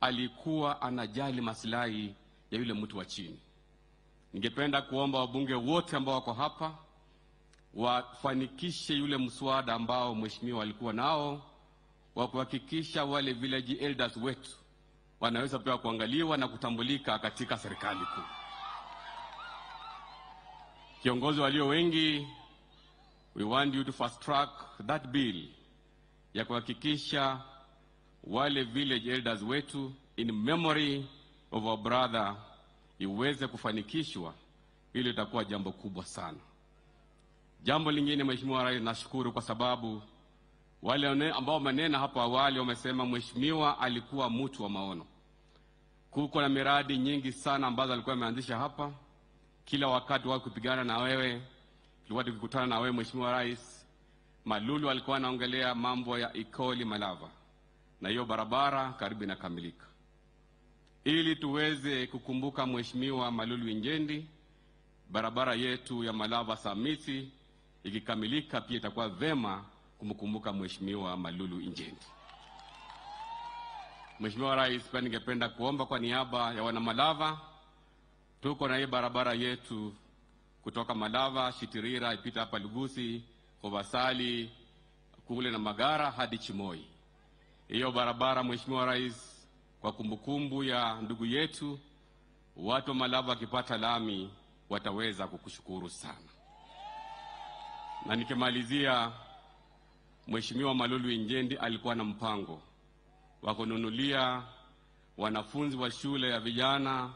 alikuwa anajali maslahi ya yule mtu wa chini. Ningependa kuomba wabunge wote ambao wako hapa wafanikishe yule mswada ambao mheshimiwa alikuwa nao wa kuhakikisha wale village elders wetu wanaweza pia kuangaliwa na kutambulika katika serikali kuu. Kiongozi walio wengi, we want you to fast track that bill ya kuhakikisha wale village elders wetu in memory of our brother iweze kufanikishwa. Ili itakuwa jambo kubwa sana. Jambo lingine, Mheshimiwa Rais, nashukuru kwa sababu wale ambao wamenena hapo awali wamesema mheshimiwa alikuwa mtu wa maono. Kuko na miradi nyingi sana ambazo alikuwa ameanzisha hapa. Kila wakati wa kupigana na wewe, tulikuwa tukikutana na wewe Mheshimiwa Rais, Malulu alikuwa anaongelea mambo ya Ikoli Malava, na hiyo barabara karibu inakamilika. Ili tuweze kukumbuka Mheshimiwa Malulu Injendi, barabara yetu ya Malava Samiti ikikamilika pia itakuwa vema kumkumbuka Mheshimiwa Malulu Injendi. Mheshimiwa Rais, pia ningependa kuomba kwa niaba ya wana Malava, tuko na hii barabara yetu kutoka Malava Shitirira ipita hapa Lugusi, Kobasali, kule na Magara hadi Chimoi. Hiyo barabara Mheshimiwa Rais, kwa kumbukumbu ya ndugu yetu, watu wa Malava wakipata lami wataweza kukushukuru sana. Na nikimalizia, Mheshimiwa Malulu Injendi alikuwa na mpango wa kununulia wanafunzi wa shule ya vijana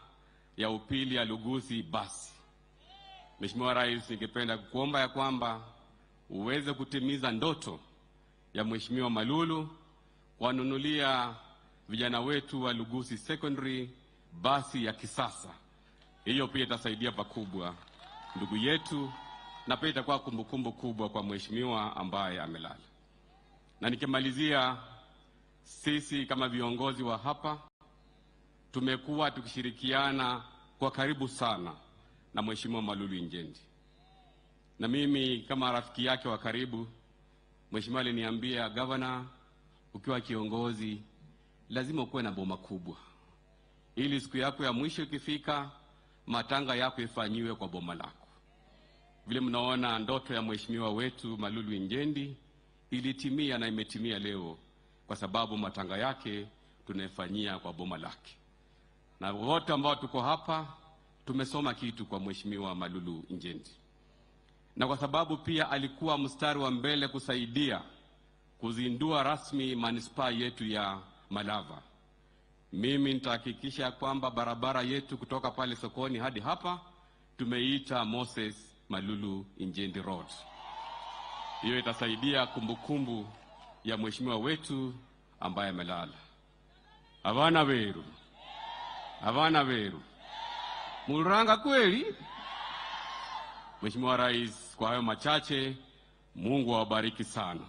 ya upili ya Lugusi basi. Mheshimiwa Rais, ningependa kukuomba ya kwamba uweze kutimiza ndoto ya Mheshimiwa Malulu kuwanunulia vijana wetu wa Lugusi Secondary basi ya kisasa. Hiyo pia itasaidia pakubwa ndugu yetu, na pia itakuwa kumbukumbu kubwa kwa mheshimiwa ambaye amelala. Na nikimalizia, sisi kama viongozi wa hapa tumekuwa tukishirikiana kwa karibu sana na Mheshimiwa Malulu Injendi. Na mimi kama rafiki yake wa karibu, mheshimiwa aliniambia, Governor, ukiwa kiongozi lazima ukuwe na boma kubwa, ili siku yako ya mwisho ikifika matanga yako ifanyiwe kwa boma lako. Vile mnaona ndoto ya mheshimiwa wetu Malulu Injendi ilitimia na imetimia leo, kwa sababu matanga yake tunaifanyia kwa boma lake. Na wote ambao tuko hapa tumesoma kitu kwa Mheshimiwa Malulu Injendi. Na kwa sababu pia alikuwa mstari wa mbele kusaidia kuzindua rasmi manispaa yetu ya Malava, mimi nitahakikisha kwamba barabara yetu kutoka pale sokoni hadi hapa tumeita Moses Malulu Injendi Road. Hiyo itasaidia kumbukumbu ya mheshimiwa wetu ambaye amelala. Abana beru, abana beru, muluranga kweli? Mheshimiwa Rais, kwa hayo machache, Mungu awabariki sana.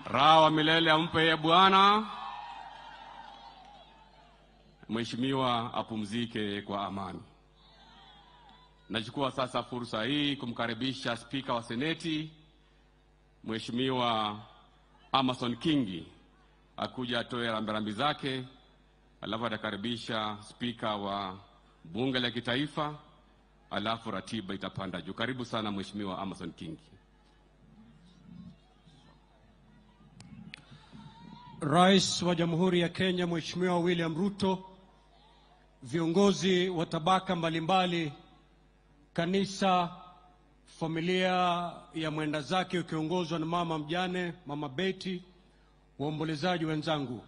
Raha wa milele ampe ye Bwana. Mheshimiwa apumzike kwa amani. Nachukua sasa fursa hii kumkaribisha Spika wa Seneti Mheshimiwa Amason Kingi akuja atoe rambirambi zake, alafu atakaribisha Spika wa Bunge la Kitaifa, alafu ratiba itapanda juu. Karibu sana Mheshimiwa Amason Kingi. Rais wa Jamhuri ya Kenya Mheshimiwa William Ruto, viongozi wa tabaka mbalimbali, kanisa, familia ya mwenda zake ukiongozwa na mama mjane, Mama Betty, waombolezaji wenzangu,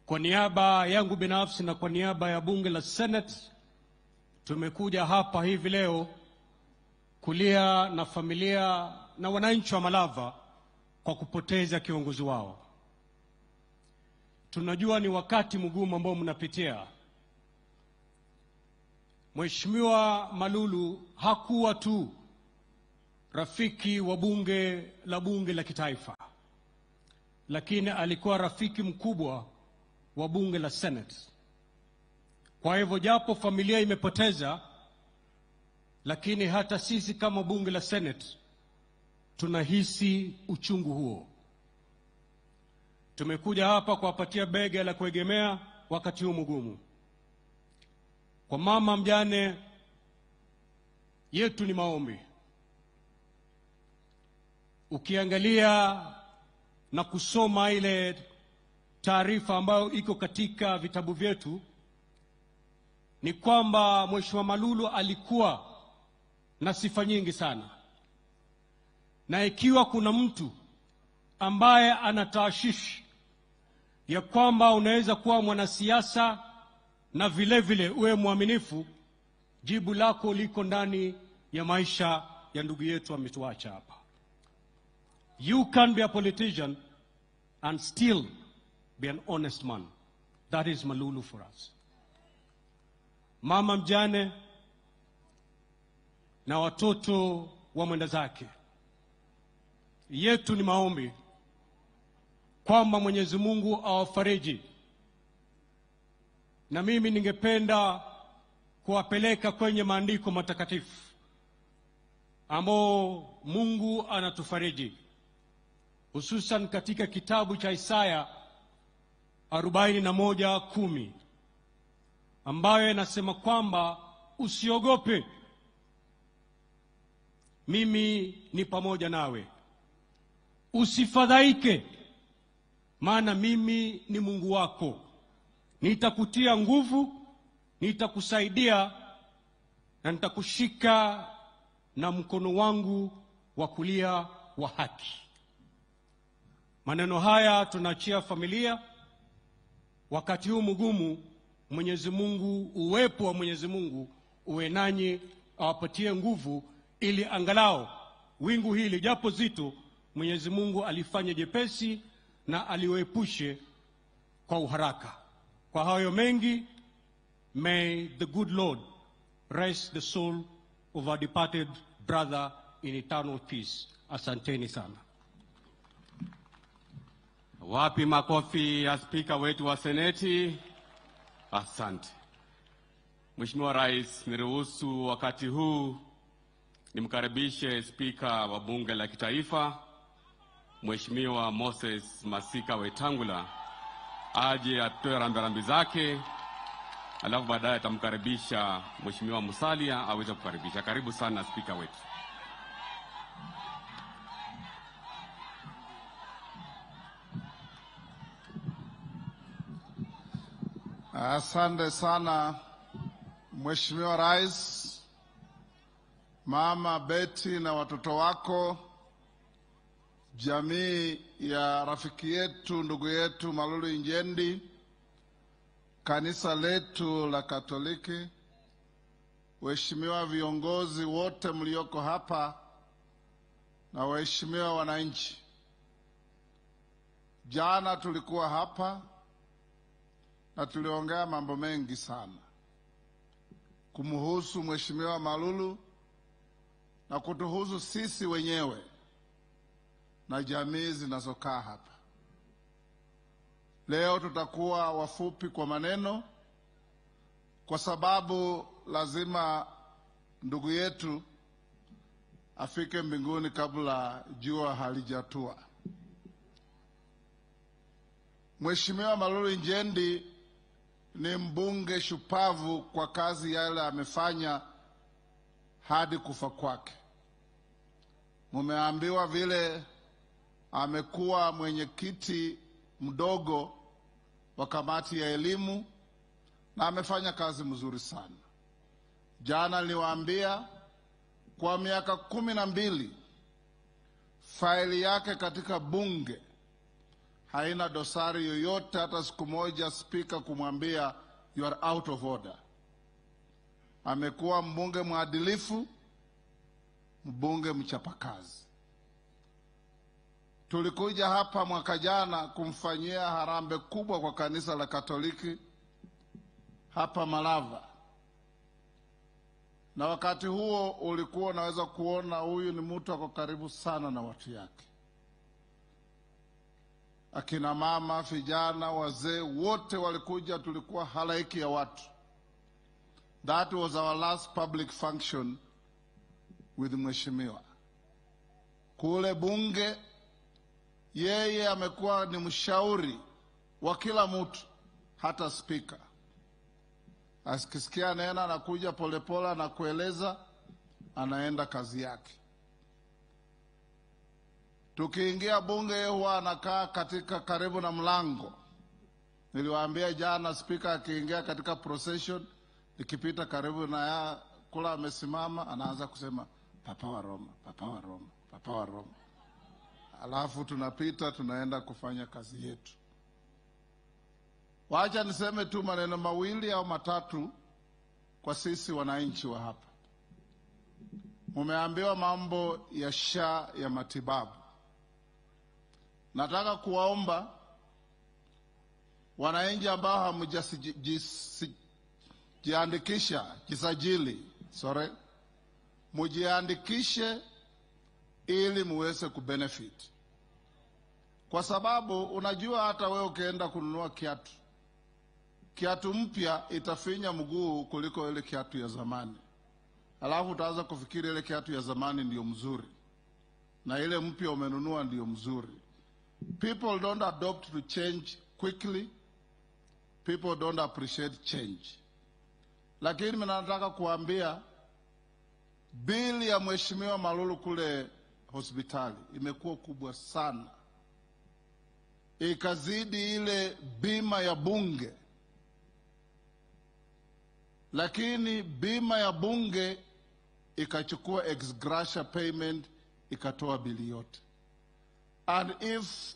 kwa niaba yangu binafsi na kwa niaba ya bunge la Senate tumekuja hapa hivi leo kulia na familia na wananchi wa Malava kwa kupoteza kiongozi wao. Tunajua ni wakati mgumu ambao mnapitia. Mheshimiwa Malulu hakuwa tu rafiki wa bunge la kitaifa, lakini alikuwa rafiki mkubwa wa bunge la Senate. Kwa hivyo japo familia imepoteza, lakini hata sisi kama bunge la Senate tunahisi uchungu huo. Tumekuja hapa kuwapatia bega la kuegemea wakati huu mgumu. Kwa mama mjane yetu ni maombi. Ukiangalia na kusoma ile taarifa ambayo iko katika vitabu vyetu, ni kwamba Mheshimiwa Malulu alikuwa na sifa nyingi sana. Na ikiwa kuna mtu ambaye anataashishi ya kwamba unaweza kuwa mwanasiasa na vile vile uwe mwaminifu, jibu lako liko ndani ya maisha ya ndugu yetu ametuacha hapa. You can be a politician and still be an honest man. That is Malulu for us. Mama mjane na watoto wa mwenda zake, yetu ni maombi kwamba Mwenyezi Mungu awafariji. Na mimi ningependa kuwapeleka kwenye maandiko matakatifu ambao Mungu anatufariji, hususan katika kitabu cha Isaya 41:10 ambayo inasema kwamba usiogope, mimi ni pamoja nawe. Usifadhaike, maana mimi ni Mungu wako. Nitakutia nguvu, nitakusaidia na nitakushika na mkono wangu wa kulia wa haki. Maneno haya tunaachia familia wakati huu mgumu. Mwenyezi Mungu, uwepo wa Mwenyezi Mungu uwe nanyi, awapatie nguvu ili angalau wingu hili japo zito, Mwenyezi Mungu alifanye jepesi na aliwaepushe kwa uharaka. Kwa hayo mengi, may the good Lord rest the soul of our departed brother in eternal peace. Asanteni sana. Wapi makofi ya spika wetu wa Seneti? Asante. Mheshimiwa Rais, niruhusu wakati huu nimkaribishe Spika wa Bunge la Kitaifa Mheshimiwa Moses Masika Wetangula aje atoe rambirambi zake, alafu baadaye atamkaribisha Mheshimiwa Musalia aweze kukaribisha. Karibu sana spika wetu. Asante sana Mheshimiwa Rais, Mama Betty na watoto wako, jamii ya rafiki yetu ndugu yetu Malulu Injendi, kanisa letu la Katoliki, waheshimiwa viongozi wote mlioko hapa na waheshimiwa wananchi. Jana tulikuwa hapa na tuliongea mambo mengi sana kumhusu Mheshimiwa Malulu na kutuhusu sisi wenyewe na jamii zinazokaa hapa. Leo tutakuwa wafupi kwa maneno kwa sababu lazima ndugu yetu afike mbinguni kabla jua halijatua. Mheshimiwa Malulu Injendi ni mbunge shupavu kwa kazi yale amefanya hadi kufa kwake. Mumeambiwa vile amekuwa mwenyekiti mdogo wa kamati ya elimu na amefanya kazi mzuri sana. Jana niliwaambia kwa miaka 12 faili yake katika bunge haina dosari yoyote, hata siku moja spika kumwambia you are out of order. Amekuwa mbunge mwadilifu, mbunge mchapakazi. Tulikuja hapa mwaka jana kumfanyia harambee kubwa kwa kanisa la Katoliki hapa Malava. Na wakati huo ulikuwa unaweza kuona huyu ni mtu ako karibu sana na watu yake. Akina mama, vijana, wazee, wote walikuja, tulikuwa halaiki ya watu. That was our last public function with Mheshimiwa. Kule bunge, yeye amekuwa ni mshauri wa kila mtu, hata speaker. Asikisikia nena, anakuja polepole na kueleza, anaenda kazi yake. Tukiingia bunge huwa anakaa katika karibu na mlango. Niliwaambia jana speaker akiingia katika procession, nikipita karibu na ya kula amesimama, anaanza kusema Papa wa Roma, Papa wa Roma, Papa wa Roma. Alafu tunapita tunaenda kufanya kazi yetu. Wacha niseme tu maneno mawili au matatu kwa sisi wananchi wa hapa. Mumeambiwa mambo ya SHA ya matibabu. Nataka kuwaomba wananchi ambao hamjajiandikisha, jisajili, mujiandikishe ili muweze kubenefit. Kwa sababu unajua hata wewe ukienda kununua kiatu, kiatu mpya itafinya mguu kuliko ile kiatu ya zamani. Alafu utaanza kufikiri ile kiatu ya zamani ndiyo mzuri na ile mpya umenunua ndiyo mzuri. People don't adopt to change quickly. People don't appreciate change. Lakini mimi nataka kuambia bili ya Mheshimiwa Malulu kule hospitali imekuwa kubwa sana. Ikazidi ile bima ya bunge. Lakini bima ya bunge ikachukua ex gratia payment, ikatoa bili yote. And if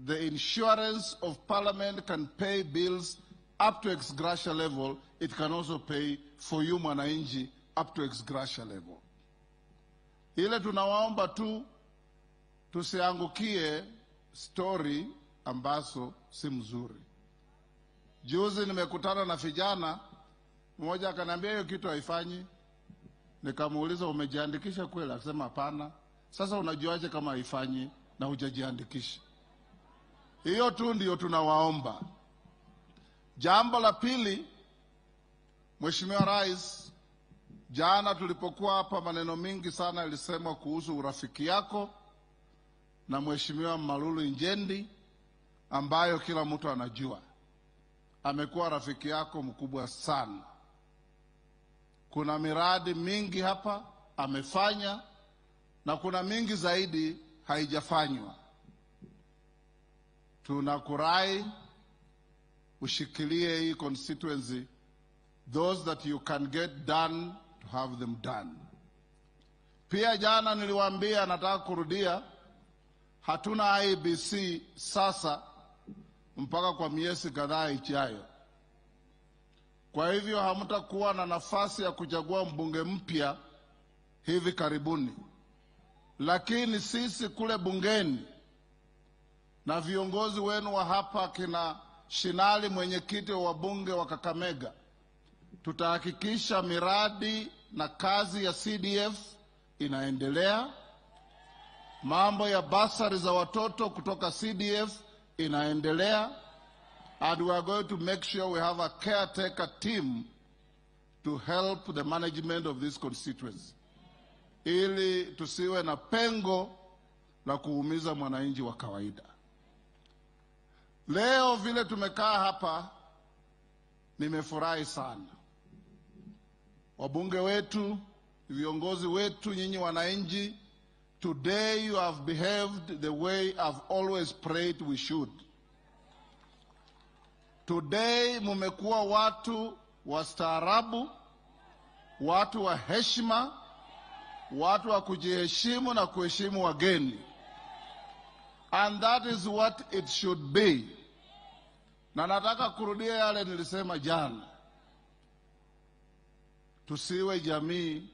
the insurance of parliament can pay bills up to ex gratia level, it can also pay for you mwananchi up to ex gratia level. Ile tunawaomba tu tusiangukie story ambazo si mzuri. Juzi nimekutana na vijana, mmoja akaniambia hiyo kitu haifanyi. Nikamuuliza umejiandikisha kweli? Akasema hapana. Sasa unajuaje kama haifanyi na hujajiandikisha? Hiyo tu ndio tunawaomba. Jambo la pili, Mheshimiwa Rais, jana tulipokuwa hapa maneno mingi sana yalisemwa kuhusu urafiki yako na Mheshimiwa Malulu Injendi, ambayo kila mtu anajua. Amekuwa rafiki yako mkubwa sana. Kuna miradi mingi hapa amefanya na kuna mingi zaidi haijafanywa. Tunakurai ushikilie hii constituency, those that you can get done, to have them done. Pia jana niliwaambia, nataka kurudia, hatuna IEBC sasa mpaka kwa miezi kadhaa ijayo. Kwa hivyo hamtakuwa na nafasi ya kuchagua mbunge mpya hivi karibuni. Lakini sisi kule bungeni na viongozi wenu wa hapa kina Shinali, mwenyekiti wa wabunge wa Kakamega, tutahakikisha miradi na kazi ya CDF inaendelea. Mambo ya basari za watoto kutoka CDF inaendelea. And we are going to make sure we have a caretaker team to help the management of this constituency, ili tusiwe na pengo la kuumiza mwananchi wa kawaida. Leo vile tumekaa hapa, nimefurahi sana. Wabunge wetu, viongozi wetu, nyinyi wananchi, today you have behaved the way I've always prayed we should. Today mumekuwa watu wastaarabu, watu wa heshima, watu wa kujiheshimu na kuheshimu wageni. And that is what it should be. Na nataka kurudia yale nilisema jana. Tusiwe jamii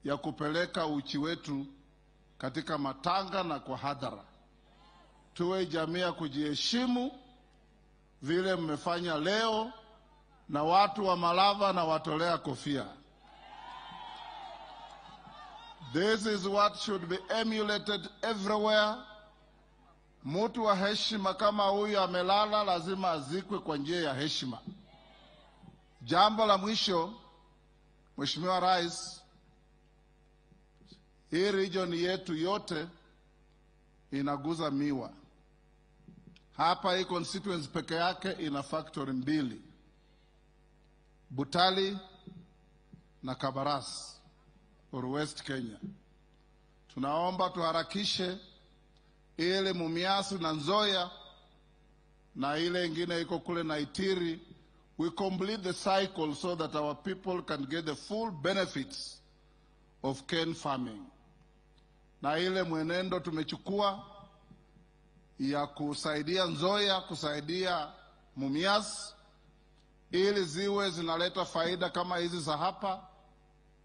ya kupeleka uchi wetu katika matanga na kwa hadhara. Tuwe jamii ya kujiheshimu vile mmefanya leo, na watu wa Malava na watolea kofia. This is what should be emulated everywhere. Mtu wa heshima kama huyu amelala lazima azikwe kwa njia ya heshima. Jambo la mwisho, Mheshimiwa Rais, hii region yetu yote inaguza miwa. Hapa hii constituency peke yake ina factory 2, Butali na Kabaras, or West Kenya. Tunaomba tuharakishe ile Mumias na Nzoia na ile ingine iko kule Naitiri. We complete the cycle so that our people can get the full benefits of cane farming. Na ile mwenendo tumechukua ya kusaidia Nzoia, kusaidia Mumias, ili ziwe zinaleta faida kama hizi za hapa,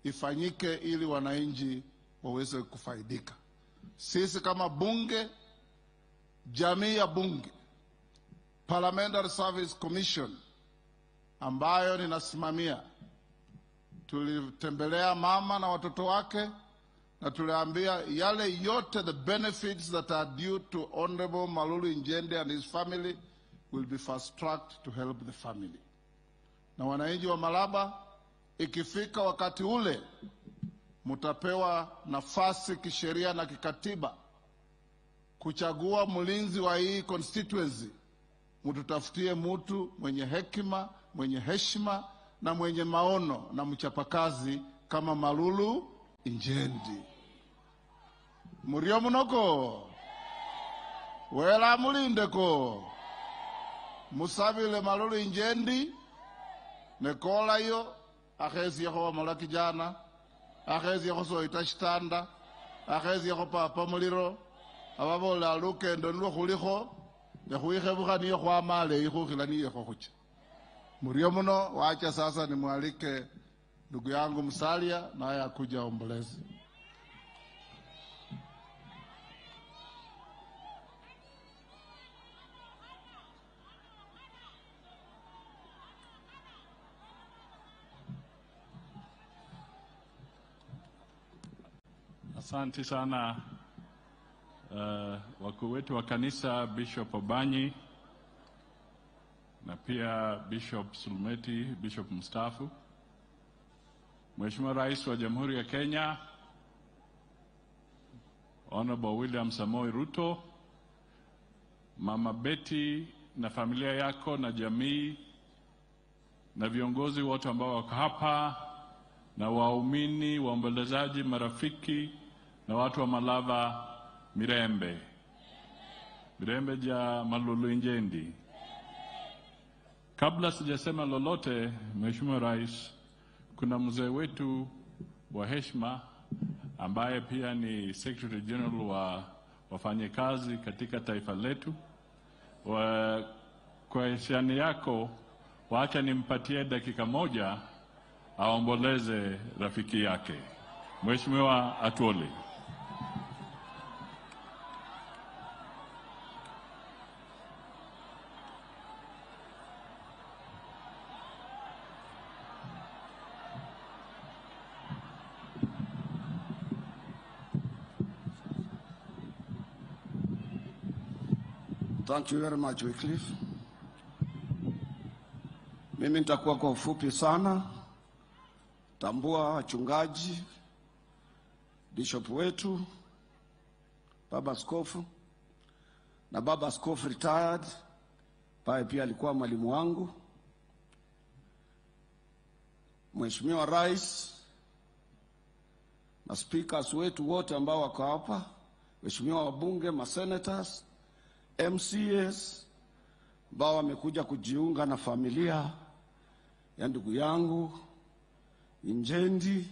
ifanyike ili wananchi waweze kufaidika. Sisi kama bunge, jamii ya bunge, Parliamentary Service Commission ambayo ninasimamia, tulitembelea mama na watoto wake na tuliambia yale yote, the benefits that are due to Honorable Malulu Injendi and his family will be fast-tracked to help the family. Na wananchi wa Malaba, ikifika wakati ule mutapewa nafasi kisheria na kikatiba kuchagua mlinzi wa hii constituency. Mututafutie mtu mwenye hekima, mwenye heshima na mwenye maono na mchapakazi kama Malulu Injendi. Murio munoko wela mulindeko musabile Malulu Injendi nekola yo akhezi yakho wamala kijana, akhezi yakho soita shitanda, akhezi yakho papa muliro ababola lukendo nilwo khulikho nekhuikhebukha niyo khwamale ikhukhila niyo khokhucha. Murio muno. Wacha sasa nimwalike ndugu yangu Musalia naye akuja ombolezi. Asante sana wakuu wetu wa kanisa, Bishop Obanyi na pia Bishop Sulumeti, Bishop mstaafu. Mheshimiwa Rais wa Jamhuri ya Kenya, Honorable William Samoei Ruto, Mama Betty na familia yako na jamii na viongozi wote ambao wako hapa na waumini, waombolezaji, marafiki na watu wa Malava, Mirembe. Mirembe ja Malulu Injendi. Kabla sijasema lolote, Mheshimiwa Rais, kuna mzee wetu wa heshima ambaye pia ni Secretary General wa wafanyikazi katika taifa letu. Kwa hisani yako, wacha nimpatie dakika moja aomboleze rafiki yake. Mheshimiwa Atwoli. Thank you very much, Wycliffe. Mimi nitakuwa kwa ufupi sana. Tambua wachungaji, bishop wetu, baba askofu, na baba askofu retired, pae pia alikuwa mwalimu wangu. Mheshimiwa Rais na speakers wetu wote ambao wako hapa, waheshimiwa wabunge, ma senators, MCAs ambao wamekuja kujiunga na familia ya ndugu yangu Injendi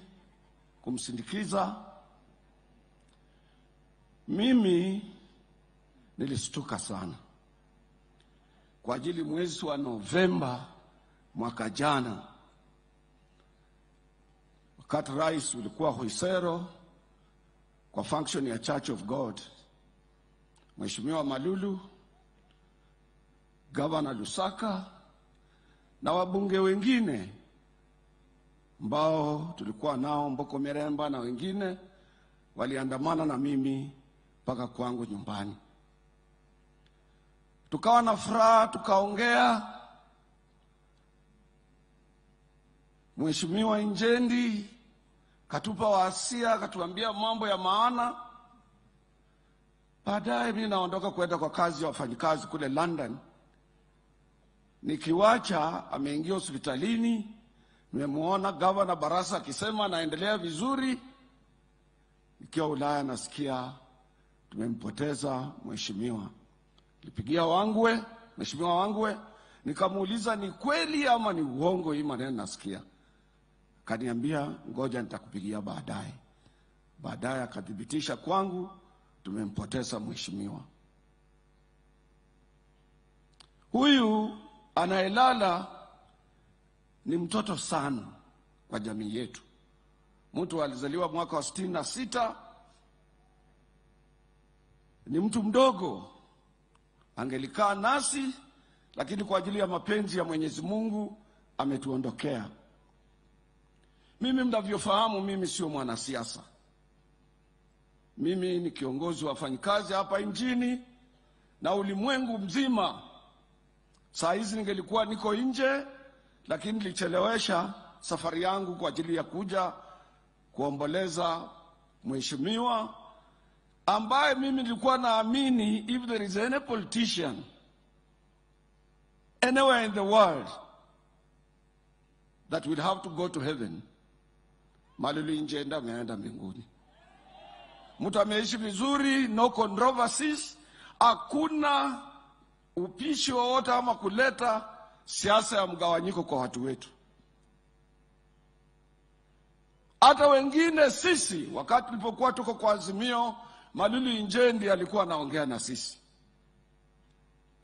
kumsindikiza. Mimi nilistuka sana kwa ajili mwezi wa Novemba mwaka jana, wakati rais ulikuwa Huisero kwa function ya Church of God, Mheshimiwa Malulu, Governor Lusaka na wabunge wengine ambao tulikuwa nao, Mboko Miremba na wengine, waliandamana na mimi mpaka kwangu nyumbani. Tukawa na furaha, tukaongea. Mheshimiwa Injendi katupa wasia, katuambia mambo ya maana. Baadaye mimi naondoka kwenda kwa kazi ya wafanyikazi kule London. Nikiwacha ameingia hospitalini, nimemuona Governor Barasa akisema anaendelea vizuri. Nikiwa Ulaya nasikia tumempoteza mheshimiwa. Nilipigia Wangwe, Mheshimiwa Wangwe, nikamuuliza ni kweli ama ni uongo hii maneno nasikia. Akaniambia ngoja nitakupigia baadaye. Baadaye akathibitisha kwangu tumempoteza mheshimiwa. Huyu anayelala ni mtoto sana kwa jamii yetu. Mtu alizaliwa mwaka wa 66, ni mtu mdogo. Angelikaa nasi, lakini kwa ajili ya mapenzi ya Mwenyezi Mungu ametuondokea. Mimi mnavyofahamu, mimi sio mwanasiasa. Mimi ni kiongozi wa wafanyikazi hapa nchini na ulimwengu mzima. Saa hizi ningelikuwa niko nje, lakini nilichelewesha safari yangu kwa ajili ya kuja kuomboleza mheshimiwa ambaye mimi nilikuwa naamini if there is any politician anywhere in the world that will have to go to heaven, Malulu Injendi ameenda mbinguni. Mtu ameishi vizuri, no controversies, hakuna upishi wowote ama kuleta siasa ya mgawanyiko kwa watu wetu. Hata wengine sisi, wakati tulipokuwa tuko kwa Azimio, Malulu Injendi alikuwa anaongea na sisi.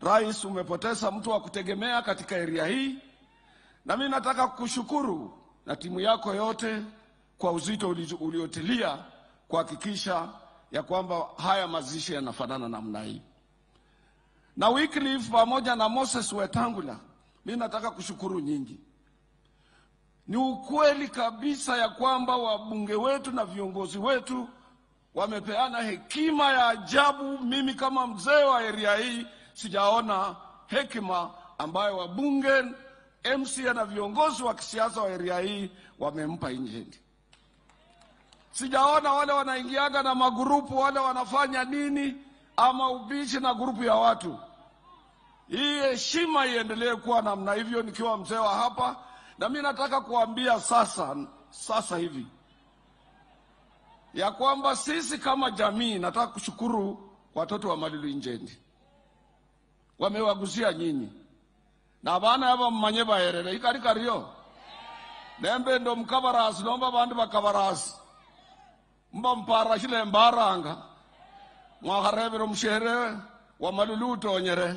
Rais, umepoteza mtu wa kutegemea katika area hii, na mimi nataka kukushukuru na timu yako yote kwa uzito uliotilia kuhakikisha ya kwamba haya mazishi yanafanana namna hii. Na Wycliffe pamoja na Moses Wetangula, mimi nataka kushukuru nyingi. Ni ukweli kabisa ya kwamba wabunge wetu na viongozi wetu wamepeana hekima ya ajabu. Mimi kama mzee wa area hii sijaona hekima ambayo wabunge, MC na viongozi wa kisiasa wa area hii wamempa Injendi. Sijaona wale wanaingiaga na magrupu, wale wanafanya nini ama ubishi na grupu ya watu. Hii heshima iendelee kuwa namna hivyo nikiwa mzee wa hapa. Na mimi nataka kuambia sasa hivi ya kwamba sisi kama jamii, nataka kushukuru watoto wa Malulu Injendi. Wamewagusia nyinyi. Na bana hapa mmanye baerere ikari kario. Nembe ndo mkabarasi, nomba bandu bakabarasi. Mba mpara shile mbaranga. Mwakarebero mshere wa Malulu utonyere.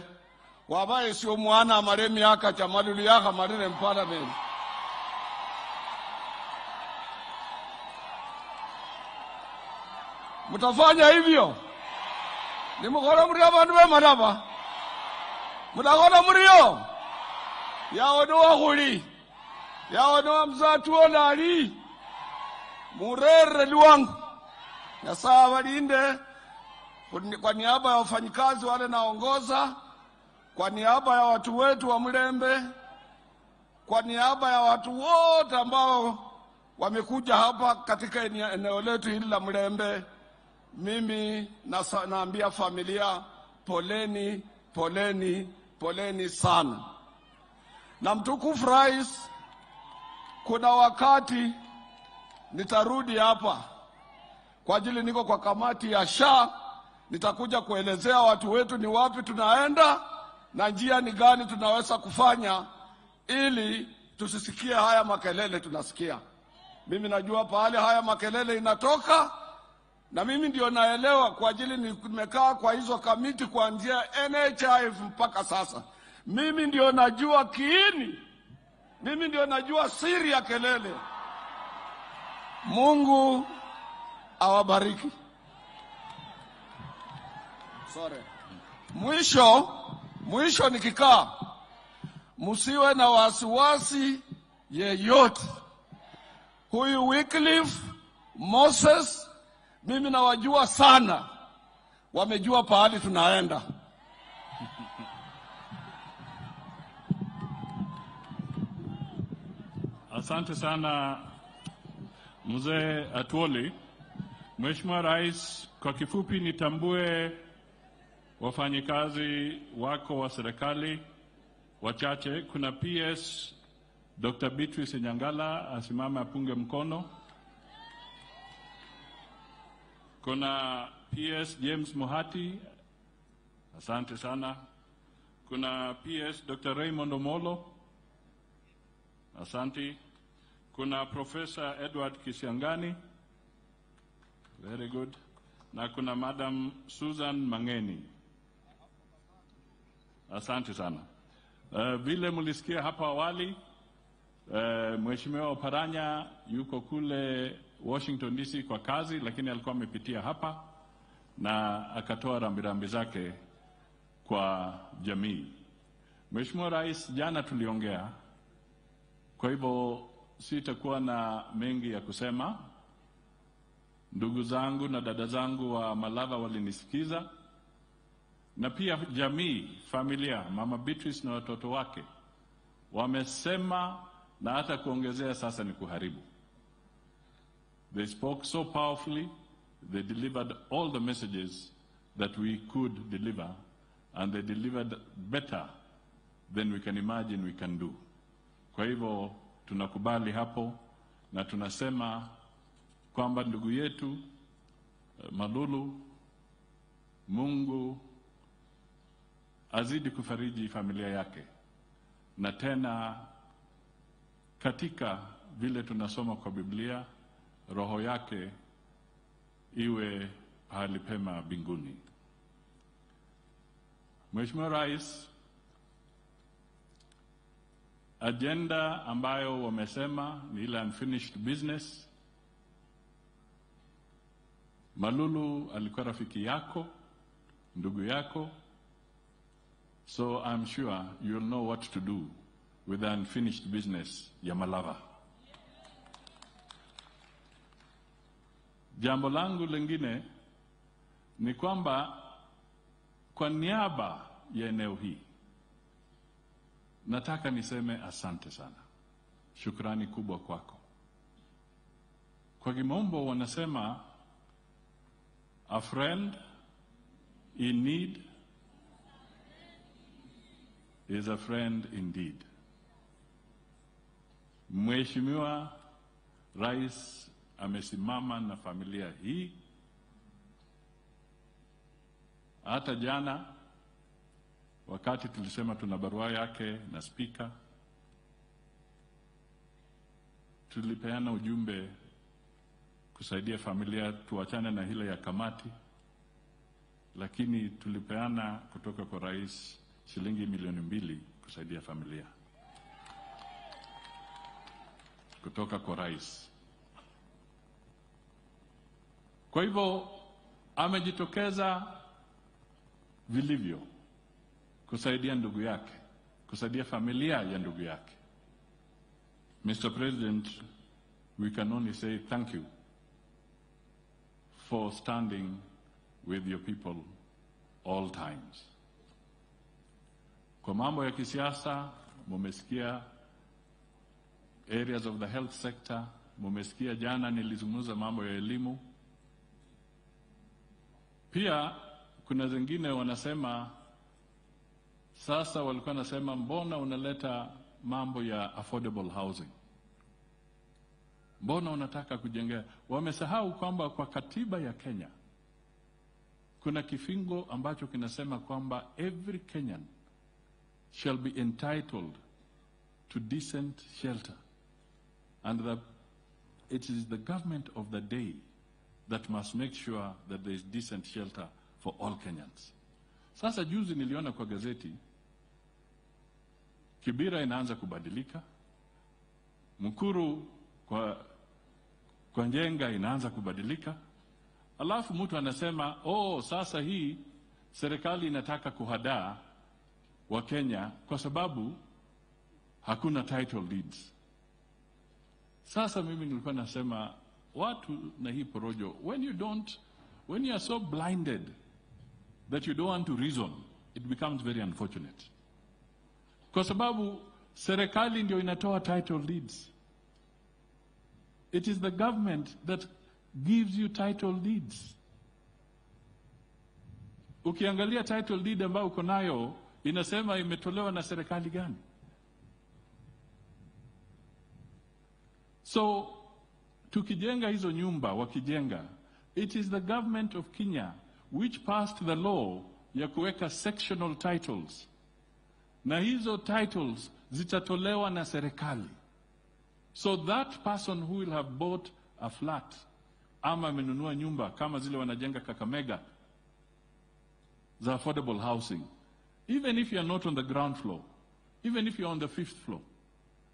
Wabaye sio mwana amare miaka cha Malulu yaka marire mparliament. Mutafanya hivyo. Ni mukhola muri abandu be Malaba. Mutakhola murio. Yaonoa khuli. Yaonoa mzatu olali. Murere luangu. Nyasaye abalinde. Kwa niaba ya wafanyikazi wale naongoza, Kwa niaba ya watu wetu wa Mlembe, kwa niaba ya watu wote ambao wamekuja hapa katika eneo letu hili la Mlembe, mimi naambia familia poleni, poleni, poleni sana. Na mtukufu Rais, kuna wakati nitarudi hapa kwa ajili niko kwa kamati ya SHA, nitakuja kuelezea watu wetu ni wapi tunaenda na njia ni gani tunaweza kufanya ili tusisikie haya makelele tunasikia. Mimi najua pahali haya makelele inatoka, na mimi ndio naelewa kwa ajili nimekaa kwa hizo kamiti kuanzia NHIF mpaka sasa. Mimi ndio najua kiini. Mimi ndio najua siri ya kelele. Mungu awabariki. Sorry. Mwisho nikikaa, msiwe na wasiwasi yeyote. Huyu Wycliffe Moses mimi nawajua sana. Wamejua pahali tunaenda. Asante sana Mzee Atwoli. Mheshimiwa Rais, kwa kifupi nitambue wafanyikazi wako wa serikali wachache. Kuna PS Dr. Beatrice Nyangala, asimame apunge mkono. Kuna PS James Muhati, asante sana. Kuna PS Dr. Raymond Omolo, asante. Kuna Professor Edward Kisiangani, very good. Na kuna Madam Susan Mangeni, asante sana. Vile mulisikia hapa awali, Mheshimiwa Oparanya yuko kule Washington DC kwa kazi, lakini alikuwa amepitia hapa na akatoa rambirambi zake kwa jamii. Mheshimiwa Rais, jana tuliongea, kwa hivyo sitakuwa na mengi ya kusema. Ndugu zangu na dada zangu wa Malava walinisikiza, na pia jamii, familia, Mama Beatrice na watoto wake wamesema, na hata kuongezea sasa ni kuharibu. They spoke so powerfully, they delivered all the messages that we could deliver, and they delivered better than we can imagine we can do. Kwa hivyo tunakubali hapo na tunasema kwamba ndugu yetu Malulu, Mungu azidi kufariji familia yake. Na tena katika vile tunasoma kwa Biblia, roho yake iwe pahali pema mbinguni. Mheshimiwa Rais, agenda ambayo wamesema ni ile unfinished business. Malulu alikuwa rafiki yako, ndugu yako, so I'm sure you'll know what to do with the unfinished business ya Malava. Jambo langu lingine ni kwamba kwa niaba ya eneo hii nataka niseme asante sana. Shukrani kubwa kwako. Kwa kimombo wanasema a friend in need is a friend indeed. Mheshimiwa Rais amesimama na familia hii. Hata jana wakati tulisema tuna barua yake na speaker, tulipeana ujumbe kusaidia familia, tuachane na hile ya kamati, lakini tulipeana kutoka kwa rais shilingi 2 milioni kusaidia familia kutoka kwa rais. Kwa hivyo amejitokeza vilivyo kusaidia ndugu yake, kusaidia familia ya ndugu yake. Mr. President, we can only say thank you for standing with your people all times. Kwa mambo ya kisiasa, mumesikia areas of the health sector, mumesikia jana nilizungumza mambo ya elimu. Pia kuna zingine wanasema sasa, walikuwa nasema mbona unaleta mambo ya affordable housing? Mbona unataka kujengea? Wamesahau kwamba kwa katiba ya Kenya kuna kifungo ambacho kinasema kwamba every Kenyan shall be entitled to decent shelter, and that it is the government of the day that must make sure that there is decent shelter for all Kenyans. Sasa juzi niliona kwa gazeti Kibera inaanza kubadilika, Mukuru kwa Njenga inaanza kubadilika, alafu mtu anasema oh, sasa hii serikali inataka kuhadaa wa Kenya kwa sababu hakuna title deeds. Sasa mimi nilikuwa nasema watu na hii porojo, when you are so blinded that you don't want to reason, it becomes very unfortunate. Kwa sababu serikali ndio inatoa title deeds. It is the government that gives you title deeds. Ukiangalia title deed ambayo uko nayo inasema imetolewa na serikali gani? So tukijenga hizo nyumba, wakijenga, it is the government of Kenya which passed the law ya kuweka sectional titles, na hizo titles zitatolewa na serikali. So that person who will have bought a flat ama amenunua nyumba kama zile wanajenga Kakamega za affordable housing, even if you are not on the ground floor, even if you are on the 5th floor,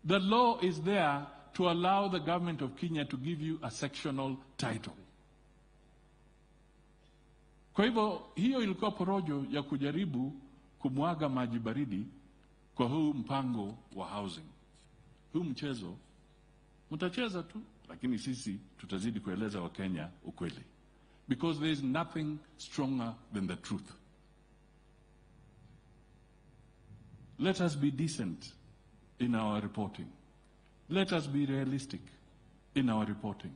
the law is there to allow the government of Kenya to give you a sectional title. Kwa hivyo hiyo ilikuwa porojo ya kujaribu kumwaga maji baridi kwa huu mpango wa housing. Huu mchezo mtacheza tu, lakini sisi tutazidi kueleza Wakenya ukweli. Because there is nothing stronger than the truth. Let us be decent in our reporting. Let us be realistic in our reporting.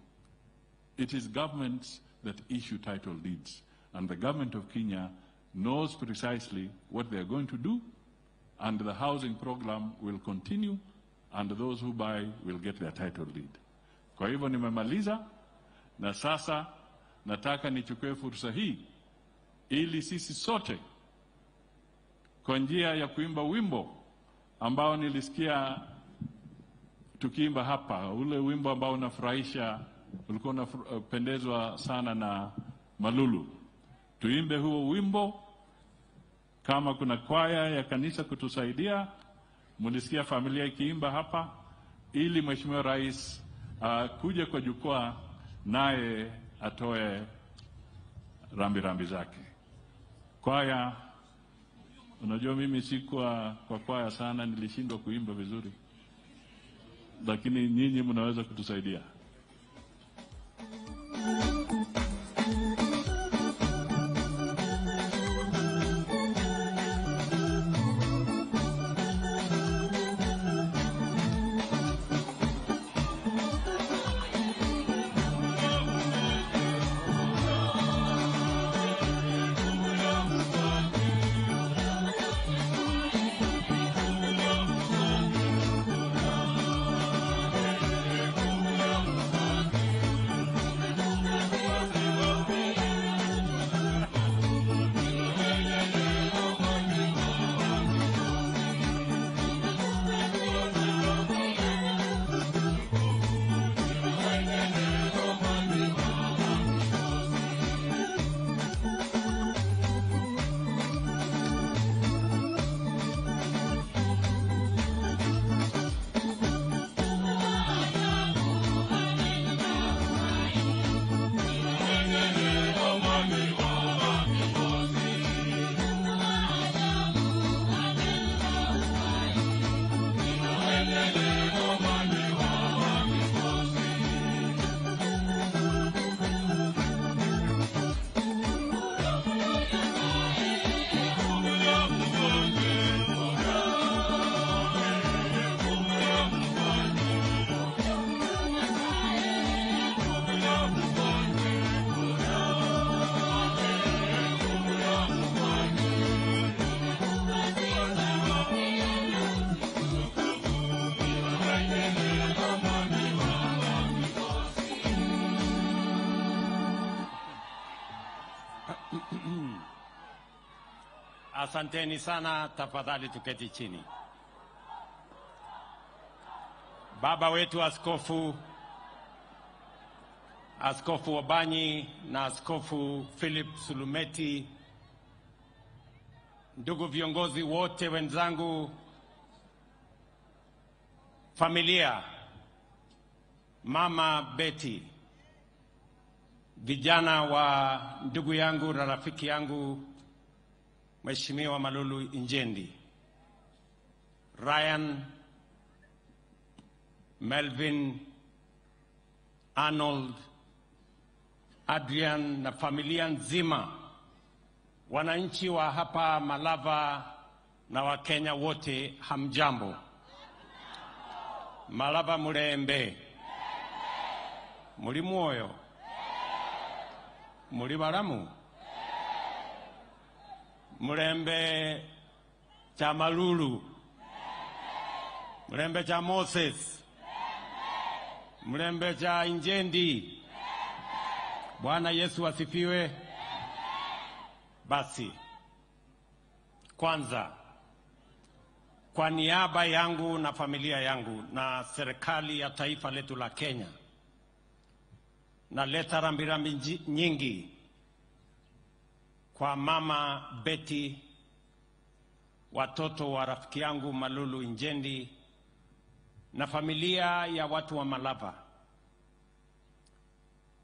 It is governments that issue title deeds, and the government of Kenya knows precisely what they are going to do, and the housing program will continue, and those who buy will get their title deed. Kwa hivyo nimemaliza, na sasa nataka nichukue fursa hii ili sisi sote kwa njia ya kuimba wimbo ambao nilisikia tukiimba hapa, ule wimbo ambao unafurahisha, ulikuwa unapendezwa sana na Malulu. Tuimbe huo wimbo. Kama kuna kwaya ya kanisa kutusaidia, mlisikia familia ikiimba hapa, ili Mheshimiwa Rais kuja kwa jukwaa naye atoe rambirambi zake. Kwaya, unajua mimi sikuwa kwa kwaya sana, nilishindwa kuimba vizuri, lakini nyinyi mnaweza kutusaidia. Asanteni sana, tafadhali tuketi chini. Baba wetu Askofu, Askofu Obanyi na Askofu Philip Sulumeti, ndugu viongozi wote wenzangu, familia, Mama Betty, vijana wa ndugu yangu na rafiki yangu Mheshimiwa Malulu Injendi, Ryan, Melvin, Arnold, Adrian na familia nzima, wananchi wa hapa Malava na Wakenya wote, hamjambo. Malava mulembe, muli mwoyo, muli balamu, mulembe cha Malulu, mulembe cha Moses, mulembe cha Injendi. Bwana Yesu asifiwe. Basi, kwanza, kwa niaba yangu na familia yangu na serikali ya taifa letu la Kenya, naleta rambirambi nyingi kwa Mama Betty, watoto wa rafiki yangu Malulu Injendi na familia ya watu wa Malava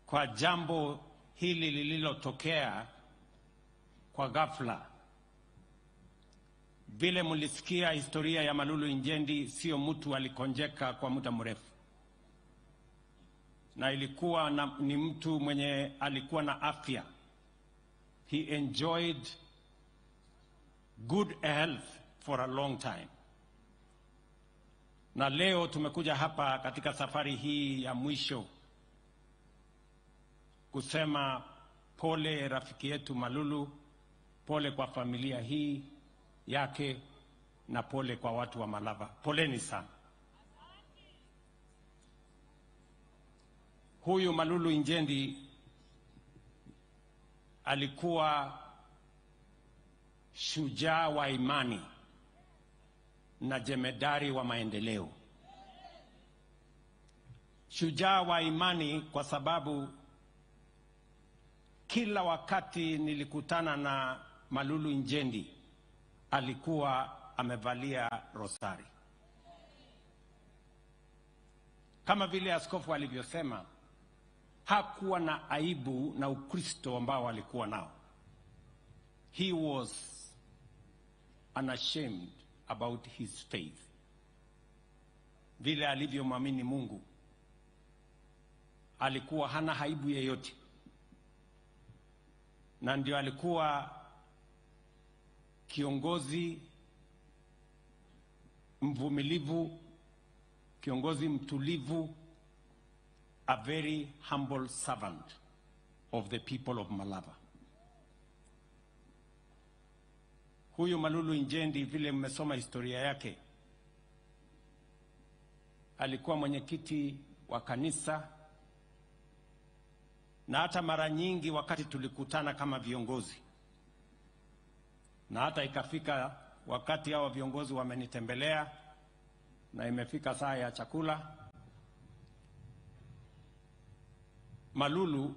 kwa jambo hili lililotokea kwa ghafla. Vile mulisikia historia ya Malulu Injendi, sio mtu alikonjeka kwa muda mrefu, na ilikuwa ni mtu mwenye alikuwa na afya. He enjoyed good health for a long time. Na leo tumekuja hapa katika safari hii ya mwisho kusema pole rafiki yetu Malulu, pole kwa familia hii yake na pole kwa watu wa Malava. Poleni sana. Huyu Malulu Injendi alikuwa shujaa wa imani na jemedari wa maendeleo. Shujaa wa imani kwa sababu kila wakati nilikutana na Malulu Injendi alikuwa amevalia rosari. Kama vile askofu alivyosema, hakuwa na aibu na Ukristo ambao alikuwa nao. He was unashamed about his faith. Vile alivyomwamini Mungu, alikuwa hana aibu yeyote. Na ndio alikuwa kiongozi mvumilivu, kiongozi mtulivu, a very humble servant of the people of Malava. Huyu Malulu Injendi, vile mmesoma historia yake, alikuwa mwenyekiti wa kanisa, na hata mara nyingi wakati tulikutana kama viongozi, na hata ikafika wakati hawa viongozi wamenitembelea na imefika saa ya chakula, Malulu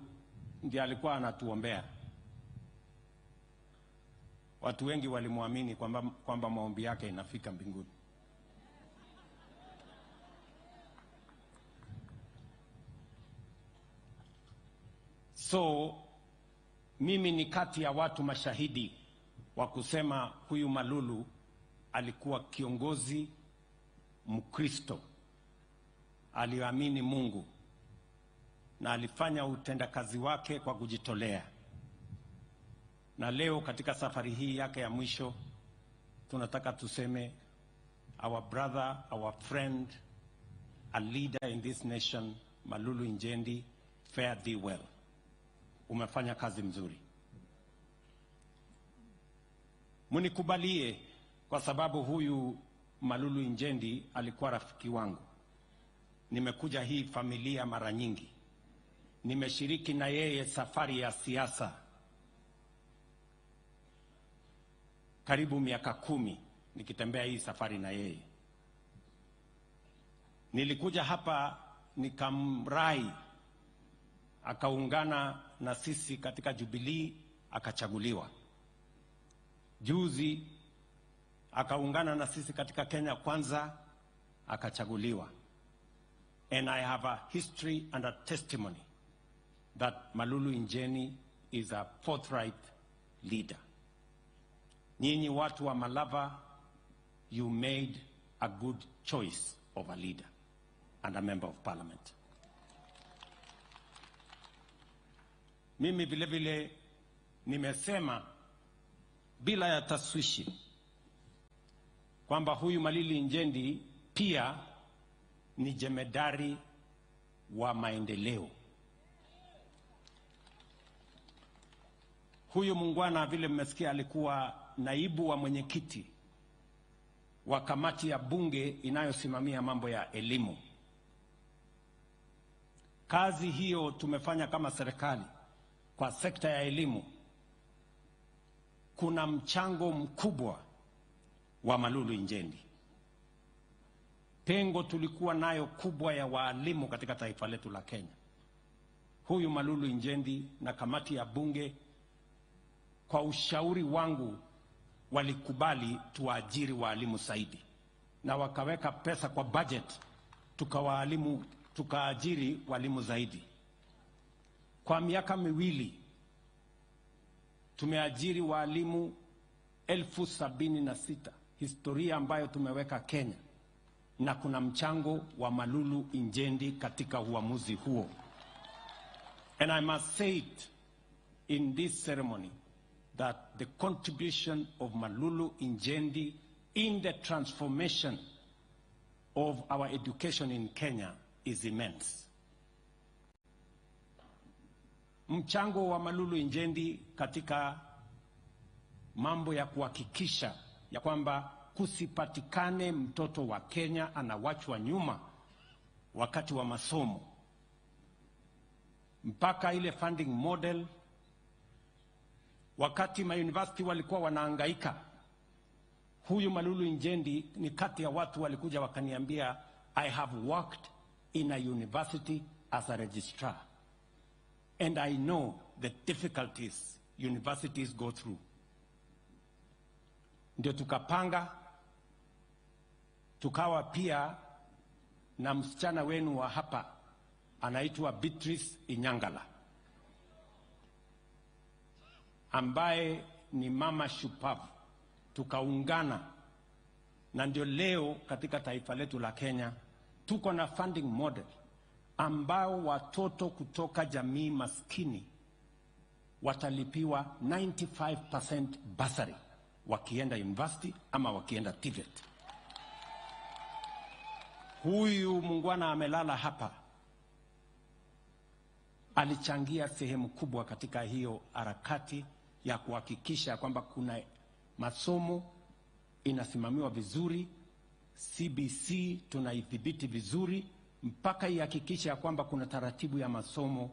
ndiye alikuwa anatuombea. Watu wengi walimuamini kwamba maombi yake inafika mbinguni. So mimi ni kati ya watu mashahidi wa kusema huyu Malulu alikuwa kiongozi Mkristo, aliamini Mungu na alifanya utendakazi wake kwa kujitolea. Na leo katika safari hii yake ya mwisho tunataka tuseme our brother, our friend, a leader in this nation, Malulu Injendi, fare thee well. Umefanya kazi mzuri. Munikubalie kwa sababu huyu Malulu Injendi alikuwa rafiki wangu. Nimekuja hii familia mara nyingi. Nimeshiriki na yeye safari ya siasa. karibu miaka 10 nikitembea hii safari na yeye. Nilikuja hapa nikamrai, akaungana na sisi katika Jubilee, akachaguliwa. Juzi akaungana na sisi katika Kenya Kwanza, akachaguliwa. And I have a history and a testimony that Malulu Injendi is a forthright leader. Nyinyi watu wa Malava, you made a good choice of a leader and a member of parliament. Mimi vile vile nimesema bila ya taswishi kwamba huyu Malulu Injendi pia ni jemedari wa maendeleo. Huyu muungwana, vile mmesikia, alikuwa naibu wa mwenyekiti wa kamati ya bunge inayosimamia mambo ya elimu. Kazi hiyo tumefanya kama serikali kwa sekta ya elimu. Kuna mchango mkubwa wa Malulu Injendi. Pengo tulikuwa nayo kubwa ya walimu katika taifa letu la Kenya. Huyu Malulu Injendi na kamati ya bunge, kwa ushauri wangu, walikubali tuajiri walimu zaidi, na wakaweka pesa kwa budget, tukaajiri walimu zaidi. Kwa miaka miwili tumeajiri walimu 76,000, historia ambayo tumeweka Kenya, na kuna mchango wa Malulu Injendi katika uamuzi huo. And I must say it in this ceremony that the contribution of Malulu Injendi in the transformation of our education in Kenya is immense. Mchango wa Malulu Injendi katika mambo ya kuhakikisha ya kwamba kusipatikane mtoto wa Kenya anawachwa nyuma wakati wa masomo, mpaka ile funding model, wakati ma university walikuwa wanahangaika, huyu Malulu Injendi ni kati ya watu walikuja wakaniambia, I have worked in a university as a registrar and I know the difficulties universities go through. Ndio tukapanga, tukawa pia na msichana wenu wa hapa anaitwa Beatrice Inyangala, ambaye ni mama shupavu. Tukaungana, na ndio leo katika taifa letu la Kenya tuko na funding model ambao watoto kutoka jamii maskini watalipiwa 95% bursary wakienda university ama wakienda TVET. Huyu muungwana amelala hapa, alichangia sehemu kubwa katika hiyo harakati ya kuhakikisha kwamba kuna masomo inasimamiwa vizuri, CBC tunaidhibiti vizuri, mpaka ihakikisha kwamba kuna taratibu ya masomo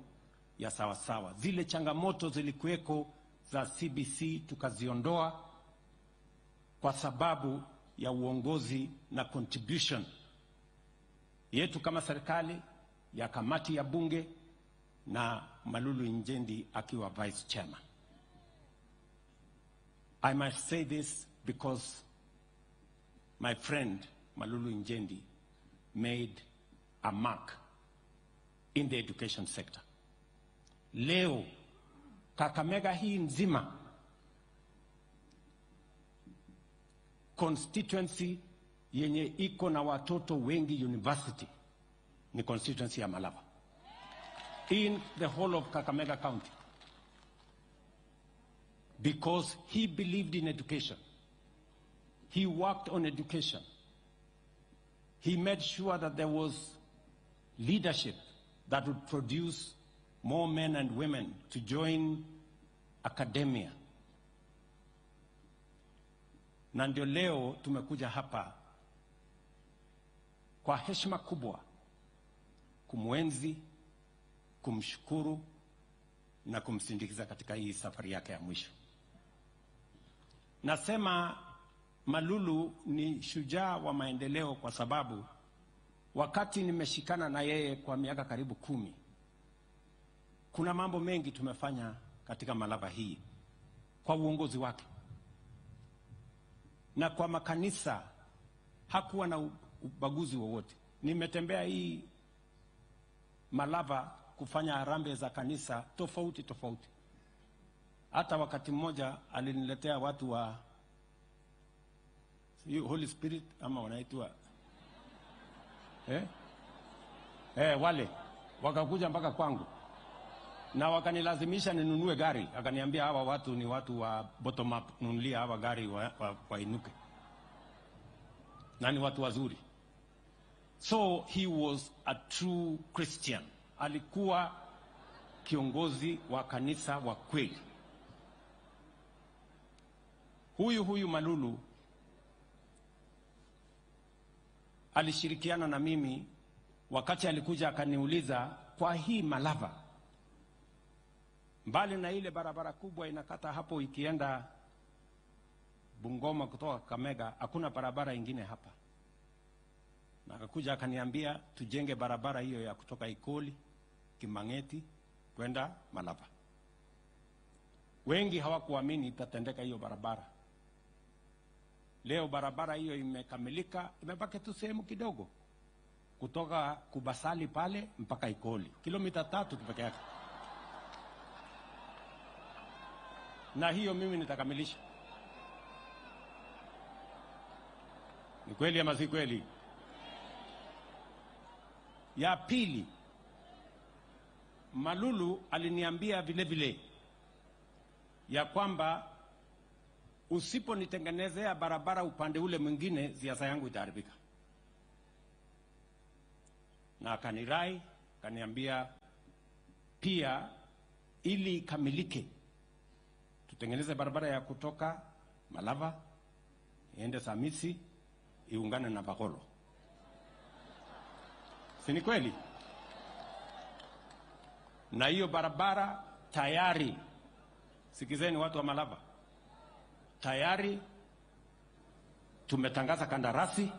ya sawasawa. Zile changamoto zilikuweko za CBC tukaziondoa kwa sababu ya uongozi na contribution yetu kama serikali, ya kamati ya bunge, na Malulu Injendi akiwa vice chairman. I must say this because my friend Malulu Injendi made a mark in the education sector. Leo Kakamega hii nzima, constituency yenye iko na watoto wengi university ni constituency ya Malava, in the whole of Kakamega County, because he believed in education. He worked on education. He made sure that there was leadership that would produce more men and women to join academia. Na ndio leo tumekuja hapa kwa heshima kubwa kumwenzi, kumshukuru na kumsindikiza katika hii safari yake ya mwisho. Nasema Malulu ni shujaa wa maendeleo kwa sababu wakati nimeshikana na yeye kwa miaka karibu 10, kuna mambo mengi tumefanya katika Malava hii kwa uongozi wake. Na kwa makanisa hakuwa na ubaguzi wowote. Nimetembea hii Malava kufanya harambee za kanisa tofauti tofauti. Hata wakati mmoja aliniletea watu wa Holy Spirit ama wanaitwa wale wakakuja mpaka kwangu na wakanilazimisha ninunue gari. Akaniambia hawa watu ni watu wa bottom up, nunulia hawa gari wainuke, na ni watu wazuri. So he was a true Christian. Alikuwa kiongozi wa kanisa wa kweli. Huyu Malulu alishirikiana na mimi wakati alikuja akaniuliza kwa hii Malava, mbali na ile barabara kubwa inakata hapo ikienda Bungoma kutoka Kakamega, hakuna barabara ingine hapa. Na akakuja akaniambia tujenge barabara hiyo ya kutoka Ikoli, Kimangeti kwenda Malava. Wengi hawakuamini itatendeka hiyo barabara. Leo barabara hiyo imekamilika, imebaki tu sehemu kidogo kutoka Kubasali pale mpaka Ikoli, kilomita 3 peke yake. Na hiyo mimi nitakamilisha. Ni kweli ama si kweli? Ya pili, Malulu aliniambia vile vile ya kwamba usiponitengenezea barabara upande ule mwingine, siasa yangu itaharibika. Na akanirai, akaniambia pia ili ikamilike tutengeneze barabara ya kutoka Malava iende Samisi iungane na Bakolo. Si ni kweli? Na hiyo barabara tayari, sikizeni watu wa Malava, tayari tumetangaza kandarasi.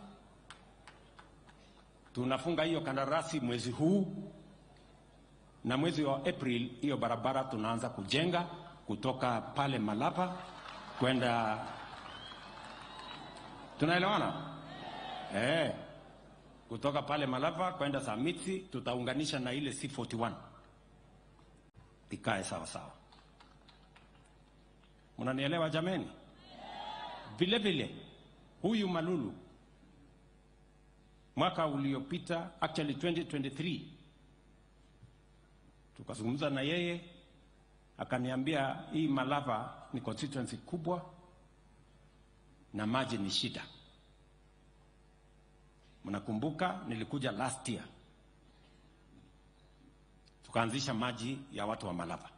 Tunafunga hiyo kandarasi mwezi huu, na mwezi wa April hiyo barabara tunaanza kujenga kutoka pale Malava kwenda. Tunaelewana? Kutoka pale Malava kwenda Samiti tutaunganisha na ile C41. Ikae sawa sawa. Mnanielewa jameni? Vile vile huyu Malulu mwaka uliopita, actually 2023, tukazungumza na yeye akaniambia hii Malava ni constituency kubwa na maji ni shida. Mnakumbuka nilikuja last year tukaanzisha maji ya watu wa Malava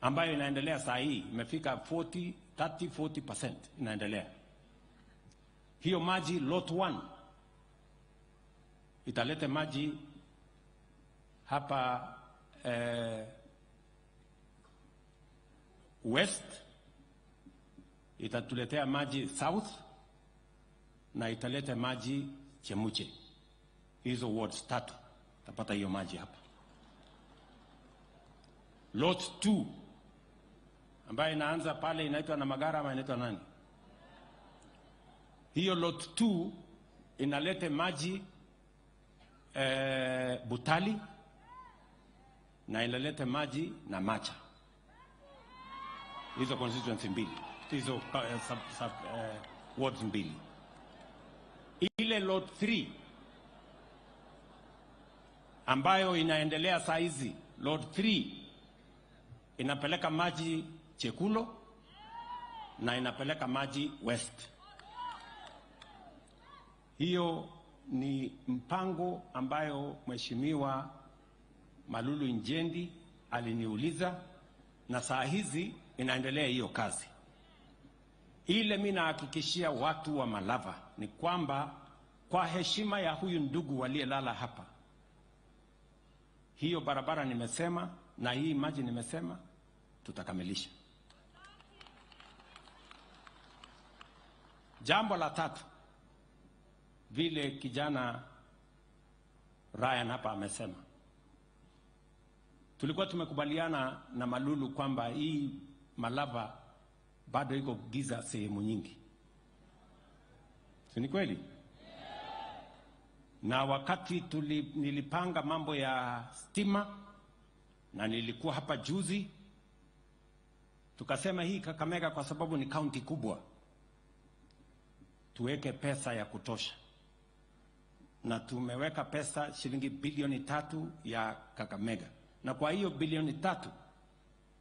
ambayo inaendelea saa hii, imefika 30-40% inaendelea. Hiyo maji lot 1 italete maji hapa West, itatuletea maji South na italeta maji Chemuche. Hizo wards 3 tapata hiyo maji hapa. Lot 2 ambayo inaanza pale inaitwa na Magara ama inaitwa nani? Hiyo lot 2 inalete maji Butali na inalete maji na Macha. Hizo constituency mbili, hizo wards mbili. Ile lot 3 ambayo inaendelea saa hizi, lot 3 inapeleka maji Chekulo na inapeleka maji West. Hiyo ni mpango ambayo Mheshimiwa Malulu Injendi aliniuliza, na saa hizi inaendelea hiyo kazi. Ile mimi nahakikishia watu wa Malava ni kwamba kwa heshima ya huyu ndugu aliyelala hapa, hiyo barabara nimesema na hii maji nimesema tutakamilisha. Jambo la tatu, vile kijana Ryan hapa amesema, tulikuwa tumekubaliana na Malulu kwamba hii Malava bado iko giza sehemu nyingi. Si ni kweli? Na wakati nilipanga mambo ya stima na nilikuwa hapa juzi, tukasema hii Kakamega kwa sababu ni kaunti kubwa, tuweke pesa ya kutosha. Na tumeweka pesa shilingi bilioni 3 ya Kakamega. Na kwa hiyo bilioni 3,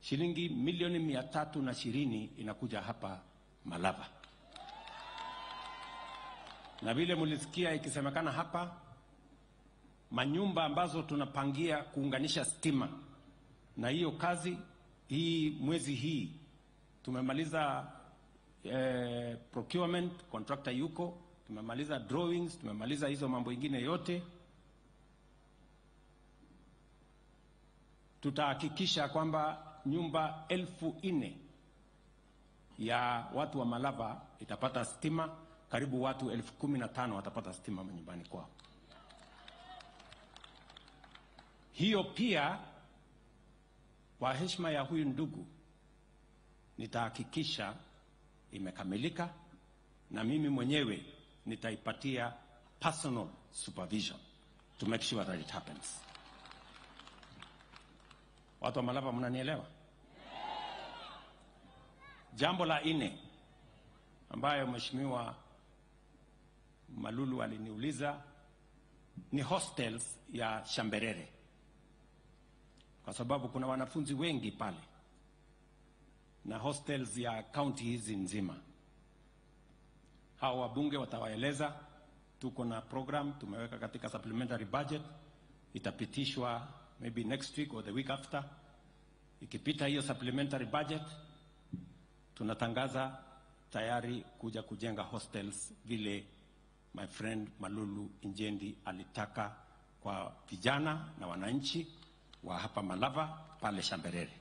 shilingi milioni 320 inakuja hapa Malava. Na vile mulisikia ikisemekana hapa, manyumba ambazo tunapangia kuunganisha stima, na hiyo kazi hii mwezi hii tumemaliza procurement, contractor yuko, tumemaliza drawings, tumemaliza hizo mambo ingine yote. Tutahakikisha kwamba nyumba 4,000 ya watu wa Malava itapata stima, karibu watu 15,000 watapata stima nyumbani kwao. Hiyo pia kwa heshima ya huyu ndugu nitahakikisha imekamilika, na mimi mwenyewe nitaipatia personal supervision to make sure that it happens. Watu wa Malava mnanielewa? Jambo la 4 ambayo Mheshimiwa Malulu aliniuliza ni hostels ya Shamberere, kwa sababu kuna wanafunzi wengi pale na hostels ya county hizi nzima. Hao wabunge watawaeleza, tuko na program tumeweka katika supplementary budget, itapitishwa maybe next week or the week after. Ikipita hiyo supplementary budget, tunatangaza tayari kuja kujenga hostels vile my friend Malulu Injendi alitaka kwa vijana na wananchi wa hapa Malava pale Shamberere.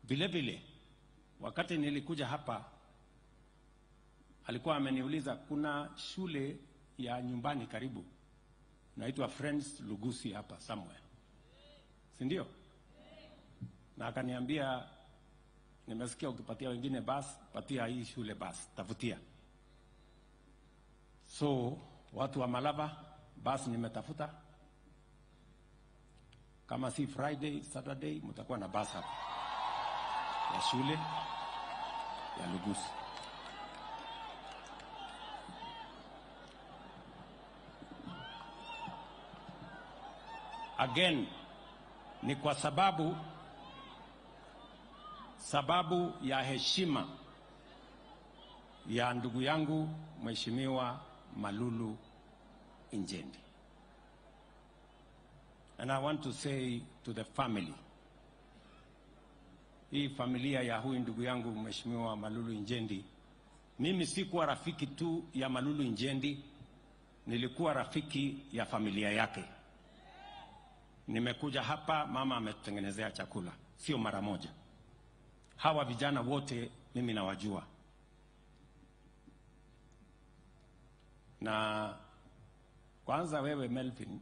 Vile vile wakati nilikuja hapa alikuwa ameniuliza kuna shule ya nyumbani karibu inaitwa Friends Lugusi hapa somewhere, si ndio? Na akaniambia nimesikia ukipatia wengine bus, patia hii shule bus, tafutia. So watu wa Malava, bus nimetafuta. Kama si Friday, Saturday mtakuwa na bus hapa ya shule ya Lugusi. Again, ni kwa sababu ya heshima ya ndugu yangu Mheshimiwa Malulu Injendi. And I want to say to the family, hii familia ya huyu ndugu yangu Mheshimiwa Malulu Injendi, mimi sikuwa rafiki tu ya Malulu Injendi, nilikuwa rafiki ya familia yake. Nimekuja hapa, mama ametutengenezea chakula, sio mara moja. Hawa vijana wote mimi nawajua. Na kwanza wewe Melvin,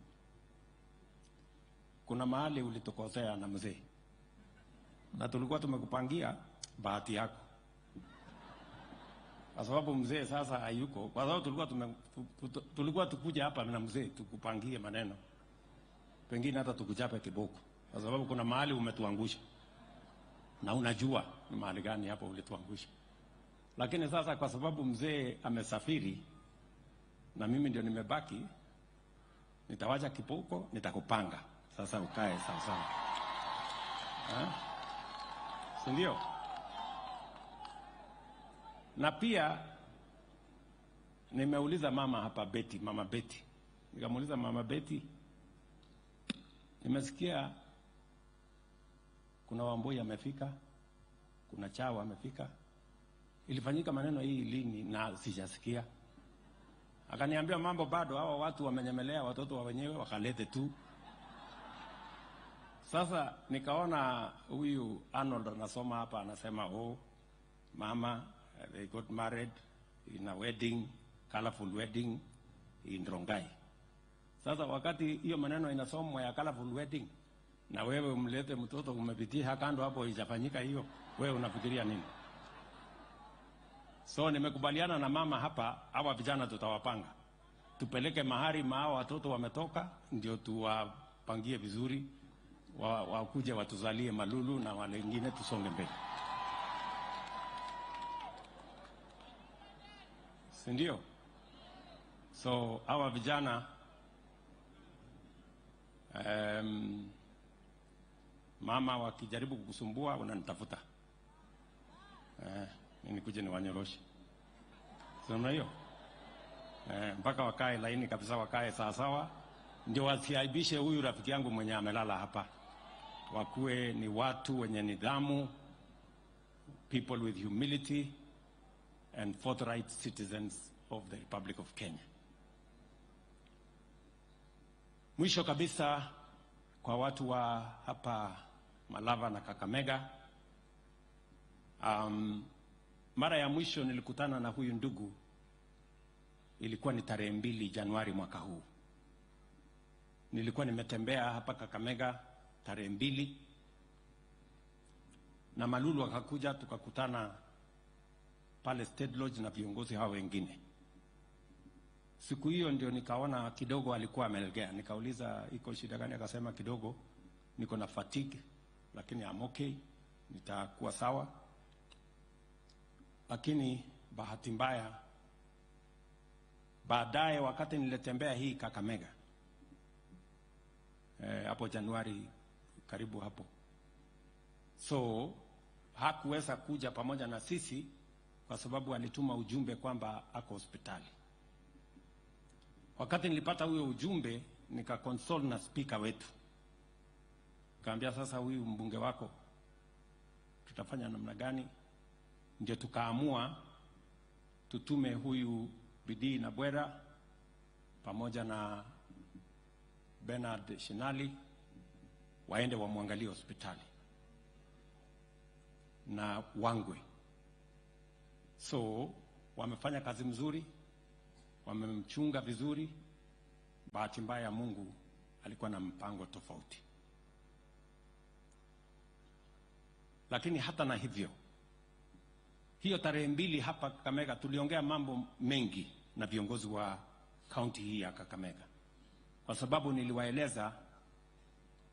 kuna mahali ulitokosea na mzee, na tulikuwa tumekupangia bahati yako, kwa sababu mzee sasa hayuko. Kwa sababu tulikuwa tukuja hapa na mzee tukupangie maneno, pengine hata tukuchape kiboko, kwa sababu kuna mahali umetuangusha na unajua ni mahali gani hapo ulituangusha. Lakini sasa kwa sababu mzee amesafiri na mimi ndio nimebaki, nitawacha kiboko, nitakupanga sasa ukae sawa sawa, si ndio? Na pia nimeuliza mama hapa Betty, mama Betty, nikamuuliza mama Betty, nimesikia kuna Wambui amefika, kuna Chawa amefika, ilifanyika maneno hii lini na sijasikia? Akaniambia mambo bado, hawa watu wamenyemelea watoto wa wenyewe wakalete tu. Sasa nikaona huyu Arnold anasoma hapa anasema oh, Mama, they got married in a wedding, colorful wedding in Rongai. Sasa wakati hiyo maneno inasomwa ya colorful wedding, na wewe umlete mtoto umepitia kando hapo ijafanyika hiyo, wewe unafikiria nini? So nimekubaliana na mama hapa, hawa vijana tutawapanga. Tupeleke mahali maao watoto wametoka, ndio tuwapangie vizuri, wakuje watuzalie Malulu na wale wengine tusonge mbele. Si ndio? So hawa vijana mama wakijaribu kukusumbua unanitafuta. Mimi nikuje niwanyoroshe. Sio namna hiyo? Mpaka wakae laini kabisa, wakae sawa sawa, ndio wasiaibishe huyu rafiki yangu mwenye amelala hapa. Wakuwe ni watu wenye nidhamu, people with humility and forthright citizens of the Republic of Kenya. Mwisho kabisa, kwa watu wa hapa Malava na Kakamega, mara ya mwisho nilikutana na huyu ndugu ilikuwa ni tarehe 2 Januari mwaka huu. Nilikuwa nimetembea hapa Kakamega tarehe 2 na Malulu akakuja, tukakutana pale State Lodge na viongozi hao wengine. Siku hiyo ndio nikaona kidogo alikuwa amelegea. Nikauliza iko shida gani, akasema kidogo niko na fatigue, lakini I'm okay, nitakuwa sawa. Lakini bahati mbaya, baadaye wakati nilitembea hii Kakamega hapo Januari karibu hapo, so hakuweza kuja pamoja na sisi kwa sababu alituma ujumbe kwamba ako hospitali. Wakati nilipata huyo ujumbe, nikakonsole na speaker wetu. Nikamwambia sasa huyu mbunge wako tutafanya namna gani? Ndio tukaamua tutume huyu Bidii na Bwera pamoja na Bernard Shinali waende wamwangalie hospitali na Wangwe. So wamefanya kazi mzuri, wamemchunga vizuri. Bahati mbaya Mungu alikuwa na mpango tofauti. Lakini hata na hivyo, hiyo tarehe 2 hapa Kakamega tuliongea mambo mengi na viongozi wa kaunti hii ya Kakamega. Kwa sababu niliwaeleza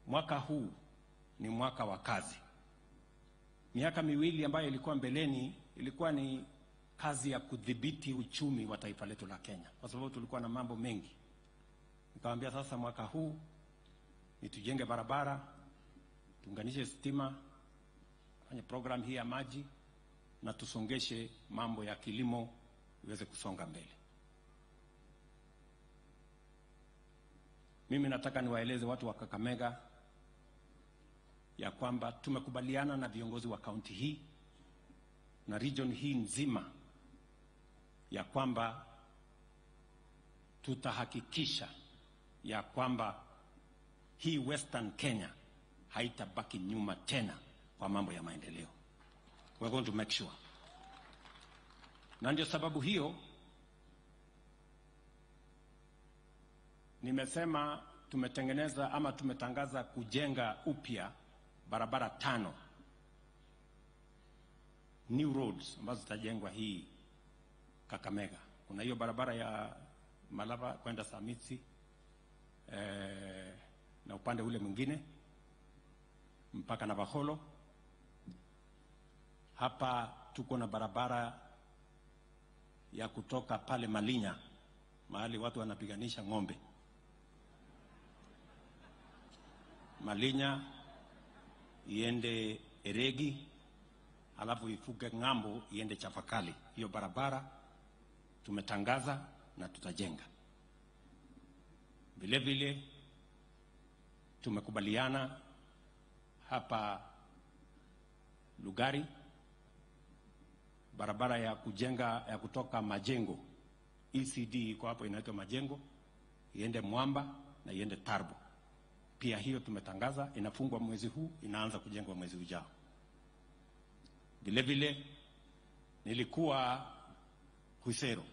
mwaka huu ni mwaka wa kazi. Miaka miwili ambayo ilikuwa mbeleni ilikuwa ni kazi ya kudhibiti uchumi wa taifa letu la Kenya, kwa sababu tulikuwa na mambo mengi. Nikamwambia sasa mwaka huu ni tujenge barabara, tuunganishe stima, fanye program hii ya maji, na tusongeshe mambo ya kilimo iweze kusonga mbele. Mimi nataka niwaeleze watu wa Kakamega ya kwamba tumekubaliana na viongozi wa kaunti hii na region hii nzima ya kwamba tutahakikisha ya kwamba hii Western Kenya haitabaki nyuma tena kwa mambo ya maendeleo. We're going to make sure. Na ndio sababu hiyo nimesema tumetengeneza ama tumetangaza kujenga upya barabara 5 new roads ambazo zitajengwa hii Kakamega. Kuna hiyo barabara ya Malava kwenda Samitsi na upande ule mwingine mpaka na Navaholo. Hapa tuko na barabara ya kutoka pale Malinya, mahali watu wanapiganisha ng'ombe. Malinya iende Eregi, alafu ifuke ng'ambo iende Chafakali. Hiyo barabara tumetangaza na tutajenga. Vile vile tumekubaliana hapa Lugari barabara ya kujenga ya kutoka Majengo, ECD iko hapo inaitwa Majengo, iende Mwamba na iende Tarbo. Pia hiyo tumetangaza, inafungwa mwezi huu, inaanza kujengwa mwezi ujao. Vile vile Nilikuwa Khwisero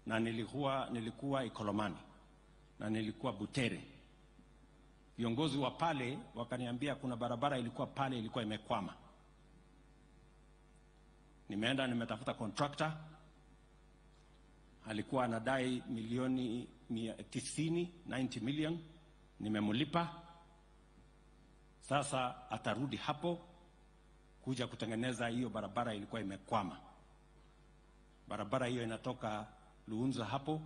na nilikuwa Ikolomani na nilikuwa Butere. Viongozi wa pale wakaniambia kuna barabara ilikuwa pale ilikuwa imekwama. Nimeenda nimetafuta contractor, alikuwa anadai milioni 90, 90 million, nimemlipa. Sasa atarudi hapo kuja kutengeneza hiyo barabara ilikuwa imekwama. Barabara hiyo inatoka Luunza hapo,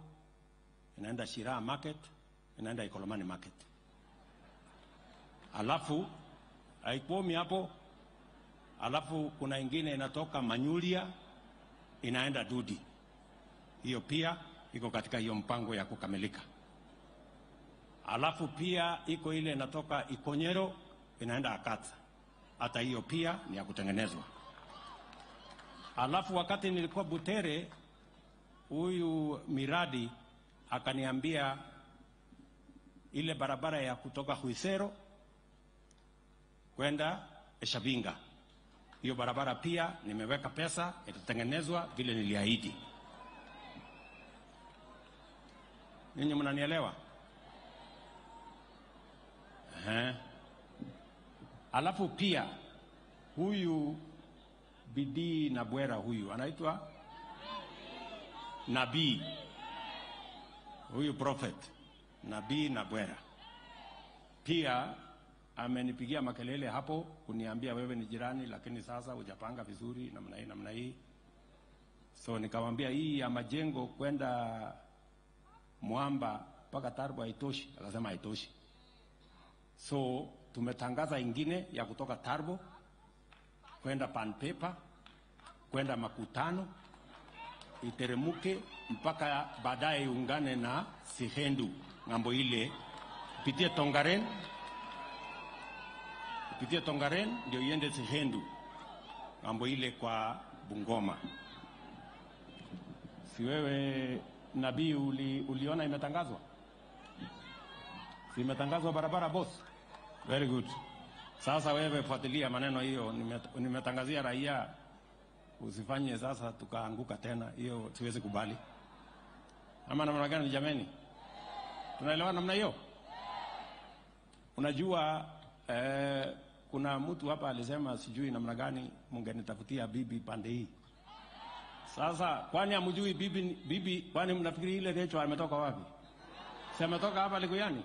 inaenda Shira Market, inaenda Ikolomani Market. Alafu haikwomi hapo, alafu kuna ingine inatoka Manyulia inaenda Dudi. Hiyo pia iko katika hiyo mpango ya kukamilika. Alafu pia iko ile inatoka Ikonyero inaenda Akatsa. Hata hiyo pia ni ya kutengenezwa. Alafu wakati nilikuwa Butere, huyu miradi akaniambia ile barabara ya kutoka Khwisero kwenda Eshabinga, hiyo barabara pia nimeweka pesa, itatengenezwa vile niliahidi. Ninyi mnanielewa? Alafu pia huyu Bidii na Bwera huyu anaitwa Nabii, huyu prophet Nabii na Bwera pia amenipigia makelele hapo kuniambia wewe ni jirani, lakini sasa hujapanga vizuri namna hii namna hii. So nikamwambia hii ya majengo kwenda Mwamba mpaka Tarbo haitoshi. Akasema haitoshi. So tumetangaza ingine ya kutoka Tarbo kwenda Panpepa kwenda Makutano, iteremuke mpaka baadaye iungane na Sihendu ngambo ile, pitie Tongaren, pitie Tongaren ndio iende Sihendu ngambo ile kwa Bungoma. Si wewe Nabii uliona imetangazwa? Si imetangazwa barabara boss? Very good. Sasa wewe fuatilia maneno hiyo, nimetangazia raia, usifanye sasa tukaanguka tena, hiyo siwezi kubali. Ama namna gani jameni? Tunaelewa namna hiyo? Unajua kuna mtu hapa alisema sijui namna gani mungenitafutia bibi pande hii. Sasa kwani hamjui bibi, kwani mnafikiri ile Rachel ametoka wapi? Si ametoka hapa Likuyani?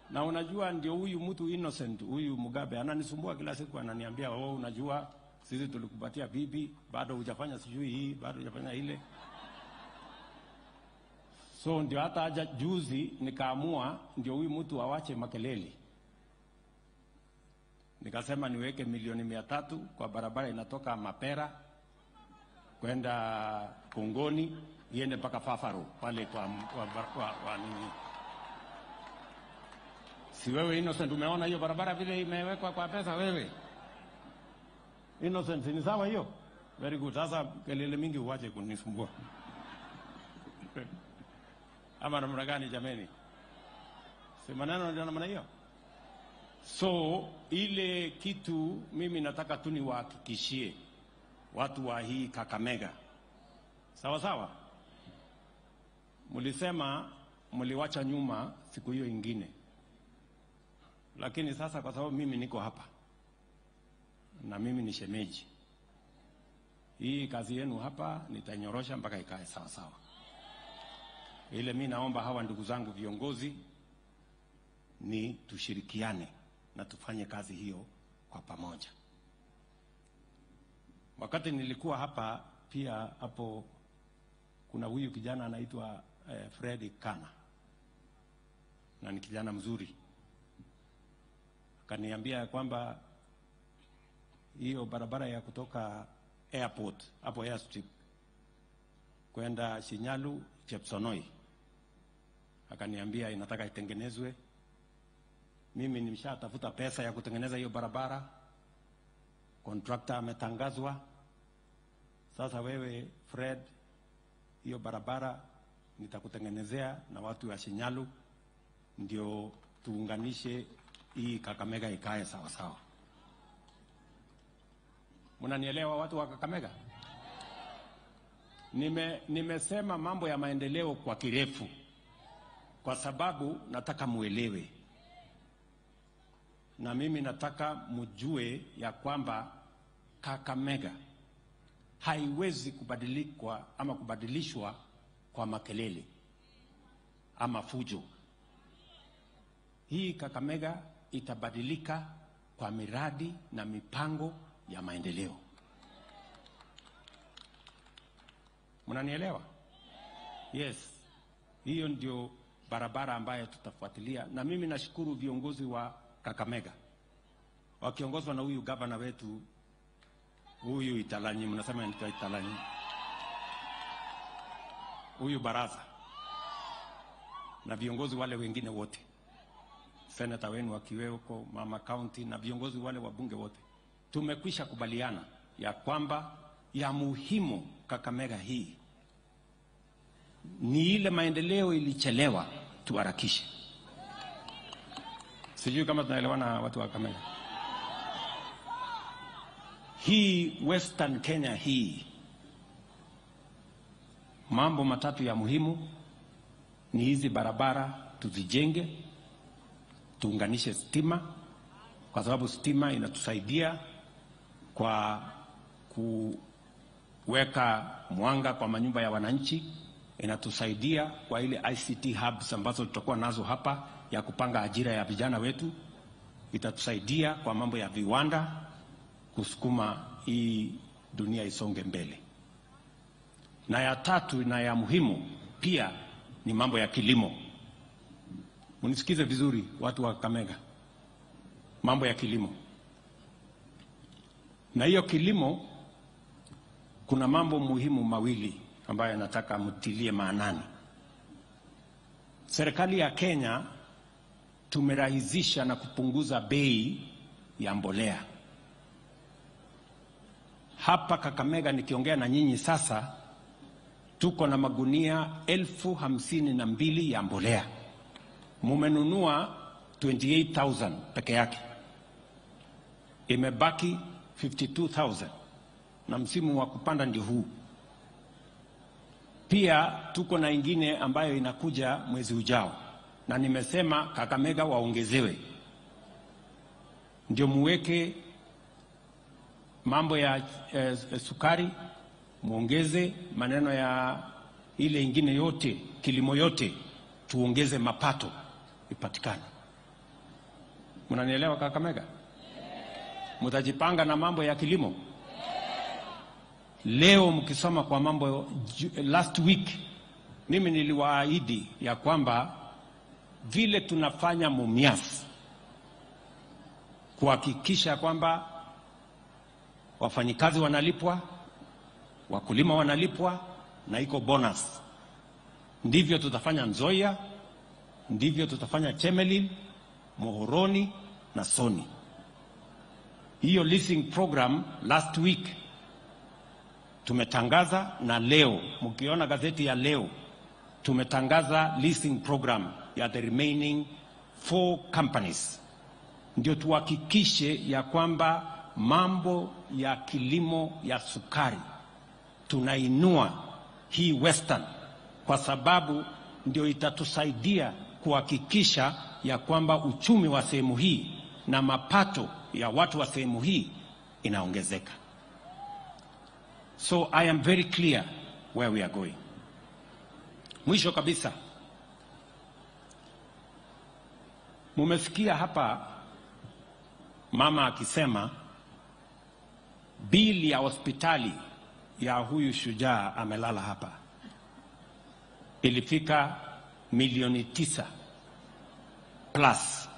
Na unajua ndio huyu mtu Innocent, huyu Mugabe ananisumbua kila siku, ananiambia oh, unajua sisi tulikupatia bibi bado hujafanya sijui hii, bado hujafanya ile. So ndio hata aja juzi nikaamua ndio huyu mtu awache makelele. Nikasema niweke milioni 300 kwa barabara inatoka Mapera kwenda Kongoni iende mpaka Fafaro pale kwa nini. Si wewe Innocent umeona hiyo barabara vile imewekwa kwa pesa wewe? Innocent, ni sawa hiyo? Very good. Sasa kelele mingi uache kunisumbua. Ama namna gani jameni? Si maneno ndio namna hiyo? So ile kitu mimi nataka tu niwahakikishie watu wa hii Kakamega. Sawa sawa? Mlisema mliwacha nyuma siku hiyo ingine. Lakini sasa kwa sababu mimi niko hapa na mimi ni shemeji, hii kazi yenu hapa nitanyorosha mpaka ikae sawa sawa. Ile mimi naomba hawa ndugu zangu viongozi ni tushirikiane na tufanye kazi hiyo kwa pamoja. Wakati nilikuwa hapa pia hapo kuna huyu kijana anaitwa Fred Kana, na ni kijana mzuri. Akaniambia kwamba hiyo barabara ya kutoka airport hapo airstrip kwenda Shinyalu Chepsonoi, akaniambia inataka itengenezwe. Mimi nimeshatafuta pesa ya kutengeneza hiyo barabara, contractor ametangazwa. Sasa wewe Fred, hiyo barabara nitakutengenezea na watu wa Shinyalu ndio tuunganishe hii Kakamega ikae sawa sawa. Mnanielewa watu wa Kakamega? Nimesema mambo ya maendeleo kwa kirefu kwa sababu nataka muelewe. Na mimi nataka mjue ya kwamba Kakamega haiwezi kubadilikwa ama kubadilishwa kwa makelele ama fujo. Hii Kakamega itabadilika kwa miradi na mipango ya maendeleo. Mnanielewa? Yes. Hiyo ndio barabara ambayo tutafuatilia. Na mimi nashukuru viongozi wa Kakamega wakiongozwa na huyu gavana wetu, huyu Italanyi, mnasema anaitwa Italanyi, huyu Baraza, na viongozi wale wengine wote, senata wenu wakiweko, mama county, na viongozi wale wabunge wote. Tumekwisha kubaliana ya kwamba ya muhimu Kakamega hii ni ile maendeleo ilichelewa, tuharakishe. Sijui kama tunaelewana watu wa Kakamega. Hii Western Kenya hii, mambo matatu ya muhimu ni hizi barabara tuzijenge, tuunganishe stima, kwa sababu stima inatusaidia kwa kuweka mwanga kwa manyumba ya wananchi, inatusaidia kwa ile ICT hubs ambazo tutakuwa nazo hapa ya kupanga ajira ya vijana wetu, itatusaidia kwa mambo ya viwanda, kusukuma hii dunia isonge mbele. Na ya tatu na ya muhimu pia ni mambo ya kilimo. Mnisikize vizuri watu wa Kakamega. Mambo ya kilimo. Na hiyo kilimo kuna mambo muhimu mawili ambayo nataka mtilie maanani. Serikali ya Kenya tumerahisisha na kupunguza bei ya mbolea. Hapa Kakamega nikiongea na nyinyi sasa, tuko na magunia 52,000 ya mbolea. Mumenunua 28,000 peke yake. Imebaki 52,000. Na msimu wa kupanda ndio huu. Pia tuko na ingine ambayo inakuja mwezi ujao. Na nimesema Kakamega waongezewe. Ndio muweke mambo ya sukari, muongeze maneno ya ile ingine yote, kilimo yote, tuongeze mapato ipatikane. Mnanielewa Kakamega? Mtajipanga na mambo ya kilimo. Leo mkisoma kwa mambo last week, mimi niliwaahidi ya kwamba vile tunafanya Mumias kuhakikisha kwamba wafanyikazi wanalipwa, wakulima wanalipwa na iko bonus. Ndivyo tutafanya Nzoia, ndivyo tutafanya Chemelil, Muhoroni na Soni. Hiyo leasing program last week tumetangaza, na leo mkiona gazeti ya leo tumetangaza leasing program ya the remaining 4 companies. Ndio tuhakikishe ya kwamba mambo ya kilimo ya sukari tunainua hii Western, kwa sababu ndio itatusaidia kuhakikisha ya kwamba uchumi wa sehemu hii na mapato ya watu wa sehemu hii inaongezeka. So I am very clear where we are going. Mwisho kabisa, mumesikia hapa mama akisema bili ya hospitali ya huyu shujaa amelala hapa ilifika milioni 9 plus.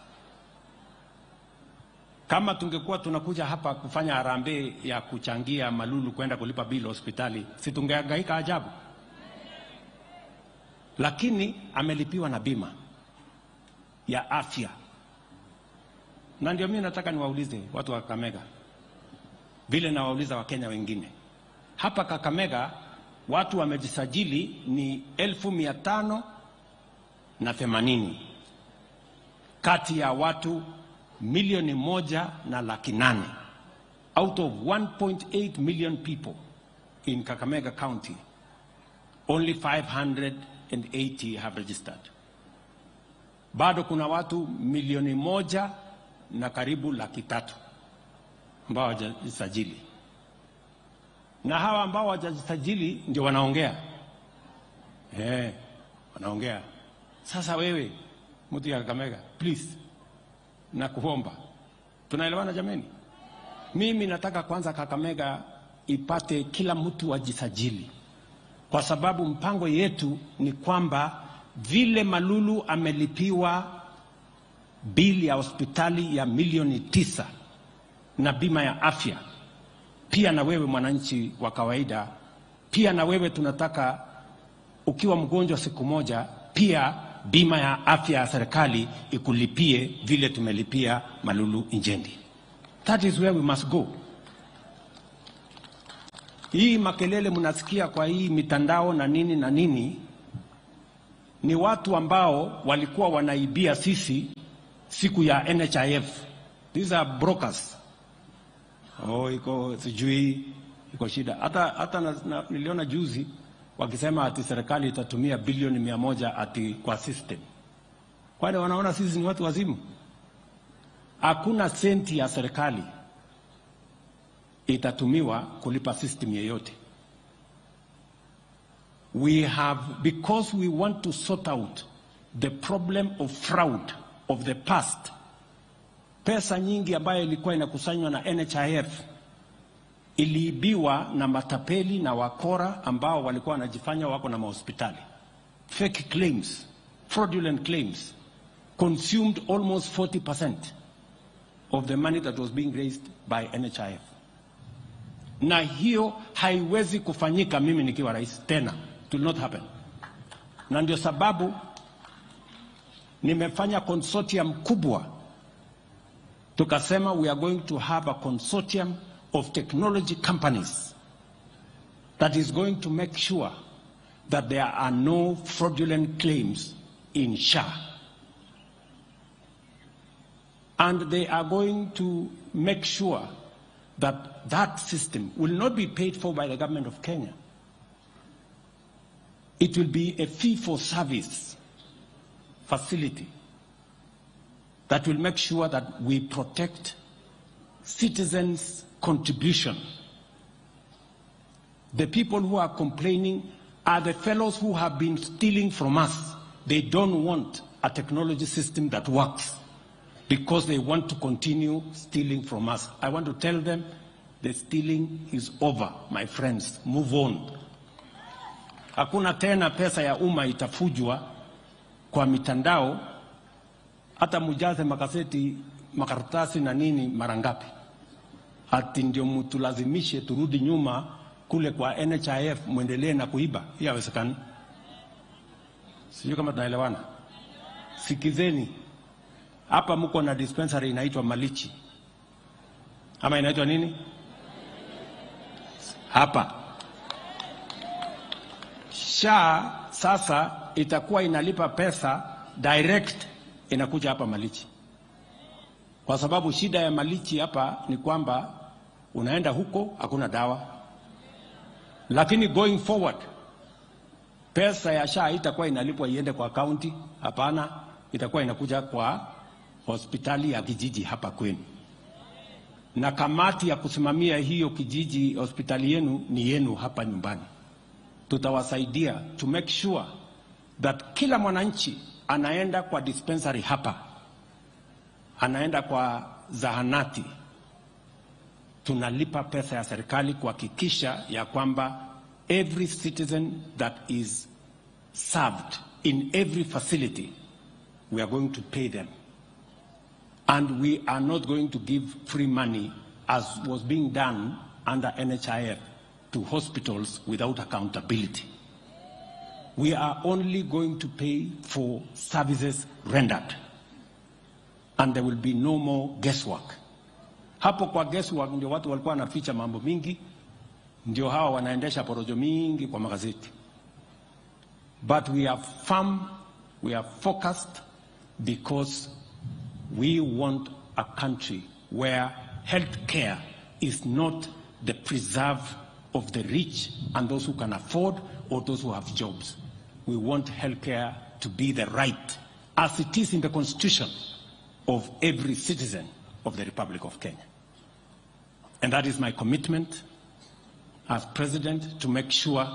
Kama tungekuwa tunakuja hapa kufanya harambee ya kuchangia Malulu kwenda kulipa bili hospitali, si tungehangaika ajabu? Lakini amelipiwa na bima ya afya. Na ndio mimi nataka niwaulize watu wa Kakamega, vile nawauliza Wakenya wengine. Hapa Kakamega watu wamejisajili ni 580,000 kati ya watu 1,800,000. Out of 1.8 million people in Kakamega County, only 580 have registered. Bado kuna watu 1,100,000 na karibu 300,000 ambao hawajajisajili. Na hawa ambao hawajajisajili ndio wanaongea. Wanaongea. Sasa wewe mtu ya Kakamega, please, nakuomba. Tunaelewana jameni? Mimi nataka kwanza Kakamega ipate kila mtu ajisajili. Kwa sababu mpango yetu ni kwamba vile Malulu amelipiwa bili ya hospitali ya 9,000,000 na bima ya afya, pia na wewe mwananchi wa kawaida, pia na wewe tunataka ukiwa mgonjwa siku moja, pia bima ya afya ya serikali ikulipie vile tumelipia Malulu Injendi. That is where we must go. Hii makelele mnasikia kwa hii mitandao na nini na nini, ni watu ambao walikuwa wanaibia sisi siku ya NHIF. These are brokers. Oh, iko sijui, iko shida. Hata niliona juzi wakisema ati serikali itatumia 100 bilioni ati kwa system. Kwani wanaona sisi ni watu wazimu? Hakuna senti ya serikali itatumiwa kulipa system yeyote. We have, because we want to sort out the problem of fraud of the past. Pesa nyingi ambayo ilikuwa inakusanywa na NHIF iliibiwa na matapeli na wakora ambao walikuwa wanajifanya wako na mahospitali. Fake claims, fraudulent claims consumed almost 40% of the money that was being raised by NHIF. Na hiyo haiwezi kufanyika mimi nikiwa rais tena. It will not happen. Na ndio sababu nimefanya consortium kubwa. Tukasema we are going to have a consortium of technology companies that is going to make sure that there are no fraudulent claims in SHA. And they are going to make sure that that system will not be paid for by the government of Kenya. It will be a fee-for-service facility that will make sure that we protect citizens' contribution. The people who are complaining are the fellows who have been stealing from us. They don't want a technology system that works because they want to continue stealing from us. I want to tell them the stealing is over, my friends. Move on. Hakuna tena pesa ya umma itafujwa kwa mitandao, hata mujaze makaseti, makaratasi na nini mara ngapi. Ati ndio mtulazimishe turudi nyuma kule kwa NHIF muendelee na kuiba. Hii haiwezekani. Sijui kama tunaelewana. Sikizeni. Hapa mko na dispensary inaitwa Malichi. Ama inaitwa nini? Hapa. SHA sasa itakuwa inalipa pesa direct inakuja hapa Malichi. Kwa sababu shida ya Malichi hapa ni kwamba unaenda huko hakuna dawa. Lakini going forward pesa ya SHA itakuwa inalipwa iende kwa county, hapana, itakuwa inakuja kwa hospitali ya kijiji hapa kwenu. Na kamati ya kusimamia hiyo kijiji hospitali yenu ni yenu hapa nyumbani. Tutawasaidia to make sure that kila mwananchi anaenda kwa dispensary hapa, anaenda kwa zahanati, tunalipa pesa ya serikali kuhakikisha ya kwamba every citizen that is served in every facility, we are going to pay them. And we are not going to give free money as was being done under NHIF to hospitals without accountability. We are only going to pay for services rendered. And there will be no more guesswork. Hapo kwa guesswork ndio watu walikuwa wanaficha mambo mingi, ndio hawa wanaendesha porojo mingi kwa magazeti. But we are firm, we are focused, because we want a country where health care is not the preserve of the rich and those who can afford or those who have jobs. We want healthcare to be the right, as it is in the Constitution, of every citizen of the Republic of Kenya. And that is my commitment as president, to make sure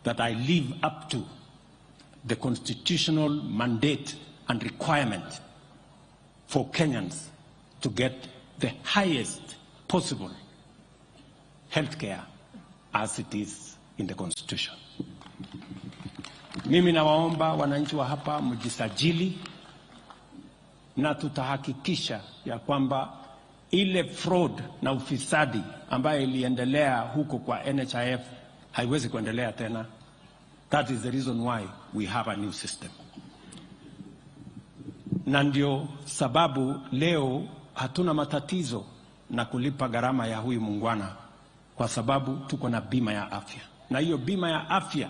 that I live up to the constitutional mandate and requirement for Kenyans to get the highest possible healthcare as it is in the Constitution. Mimi nawaomba wananchi wa hapa mjisajili, na tutahakikisha ya kwamba ile fraud na ufisadi ambayo iliendelea huko kwa NHIF haiwezi kuendelea tena. That is the reason why we have a new system. Na ndio sababu leo hatuna matatizo na kulipa gharama ya huyu muungwana, kwa sababu tuko na bima ya afya. Na hiyo bima ya afya,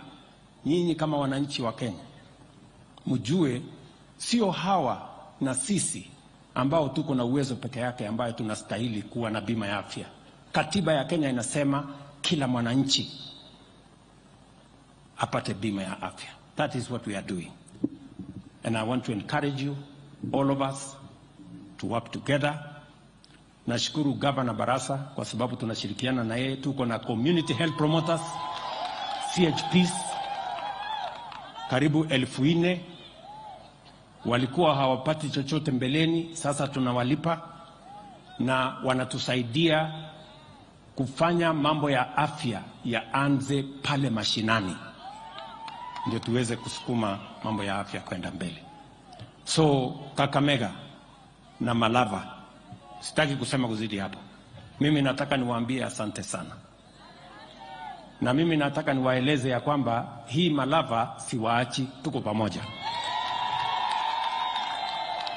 nyinyi kama wananchi wa Kenya mjue, sio hawa na sisi ambao tuko na uwezo peke yake ambayo tunastahili kuwa na bima ya afya. Katiba ya Kenya inasema kila mwananchi apate bima ya afya. That is what we are doing. And I want to encourage you, all of us, to work together. Nashukuru Governor Barasa kwa sababu tunashirikiana na yeye. Tuko na community health promoters, CHPs, karibu 4,000. Walikuwa hawapati chochote mbeleni, sasa tunawalipa na wanatusaidia kufanya mambo ya afya yaanze pale mashinani, ndio tuweze kusukuma mambo ya afya kwenda mbele. So Kakamega na Malava, sitaki kusema kuzidi hapo. Mimi nataka niwaambie asante sana. Na mimi nataka niwaeleze ya kwamba hii Malava siwaachi, tuko pamoja.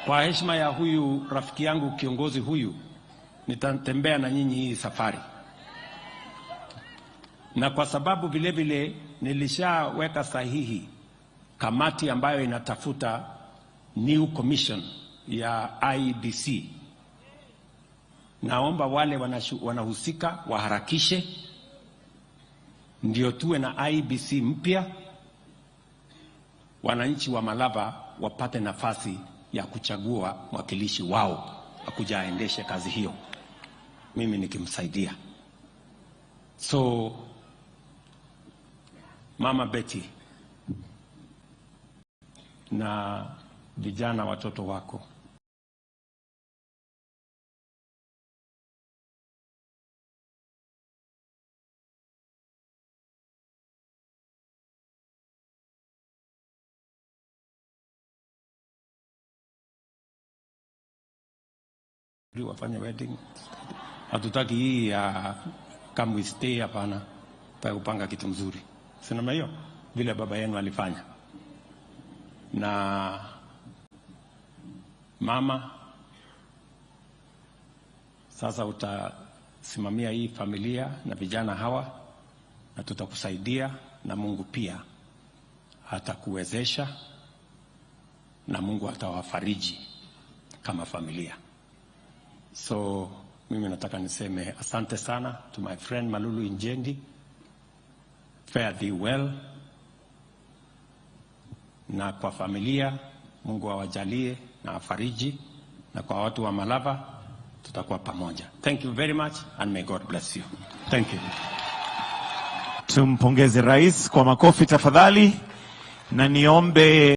Kwa heshima ya huyu rafiki yangu kiongozi huyu, nitatembea na nyinyi hii safari. Na kwa sababu vile vile nilishaweka sahihi kamati ambayo inatafuta new commission ya IEBC, naomba wale wanahusika waharakishe ndio tuwe na IEBC mpya, wananchi wa Malava wapate nafasi ya kuchagua mwakilishi wao akuja aendeshe kazi hiyo, mimi nikimsaidia. So Mama Betty na vijana watoto wako, wafanye wedding. Hatutaki hii ya come we stay, hapana. Tutapanga kitu mzuri. Si namna hiyo vile baba yenu alifanya. Na mama, sasa utasimamia hii familia na vijana hawa, na tutakusaidia, na Mungu pia atakuwezesha, na Mungu atawafariji kama familia. So mimi nataka niseme asante sana to my friend Malulu Injendi. Fare thee well. Na kwa familia, Mungu awajalie na afariji, na kwa watu wa Malava tutakuwa pamoja. Thank you very much and may God bless you. Thank you. Tumpongeze rais kwa makofi tafadhali, na niombe